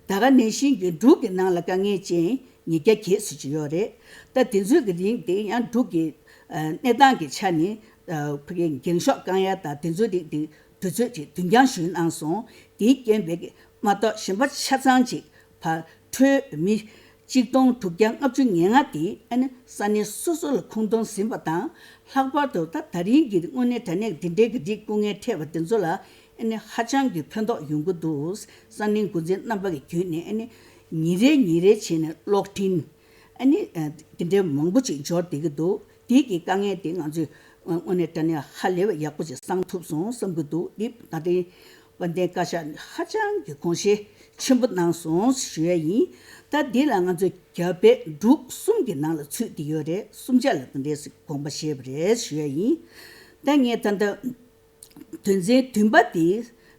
ད་ག་ནང་བཞིན་གྱི་འབྲུག་གི་ནང་ལ་དཀའ་ངལ་ཅན་ཉིས་བརྒྱ་བརྒྱད་ཙམ་ཅིག་ཡོད་རེད། ད་དེ་ཚོའི་གི་རིང་དེ་ཡང་འབྲུག་གི་ཨ་གནས་སྟངས་ཀྱི་ཆ་ནས་ཨ་ཕ་གིའི་འགེངས་ཤོག་བསྐང་ཡ་དང་དེ་ཚོའི་རིགས་དེ་དུས་ཚོད་ཅིག་བདུན་འགྱངས་ཞུས་གནང་སོང་། དེའི་རྐྱེན་པས་མ་གཏོགས་གཞན་པ་ཆ་ཚང་ཅིག་ཕར་འཕྲོས། མི་གཅིག་སྟོང་དྲུག་བརྒྱ་ལྔ་བཅུ་ང་ལྔ་དེ་ཨ་ནི་ས་གནས་སོ་སོ་ལ་ཁུངས་གཏོང་ཟིན་པ་དང་། ལྷག་པར་དུ་ད་ད་རིང་གི་དངོས་གནས་དྲང་གནས་འདི་འདྲའི་གི་རིགས་སྐུ་ངལ་འཕྲད་པ་དེ་ཚོ་ལ་ཨ་ནི་ཧ་ཅང་གི་ཕན་ཐོགས་ཡོང་གི་འདུག། ས་གནས་འགོ་འཛིན་རྣམ་པ་གི་བརྒྱུད་ནས་ཨ་ནི་ཉིན་རེ་ཉིན་རེ་བྱས་ནས་གློག་འཕྲིན་ཨ་ནི་ཨ་དེ་འདྲའི་མང་པོ་ཅིག་འབྱོར་བསྡད་ཀྱི་འདུག། དེ་གི་དཀའ་ངལ་དེ་ང་ཚོས་དངོས་གནས་དྲང་གནས་ཧ་ལས་པ་ཡག་པོ་ཅིག་སངས་ཐུབ་སོང་བསམ་གྱི་འདུག། འདི་ད་ལྟའི་དཔལ་ལྡན་བཀའ་ཤག་ཧ་ཅང་གི་དགོངས་བཞེས་ཆེན་པོ་གནང་སོང་ཞུ་ཡ་ཡིན། ད་འདི་ལ་ང་ཚོས་རྒྱ་བལ་འབྲུག་གསུམ་གྱི་ནང་ལ་ཚུད་དེ་ཡོད་རེད། གསུམ་ཆ་ལ་དེ་འདྲའི་དགོངས་པ་བཞེས་པ་རེད་ཞུ་ཡ་ཡིན། ད་ངས་ད་ལྟ་དོན་ཚན་བདུན་པ་དེ་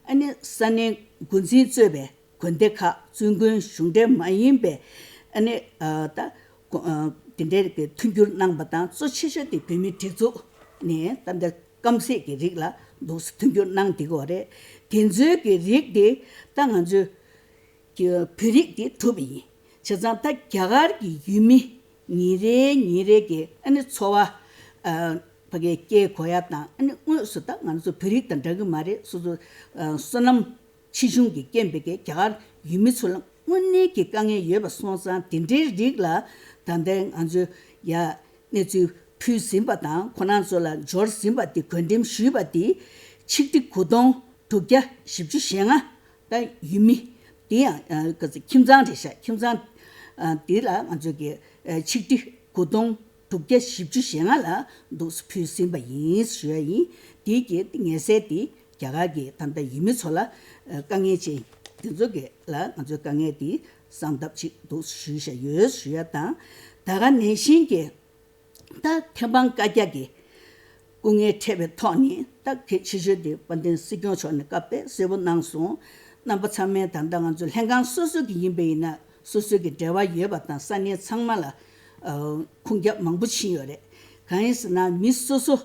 ཨ་ནི་ས་གནས་འགོ་འཛིན་གཙོས་པའི་དགོན་སྡེ་ཁག་བཙུན་དགོན་གཞུང་འབྲེལ་མ་ཡིན་པའི་ཨ་ནི་ད་དེ་འདྲའི་གི་མཐུན་འགྱུར་གནང་པ་དང་། གཙོ་ཆེ་ཤོས་དེ་བོད་མིའི་སྒྲིག་འཛུགས་ནས་ད་ལྟ་སྐམ་སའི་གི་རིགས་ལ་འདུག་མཐུན་འགྱུར་གནང་བསྡད་ཀྱི་ཡོད་རེད། དེ་ཚོའི་གི་རིགས་དེ་ད་ང་ཚོའི་གི་བོད་རིགས་དེ་གྲུབ་པ་ཡིན། བྱས་ཙང་ད་རྒྱ་གར་གྱི་ཡུལ་མི་ཉིན་རེ་ཉིན་རེ་གི་ཨ་ནི་འཚོ་བ་ཨ་ཕ་གིའི་སྐྱེལ་དགོས་ཡ་དང་། ཨ་ནི་དངོས་སུ་ད་ང་ཚོ་བོད་རིགས་དང་འདྲ་གི་མ་རེད། སོ་སོ་ཨ་བསོད་ནམས་ཆེ་ཆུང་གི་རྐྱེན་པས་ཀྱི་རྒྱ་གར་ཡུལ་མི་ཚོ་ལ་དངོས་གནས་ཀྱི་དཀའ་ངལ་ཡོད་པ་སོང་ཙང་། དེ་འདྲའི་རིགས་ལ་ད་ལྟའི་ང་ཚོས་ཡ་གནས་ཚུལ་ཕུལ་ཟིན་པ་དང་། ཁོ་རང་ཚོ་ལ་འབྱོར་ཟིན་པ་དེ་བགོ་འགྲེམས་ཞུས་པ་དེ་ཆིག་ཁྲི་དགུ་སྟོང་དྲུག་བརྒྱ་བཞི་བཅུ་ཞེ་ལྔ། ད་ཡུལ་མི་དེ་ཡང་ཨ་ག་ཚོད་ཁྱིམ་ཚང་རེད་ཤག་ཁྱིམ་ཚང་ཨ་དེ་ལ་ང་ཚོས་ཀྱི་ཨ་ཆིག་ཁྲི་དགུ་སྟོང་དྲུག་བརྒྱ་བཞི་བཅུ་ཞེ་ལྔ་ལ་འདུག་ཕུལ་ཟིན་པ་ཡིན་ཞུ་ཡ་ཡིན། དེའི་གི་ངེས་གསལ་དེ་རྒྱ་གར་གྱི་ད་ལྟ་ཡུལ་མི་ཚོ་ལ་ཨ་དཀའ་ངལ་ཅན་དེ་ཚོ་གི་ལ་ང་ཚོའི་དཀའ་ངལ་དེ་སངས་ཐབས་ཅིག་འདུག་ཞུས་བཞག་ཡོད་ཞུ་ཡ་དང་། ད་ག་ནང་བཞིན་གྱི་ད་ཐེམ་སྤང་བཀའ་རྒྱ་གི་སྐུ་ངལ་འཕྲད་པའི་ཐོག་ནས། ད་གལ་ཆེ་ཤོས་དེ་དཔལ་ལྡན་སྲིད་སྐྱོང་མཆོག་ནས་སྐབས་དཔེ་གསལ་པོ་གནང་སོང་། རྣམ་པ་ཚང་མས་ད་ལྟ་ང་ཚོ་ལྷན་ཁང་སོ་སོ་གི་ཡིན་པ་ཡིན་ན། སོ་སོ་གི་འབྲེལ་བ་ཡོད་པ་དང་ས་གནས་ཚང་མ་ལ་ཨ་ཁུངས་རྒྱབ་མང་པོ་ཕྱིན་ཡོད་རེད། གང་ཡིན་ཟེར་ན་མི་སོ་སོ་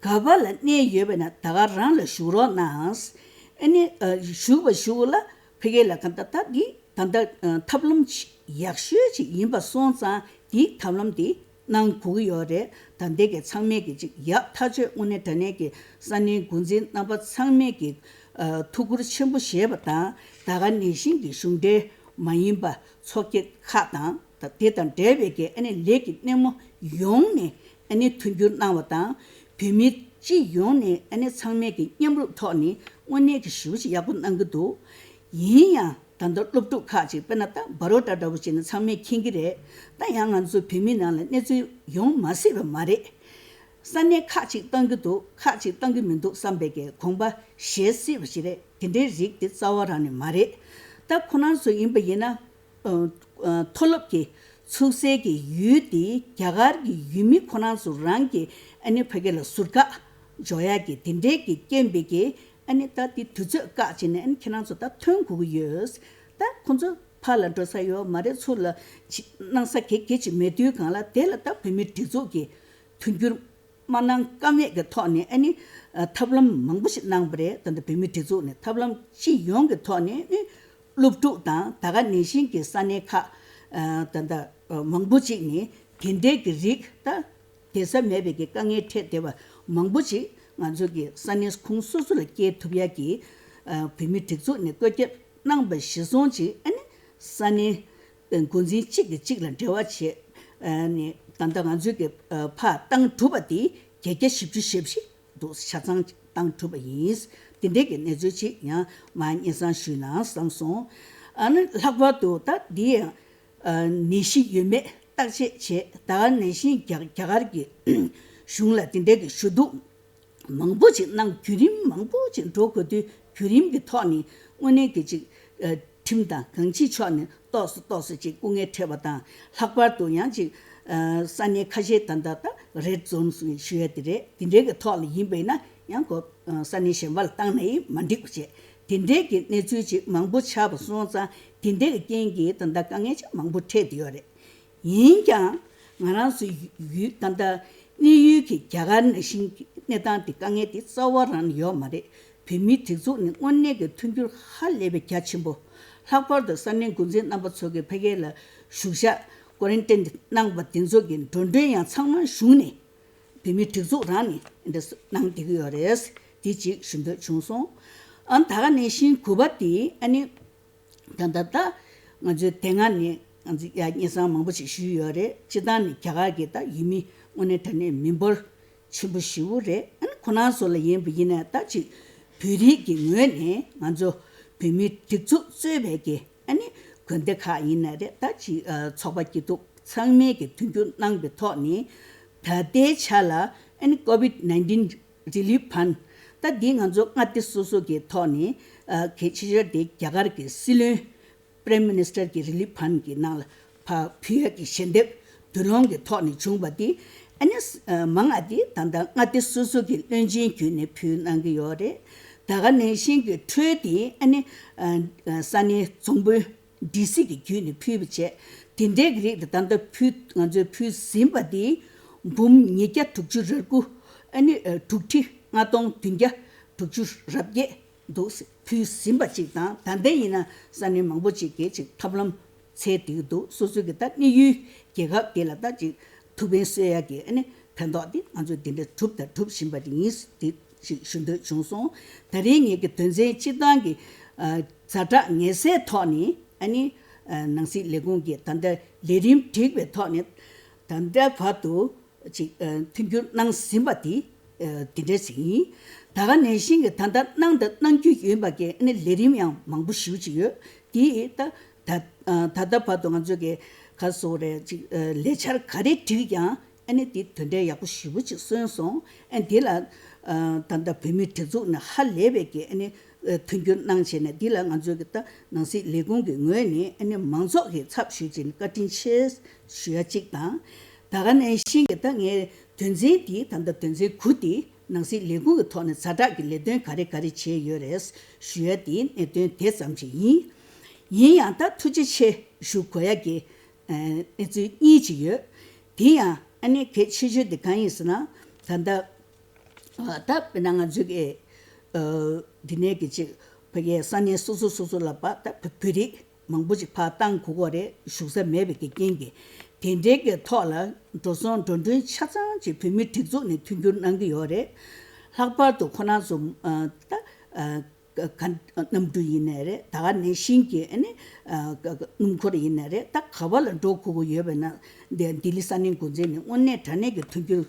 ག་པ་ལ་གནས་ཡོད་པ་ན་ད་ག་རང་ལ་བཞུགས་རོགས་གནང་། ཨ་ནི་ཨ་བཞུགས་པ་བཞུགས་ལ་ཕ་གི་ལ་ག་ད་ད་འདི་ད་ལྟ་ཨ་ཐབས་ལམ་ཡག་ཤོས་ཅིག་ཡིན་པ་སོང་ཙང་། འདི་ཐབས་ལམ་འདི་གནང་དགོས་ཀྱི་ཡོད་རེད། ད་ལྟའི་གི་ཚང་མས་ཀྱི་ཅིག་ཡག་ཐག་ཆོད། དངོས་གནས་དྲང་གནས་ཀྱི་ས་གནས་འགོ་འཛིན་རྣམ་པ་ཚང་མས་ཀྱི་ཨ་ཐུགས་ཁུར་ཆེན་པོ་བཞེས་པ་དང་། ད་ག་ནང་བཞིན་གྱི་གཞུང་འབྲེལ་མ་ཡིན་པ་ཚོགས་སྐྱིད་ཁག་དང་། ད་དེ་དང་འབྲེལ་བའི་གི་ཨ་ནི་ལས་ཀྱི་སྣེ་མོ་ཡོངས་ནས་ཨ་ནི་མཐུན་འགྱུར་གནང་བ་དང་། བོད་མི་སྤྱི་ཡོངས་ནས་ཨ་ནི་ཚང་མས་ཀྱི་མཉམ་རུབ་ཐོག་ནས་དངོས་གནས་ཀྱི་ཞེ་པོ་ཅིག་ཡག་པོ་གནང་གི་འདུག་ཡིན་ཡང་ད་ལྟ་སློབ་ཕྲུག་ཁག་ཅིག་དཔེར་ན་ད་བ་རོ་ཏྲ་འདྲ་བོ་བྱས་ན་ཚང་མས་མཁྱེན་གྱི་རེད། ད་ཡང་ང་ཚོ་བོད་མི་ནང་ལ་གནས་ཚུལ་ཡོང་མ་སྲིད་པ་མ་རེད། ས་གནས་ཁག་ཅིག་བཏང་གི་འདུག་ཁག་ཅིག་བཏང་གི་མི་འདུག་བསམ་པའི་གི་དགོངས་པ་བཞེས་སྲིད་པ་ཞིག་རེད། དེ་འདྲའི་རིགས་དེ་རྩ་བ་རང་ནས་མ་རེད། ད་ཁོ་རང་ཚོ་ཡིན་པ་ཡིན་ན། ཨ་ཨ་མཐོ་སློབ་ཀྱི་ཚུགས་གསལ་གྱི་ཡུལ་དེ་རྒྱ་གར་གྱི་ཡུལ་མི་ཁོ་རང་ཚོ་རང་གི་ཨ་ནི་ཕ་གི་ལ་ཟུར་བཀག་འཇོག་ཡག་གི་དེ་འདྲའི་གི་རྐྱེན་པས་ཀྱི་ཨ་ནི་ད་དེ་དུས་ཚོད་བཀག་བྱས་ནས་ཨ་ནི་ཁྱེད་རང་ཚོ་ད་ཐོན་དགོས་ཀྱི་ཡོད། ད་ཁོ་ཚོ་ཕར་ལ་འགྲོ་ས་ཡོད་མ་རེད། ཚུར་ལ་ཅི་གནང་ས་གེ་གེ་ཅིག་མེད་དུས་སྒང་ལ། དེ་ལ་ད་བོད་མིའི་སྒྲིག་འཛུགས་ཀྱི་མཐུན་འགྱུར་མ་གནང་ཀ་མེད་ཀྱི་ཐོག་ནས་ཨ་ནི་ཨ་ཐབས་ལམ་མང་པོ་ཞིག་གནང་བ་རེད། ད་ལྟ་བོད་མིའི་སྒྲིག་འཛུགས་ནས་ཐབས་ལམ་སྤྱི་ཡོངས་ཀྱི་ཐོག་ནས་ཨ་ནི་སློབ་ཕྲུག་དང་། ད་ག་ནང་བཞིན་གྱི་ས་གནས་ཁག་ཨ་ད་ལྟ་ཨ་མང་པོ་ཅིག་ནས་དེ་འདྲའི་གི་རིགས། ད་བསྡད་ས་མེད་པའི་གི་དཀའ་ངལ་འཕྲད་བསྡད་པ་མང་པོ་ཅིག་ང་ཚོ་གི་ས་གནས་ཁོངས་སོ་སོ་ལ་སྐྱེལ་ཐུབ་ཡ་གི་ཨ་བོད་མིའི་སྒྲིག་འཛུགས་ནས་བཀོད་ཁྱབ་གནང་བ་གཞིར་བཟུང་ཅིག་ཨ་ནི་ས་གནས་འགོ་འཛིན་གཅིག་གིས་གཅིག་ལ་འབྲེལ་བ་བྱས་ནས། ད་ལྟ་ང་ཚོས་ཀྱི་ཨ་ཕར་བཏང་གྲུབ་པ་དེ་བརྒྱ་བརྒྱ་བཞི་བཅུ་ཞེ་བཞི་འདུག་ཆ་ཚང་བཏང་གྲུབ་པ་ཡིན། དེ་འདྲའི་གི་གནས་ཚུལ་ཅིག་ཡང་མར་སྙན་སེང་ཞུས་ན་བསམ་སོང་། ཨ་ནི་ལྷག་པར་དུ་ད་འདི་ཡང་ཨ་ནད་གཞི་ཡོད་མེད་བརྟག་དཔྱད་བྱས། ད་ག་ནང་བཞིན་རྒྱ་རྒྱ་གར་གྱི་གཞུང་ལ་དེ་འདྲའི་གི་ཞུ་གཏུག་མང་པོ་ཅིག་གནང་། བརྒྱུད་རིམ་མང་པོ་ཅིག་འགྲོ་དགོས་དུས། བརྒྱུད་རིམ་གྱི་ཐོག་ནས་དངོས་གནས་ཀྱི་ཅིག་ཨ་ཁྲིམས་དང་གང་ཅིའི་ཕྱོགས་ནས་ཏོག་ཙམ་ཏོག་ཙམ་ཅིག་སྐུ་ངལ་འཕྲད་པ་དང་། ལྷག་པར་དུ་ཡང་ཅིག་ཨ་ས་གནས་ཁ་ཤས་ད་ལྟ་ད་རེད་ཛོན་ཞུ་ཡ་དེ་རེད། དེ་འདྲའི་གི་ཐོག་ལ་ཡིན་པ་ཡིན་ན་ཡང་ཁོ་ཨ་ས་གནས་གཞན་པ་ལ་བཏང་ན་ཡང་མ་འགྲིག་པ་བྱས། དེ་འདྲའི་གི་གནས་ཚུལ་ཅིག་མང་པོ་ཆགས་པ་སོང་ཙང་། དེ་འདྲའི་གི་རྐྱེན་གྱིས་ད་ལྟ་དཀའ་ངལ་ཅིག་མང་པོ་འཕྲད་བསྡད་ཡོད་རེད། ཡིན་ཀྱང་ང་རང་ཚོའི་ཡུལ་ད་ལྟ་གནས་ཡུལ་གྱི་རྒྱ་གར་ནང་བཞིན་གྱི་གནས་སྟངས་དེ་དཀའ་ངལ་དེ་རྩ་བ་རང་ནས་ཡོད་མ་རེད། བོད་མིའི་སྒྲིག་འཛུགས་ནས་དངོས་གནས་ཀྱི་མཐུན་འགྱུར་ཧ་ལས་པའི་རྒྱ་ཆེན་པོ། ལྷག་པར་དུ་ས་གནས་འགོ་འཛིན་རྣམ་པ་ཚོ་གིས་ཕ་གི་ལ་བཞུགས་ཤག་ཀོ་རན་ཊིན་གནང་བ་དེ་ཚོ་གི་འགྲོ་གྲོན་ཡང་ཚང་མ་གཞུང་ནས་བོད་མིའི་སྒྲིག་འཛུགས་རང་ནས་འདི་གནང་བསྡད་ཀྱི་ཡོད་རེད། དེ་གཅིག་ཞུ་འདོད་བྱུང་སོང་། ཨ་ད་ག་ནང་བཞིན་དགུ་པ་དེ་ཨ་ནི། ད་ལྟ་ད་ང་ཚོའི་དེ་སྔ་ནས་ང་ཚོས་ཡ་སྙན་སེང་མང་པོ་ཞིག་ཞུས་ཡོད་རེད། སྤྱིར་བཏང་ནས་རྒྱ་གར་གྱི་ད་ཡུལ་མི་དངོས་གནས་དྲང་གནས་མི་འབོར་ཆེན་པོ་ཞེ་པོ་རེད། ཨ་ནི་ཁོ་རང་ཚོ་ལ་ཡིན་པ་ཡིན་ན་ད་ཅིག་བོད་རིགས་ཀྱི་ངོས་ནས་ང་ཚོ་བོད་མིའི་སྒྲིག་འཛུགས་གཙོས་པའི་གི་ཨ་ནི་དགོན་སྡེ་ཁག་ཡིན་ན་རེད། ད་ཅིག་ཨ་ཚོགས་པ་སྐྱིད་སྡུག་ཚང་མས་ཀྱི་མཐུན་འགྱུར་གནང་པའི་ཐོག་ནས། ད་ལྟའི་ཆ་ལ་ཨ་ནི་ཀོ་བིད་ནའིན་ཊིན་རི་ལིབ་ཕན་ད་འདི་ང་ཚོ་མངའ་སྡེ་སོ་སོ་གི་ཐོག་ནས་ཨ་གལ་ཆེ་ཤོས་དེ་རྒྱ་གར་གྱི་སྲིད་བློན་ Prime Minister གྱི་Relief Fund གྱི་ནང་ལ་ཕར་ཕུལ་ཡག་གི་ཞལ་འདེབས་བསྡུ་སློང་གི་ཐོག་ནས་བྱུང་བ་དེ་ཨ་ནི་མང་ང་དེ་ད་ལྟ་མངའ་སྡེ་སོ་སོ་གི་བློན་ཆེན་བརྒྱུད་ནས་ཕུལ་གནང་གི་ཡོད་རེད། ད་ག་ནང་བཞིན་གྱི་འཕྲོས་དེ་ཨ་ནི་ས་གནས་རྫོང་དཔོན་ཌི་སི་གི་བརྒྱུད་ནས་ཕུལ་བ་བྱས། དེ་འདྲའི་གི་རིགས་དེ་ད་ལྟ་ཕུལ་ང་ཚོས་ཕུལ་ཟིན་པ་དེ་འབུམ་ཉིས་བརྒྱ་དྲུག་ཅུ་རེ་དགུ་ཨ་ནི་དྲུག་ཁྲི་ལྔ་སྟོང་བདུན་བརྒྱ་དྲུག་ཅུ་རེ་བརྒྱད་འདུག་ཕུལ་ཟིན་པ་གཅིག་དང་། ད་ལྟ་ཡིན་ན་ས་གནས་མང་པོ་ཅིག་གིས་ཅིག་ཐབས་ལམ་འཚོལ་བསྡད་ཀྱི་འདུག་སོ་སོའི་གི་ད་གནས་ཡུལ་རྒྱལ་ཁབ་དེ་ལ་ད་ཅིག་ཐུགས་ཕན་གསོས་ཡག་གི་ཨ་ནི་ཕན་ཐོགས་དེ་ང་ཚོས་དེ་འདྲ་གྲུབ་དང་སྒྲུབ་བཞིན་པ་དེ་ཡིན་དེ་ཅིག་ཞུ་འདོད་བྱུང་སོང་། ད་རིང་ངེད་ཀྱི་དོན་ཚན་སྤྱི་བཏང་གི་ཛ་དྲག་ངལ་སེལ་ཐོག་ནས་ཨ་ནི་ནང་སྲིད་ལས་ཁུངས་ཀྱིས་ད་ལྟ་ལས་རིམ་བསྒྲིགས་པའི་ཐོག་ནས་ད་ལྟ་བར་དུ་ཅིག་ཨ་མཐུན་འགྱུར་གནང་ཟིན་པ་དེ་ཨ་དེ་འདྲ་ཞིག་ཡིན། ད་ག་ནང་བཞིན་གྱི་ད་ལྟ་གནང་དང་གནང་རྒྱུ་ཡིན་པ་གི་ཨ་ནི་ལས་རིམ་ཡང་མང་པོ་ཞེ་པོ་ཅིག་ཡོད། དེ་ད་ད་ཨ་ད་ལྟ་བར་དུ་ང་ཚོ་གི་ག་སོ་རེ་ཅིག་ཨ་ལས་འཆར་ག་རེ་བསྒྲིགས་ཀྱང་ཨ་ནི་དེ་དོན་འབྲས་ཡག་པོ་ཞེ་པོ་ཅིག་སོན་སོང་། ཨ་ནི་དེ་ལ་ཨ་ད་ལྟ་བོད་མིའི་སྒྲིག་འཛུགས་ནས་ཧ་ལས་པའི་གི་ཨ་ནི་ཨ་མཐུན་འགྱུར་གནང་བྱས་ནས་འདི་ལ་ང་ཚོའི་གི་ད་ནང་སྲིད་ལས་ཁུངས་ཀྱི་ངོས་ནས་ཨ་ནི་མང་ཚོགས་ཀྱི་ཚབ་ཞུས་བྱས་ནས་བཀའ་དྲིན་ཆེ་ཞུ་ཡ་གཅིག་དང་། ད་ག་ནང་བཞིན་གྱི་ད་ངའི་དོན་ཚན་འདི་ད་ལྟ་དོན་ཚན་དགུ་འདི་ནང་སྲིད་ལས་ཁུངས་ཀྱི་ཐོག་ནས་ཛ་དྲག་གི་ལས་དོན་ག་རེ་ག་རེ་བྱས་ཡོད་རེད་ཞུ་ཡ་དེ་གནད་དོན་དེ་ཙམ་ཞིག་ཡིན། ཡིན་ཡང་ད་ཐུགས་རྗེ་ཆེ་ཞུ་དགོས་ཡ་གི་ཨ་གནས་ཚུལ་གཉིས་ཅིག་ཡོད། དེ་ཡང་ཨ་ནི་གལ་ཆེ་ཤོས་དེ་གང་ཡིན་ཟེར་ན། ད་ལྟ་ཨ་ད་དཔེར་ན་ང་ཚོ་གི་ཨ་འདི་ནས་གི་ཅིག་ཕ་གིའི་ས་གནས་སོ་སོ་སོ་སོ་ལ་པ་ད་བོད་རིགས་མང་པོ་ཅིག་ཕར་བཏང་དགོས་ཀྱི་རེད། བཞུགས་ས་མེད་པའི་གི་རྐྱེན་གྱིས། དེ་འདྲའི་གི་ཐོག་ལ་འགྲོ་སོང་འགྲོ་གྲོན་ཆ་ཚང་ཅིག་བོད་མིའི་སྒྲིག་འཛུགས་ནས་མཐུན་འགྱུར་གནང་གི་ཡོད་རེད། ལྷག་པར་དུ་ཁོ་རང་ཚོ་ཨ་ད་ཨ་ག་གནམ་གྲུ་ཡིན་ནའི་རེད། ད་ག་ནང་བཞིན་གྱི་ཨ་ནི་ཨ་ག་ག་སྣུམ་འཁོར་ཡིན་ནའི་རེད། ད་ག་བ་ལ་འགྲོ་དགོས་ཀྱི་ཡོད་པ་ན་འདི་ལྡི་ལི་ས་གནས་འགོ་འཛིན་ནས་དངོས་གནས་དྲང་གནས་ཀྱི་མཐུན་འགྱུར་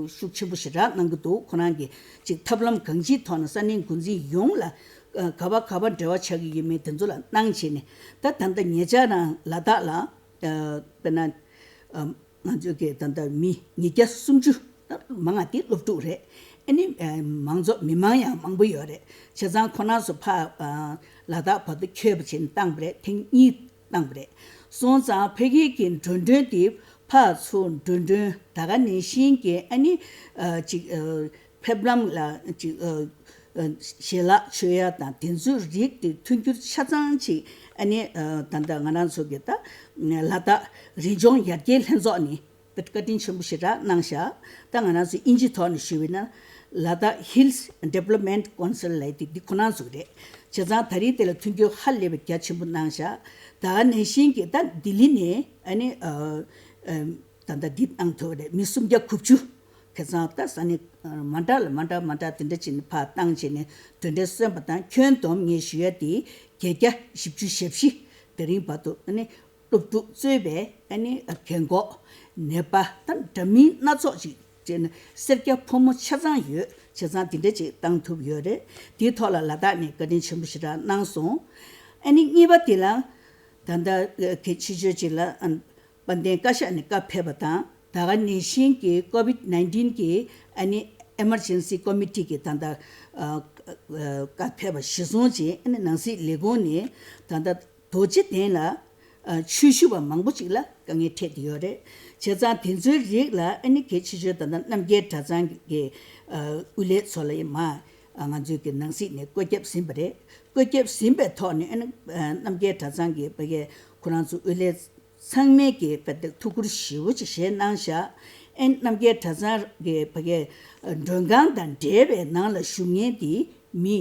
ཤུགས་ཆེན་པོ་ཞེ་དྲག་གནང་གི་འདུག་ཁོ་རང་གིས་ཅིག་ཐབས་ལམ་གང་ཅིའི་ཐོག་ནས་ས་གནས་འགོ་འཛིན་ཡོངས་ལ་ཨ་ག་བ་ག་བ་འབྲེལ་བ་ཆགས་ཀྱི་ཡོད་མེད་དེ་ཚོ་ལ་གནང་བྱས་ནས། ད་ད་ལྟ་ཉེ་ཆར་རང་ལ་དྭགས་ལ་ཨ་དཔེར་ན་ཨ་ང་ཚོའི་གི་ད་ལྟ་མི་ཉིས་བརྒྱ་སུམ་ཅུ་མང་ང་དེ་སློབ་ཕྲུག་རེད། ཨ་ནི་ཨ་མང་ཚོགས་མི་མང་ཡང་མང་པོ་ཡོད་རེད། བྱས་ཙང་ཁོ་རང་ཚོ་ཕར་ཨ་ལ་དྭགས་བར་དུ་འཁྱོལ་བ་བྱས་ནས་བཏང་བ་རེད། ཐེངས་གཉིས་བཏང་བ་རེད། སོང་ཙང་ཕ་གི་གི་འགྲོ་གྲོན་དེ་ཕར་ཚུར་འགྲོ་གྲོན་ད་ག་ནང་བཞིན་གྱི་ཨ་ནི་ཨ་ཅིག་ཨ་ཕེབས་ལམ་ལ་ཅིག་ཨ་ཨ་ཞལ་ལག་མཆོད་ཡ་དང་དེ་ཚོའི་རིགས་དེ་མཐུན་འགྱུར་ཆ་ཚང་ཅིག་ཨ་ནི་ཨ་ད་ལྟ་ང་རང་ཚོ་གི་ད་ལ་དྭགས་རི་ལྗོངས་ཡར་རྒྱས་ལྷན་ཚོགས་ནས་བཀའ་དྲིན་ཆེན་པོ་ཞེ་དྲག་གནང་ཤག་ད་ང་རང་ཚོ་དབྱིན་ཇིའི་ཐོག་ནས་ཞུས་པ་ཡིན་ན་Ladakh Hills Development Council ལབ་དེ་འདི་ཁོ་རང་ཚོ་རེད། བྱས་ཙང་ད་རེས་དེ་ལ་མཐུན་འགྱུར་ཧ་ལས་པའི་རྒྱ་ཆེན་པོ་གནང་ཤག་ད་ག་ནང་བཞིན་གྱི་ད་ལྡི་ལི་ནས་ཨ་ནི་ཨ་ཨ་ད་ལྟ་འདི་གནང་ཐུབ་པ་རེད། མི་སུམ་བརྒྱ་དགུ་བཅུ་ཁ་སང་ད་ས་གནས་མ་འདྲ་ལ་མ་འདྲ་མ་འདྲ་དེ་འདྲ་བྱས་ནས་ཕར་བཏང་བྱས་ནས་དེ་འདྲ་སོན་པ་དང་། ཁྱོན་བསྡོམས་ངས་ཞུ་ཡ་དེ་བརྒྱད་བརྒྱ་བཞི་བཅུ་ཞེ་བཞི་དེ་རིང་བར་དུ་ཨ་ནི་སློབ་ཕྲུག་གཙོས་པའི་ཨ་ནི་རྒན་གོག་ནད་པ་དང་འདྲ་མིན་སྣ་ཚོགས་ཅིག་བྱས་ནས་སེར་སྐྱ་ཕོ་མོ་ཆ་ཚང་ཡོད། བྱས་ཙང་དེ་འདྲ་ཅིག་བཏང་ཐུབ་ཡོད་རེད། དེའི་ཐོག་ལ་ལ་དྭགས་ནས་བཀའ་དྲིན་ཆེན་པོ་ཞེ་དྲག་གནང་སོང་། ཨ་ནི་གཉིས་པ་དེ་ལ་ད་ལྟ་གལ་ཆེ་ཤོས་ཅིག་ལ་ཨ་དཔལ་ལྡན་བཀའ་ཤག་ནས་བཀའ་ཕེབས་པ་དང་། ད་ག་ནང་བཞིན་གྱི་COVID nineteen གི་ཨ་ནི་Emergency Committee གི་ད་ལྟ་ཨ་ཨ་བཀའ་ཕེབས་པ་གཞིར་བཟུང་བྱས། ཨ་ནི་ནང་སྲིད་ལས་ཁུངས་ནས་ད་ལྟ་རྡོ་རྗེ་གདན་ལ་ཨ་ཆོས་ཞུ་བ་མང་པོ་ཅིག་ལ་དཀའ་ངལ་འཕྲད་དེ་ཡོད་རེད། བྱས་ཙང་དེ་ཚོའི་རིགས་ལ་ཨ་ནི་གལ་ཆེ་ཤོས་ད་ལྟ་རྣམ་རྒྱལ་གྲྭ་ཚང་གི་ཨ་དབུ་ལས་ཚོ་ལ་ཡིན་མ་ཨ་ང་ཚོའི་གི་ནང་སྲིད་ནས་བཀོད་ཁྱབ་ཟིན་པ་རེད། བཀོད་ཁྱབ་ཟིན་པའི་ཐོག་ནས་ཨ་ནི་ཨ་རྣམ་རྒྱལ་གྲྭ་ཚང་གི་ཕ་གིའི་ཁོ་རང་ཚོ་དབུ་ལས་ཚང་མས་ཀྱི་དཔེ་དེབ་ཐུགས་ཁུར་ཞེ་པོ་ཅིག་བཞེས་གནང་ཤག་ཨེ་རྣམ་རྒྱལ་གྲྭ་ཚང་གི་ཕ་གིའི་མགྲོན་ཁང་དང་འབྲེལ་བའི་ནང་ལ་བཞུགས་མཁན་དེ་མི་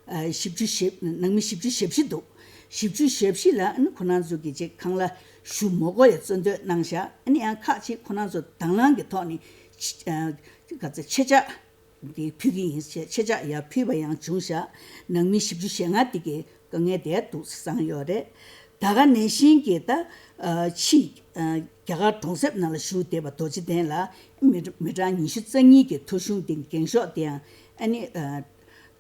ཨ་བཞི་བཅུ་ཞེ་ནང་མི་བཞི་བཅུ་ཞེ་བཞི་འདུག་བཞི་བཅུ་ཞེ་བཞི་ལ་ཨ་ནི་ཁོ་རང་ཚོ་གི་ཅིག་ཁང་གླ་ཞུ་མ་དགོས་ཡ་གཙོ་འདོད་གནང་ཤག་ཨ་ནི་ཡང་ཁག་ཅིག་ཁོ་རང་ཚོ་དང་བླངས་ཀྱི་ཐོག་ནས་ཕྱི་ཨ་ག་ཚོད་ཕྱེད་ཀ་འདི་ཕུལ་གྱི་ཡིན་ཞེས་ཕྱེད་ཀ་ཡར་ཕུལ་བ་ཡང་བྱུང་ཤག་ནང་མི་བཞི་བཅུ་ཞེ་ལྔ་འདི་གའི་དཀའ་ངལ་དེ་འདུག་བསམ་ཡོད་རེད། ད་ག་ནང་བཞིན་གྱི་ད་ཨ་ཕྱིས་ཨ་རྒྱ་གར་གྲོང་གསེབ་ནང་ལ་བཞུགས་བསྡད་པ་རྡོ་རྗེ་གདན་ལ་མི་མི་གྲངས་ཉི་ཤུ་རྩ་གཉིས་ཀྱི་ཐོ་གཞུང་དེ་འགེངས་ཤོག་དེ་ཡང་ཨ་ནི་ཨ་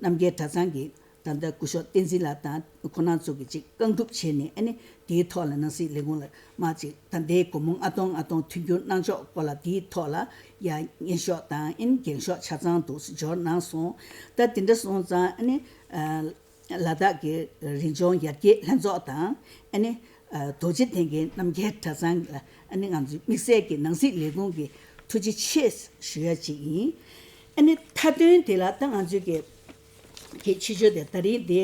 རྣམ་རྒྱལ་གྲྭ་ཚང་གི་ད་ལྟ་སྐུ་ཞབས་བསྟན་འཛིན་ལགས་དང་ཁོ་རང་ཚོ་གི་ཅིག་རྐང་སྒྲུབ་བྱས་ནས། ཨ་ནི་དེའི་ཐོག་ལ་ནང་སྲིད་ལས་ཁུངས་ལ་མར་ཅིག་ད་ལྟའི་སྒོར་མོ་ལྔ་སྟོང་ལྔ་སྟོང་མཐུན་འགྱུར་གནང་ཕྱོགས་སྐོར་ལ་དེའི་ཐོག་ལ་ཡ་སྙན་ཤོག་དང་ཨ་ནི་འགེངས་ཤོག་ཆ་ཚང་དུ་འབྱོར་གནང་སོང་། ད་དེ་འདྲ་སོང་ཙང་ཨ་ནི་ཨ་ ལ་དྭགས་ཀྱི་རིག་གཞུང་ཡར་རྒྱས་ལྷན་ཚོགས་དང་། ཨ་ནི་རྡོ་རྗེ་གདན་གྱི་རྣམ་རྒྱལ་གྲྭ་ཚང་ལ་ཨ་ནི་ང་ཚོའི་དམིགས་བསལ་གྱི་ནང་སྲིད་ལས་ཁུངས་ཀྱི་ཐུགས་རྗེ་ཆེ་ཞུ་ཡ་ཅིག་ཡིན། ཨ་ནི་མཐའ་དོན་དེ་ལ་ད་ང་ཚོའི་གི་གི་ཆེ་ཤོས་དེ་ད་རིང་དེ་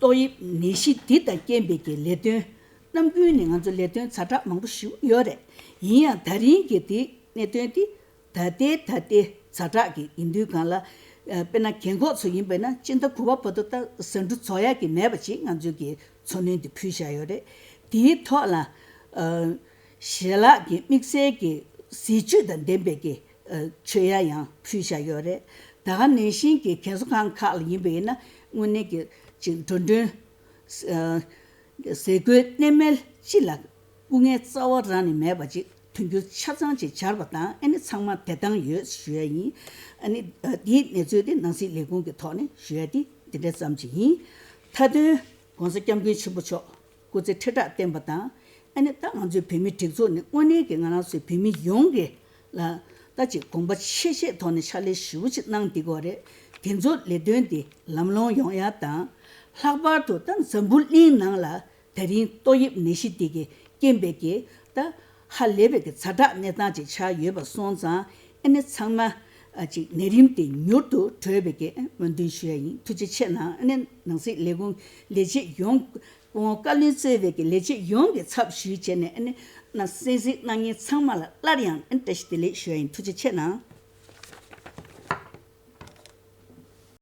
ཏོག་དབྱིབས་ནད་གཞི་འདི་དང་རྐྱེན་པས་ཀྱི་ལས་དོན་ནམ་རྒྱུན་ནས་ང་ཚོ་ལས་དོན་ཛ་དྲག་མང་པོ་ཞིག་ཡོད་རེད། ཡིན་ཡང་ད་རིང་གི་དེ་གནད་དོན་དེ་ད་ལྟའི་ད་ལྟའི་ཛ་དྲག་གི་ཡིན་དུས་སྒང་ལ། ཨ། དཔེར་ན་རྒན་འཁོགས་ཚོ་ཡིན་པས་ན་སྤྱི་ཟླ་དགུ་པ་བར་དུ་ད་ཟ་འབྲུ་རྫོགས་ཡག་གི་མེད་པ་ཅིག་ང་ཚོས་ཀྱི་འཚོ་སྣོན་དེ་ཕུལ་བཞག་ཡོད་རེད། དེའི་ཐོག་ལ། ཨ། ཞལ་ལག་གི་དམིགས་བསལ་གྱི་ཟས་བཅུད་དང་ལྡན་པའི་གི་ཨ། མཆོད་ཡ་ཡང་ཕུལ་བཞག་ཡོད་རེད། ད་ག་ནང་བཞིན་གྱི་རྒན་གསོ་ཁང་ཁག་ལ་ཡིན་པ་ཡིན་ན་དངོས་གནས་ཀྱི་ཅིག་འགྲོ་གྲོན། ཨ། ཟས་གོས་གནས་མལ་སྤྱི་ལ་སྐུ་ངལ་རྩ་བ་རང་ནས་མེད་པ་ཅིག་མཐུན་འགྱུར་ཆ་ཚང་ཅིག་སྦྱར་བ་དང་། ཨ་ནི་ཚང་མ་བདེ་ཐང་ཡོད་ཞུ་ཡ་ཡིན། ཨ་ནི་ཨ། དེའི་གནས་ཚུལ་དེ་ནང་སྲིད་ལས་ཁུངས་ཀྱི་ཐོག་ནས་ཞུ་ཡ་དེ་འདི་འདྲ་ཙམ་ཅིག་ཡིན། མཐའ་དོན་༸གོང་ས་༸སྐྱབས་མགོན་ཆེན་པོ་མཆོག་སྐུ་ཚེ་ཁྲི་ཕྲག་བརྟན་པ་དང་། ཨ་ནི་ད་ང་ཚོའི་བོད་མི་སྒྲིག་འཛུགས་ནི་དངོས་གནས་ཀྱི་ང་རང་ཚོའི་བོད་མི་ཡོངས་ཀྱི་ལ་ད་ཅིག་དགོངས་པ་ཆེ་བཞེས་ཐོག་ནས་ཕྱག་ལས་ཞེ་པོ་ཅིག་གནང་བསྡད་ཀྱི་ཡོད་རེད། དེ་ཚོ་ལས་དོན་དེ་ལམ་ལྷོང་ཡོང་ཡ་དང་། ལྷག་པར་དུ་ད་འཛམ་བུ་གླིང་ནང་ལ་ད་རིང་ཏོག་དབྱིབས་ནད་གཞི་དེ་གི་རྐྱེན་པས་ཀྱི་ད་ཧ་ལས་པའི་གི་ཛ་དྲག་གནས་སྟངས་ཅིག་ཆགས་ཡོད་པ་སོང་ཙང་། ཨ་ནི་ཚང་མ་ཨ་ཅིག་ནད་རིམས་དེ་མྱུར་དུ་གྲོལ་བའི་གི་སྨོན་འདུན་ཞུ་ཡ་ཡིན། ཐུགས་རྗེ་ཆེ་གནང་། ཨ་ནི་ནང་སྲིད་ལས་ཁུངས་ལས་བྱེད་ཡོངས། སྐུ་ངོ་བཀའ་བློན་གཙོས་པའི་གི་ལས་བྱེད་ཡོངས་ཀྱི་ཚབ་ཞུས་བྱས་ནས། ཨ་ནི་གནང་། གསན་གཟིགས་གནང་མཁན་ཚང་མ་ལ་སླར་ཡང་ཨ་ནི་བཀྲ་ཤིས་བདེ་ལེགས་ཞུ་ཡ་ཡིན། ཐུགས་རྗེ་ཆེ་གནང་།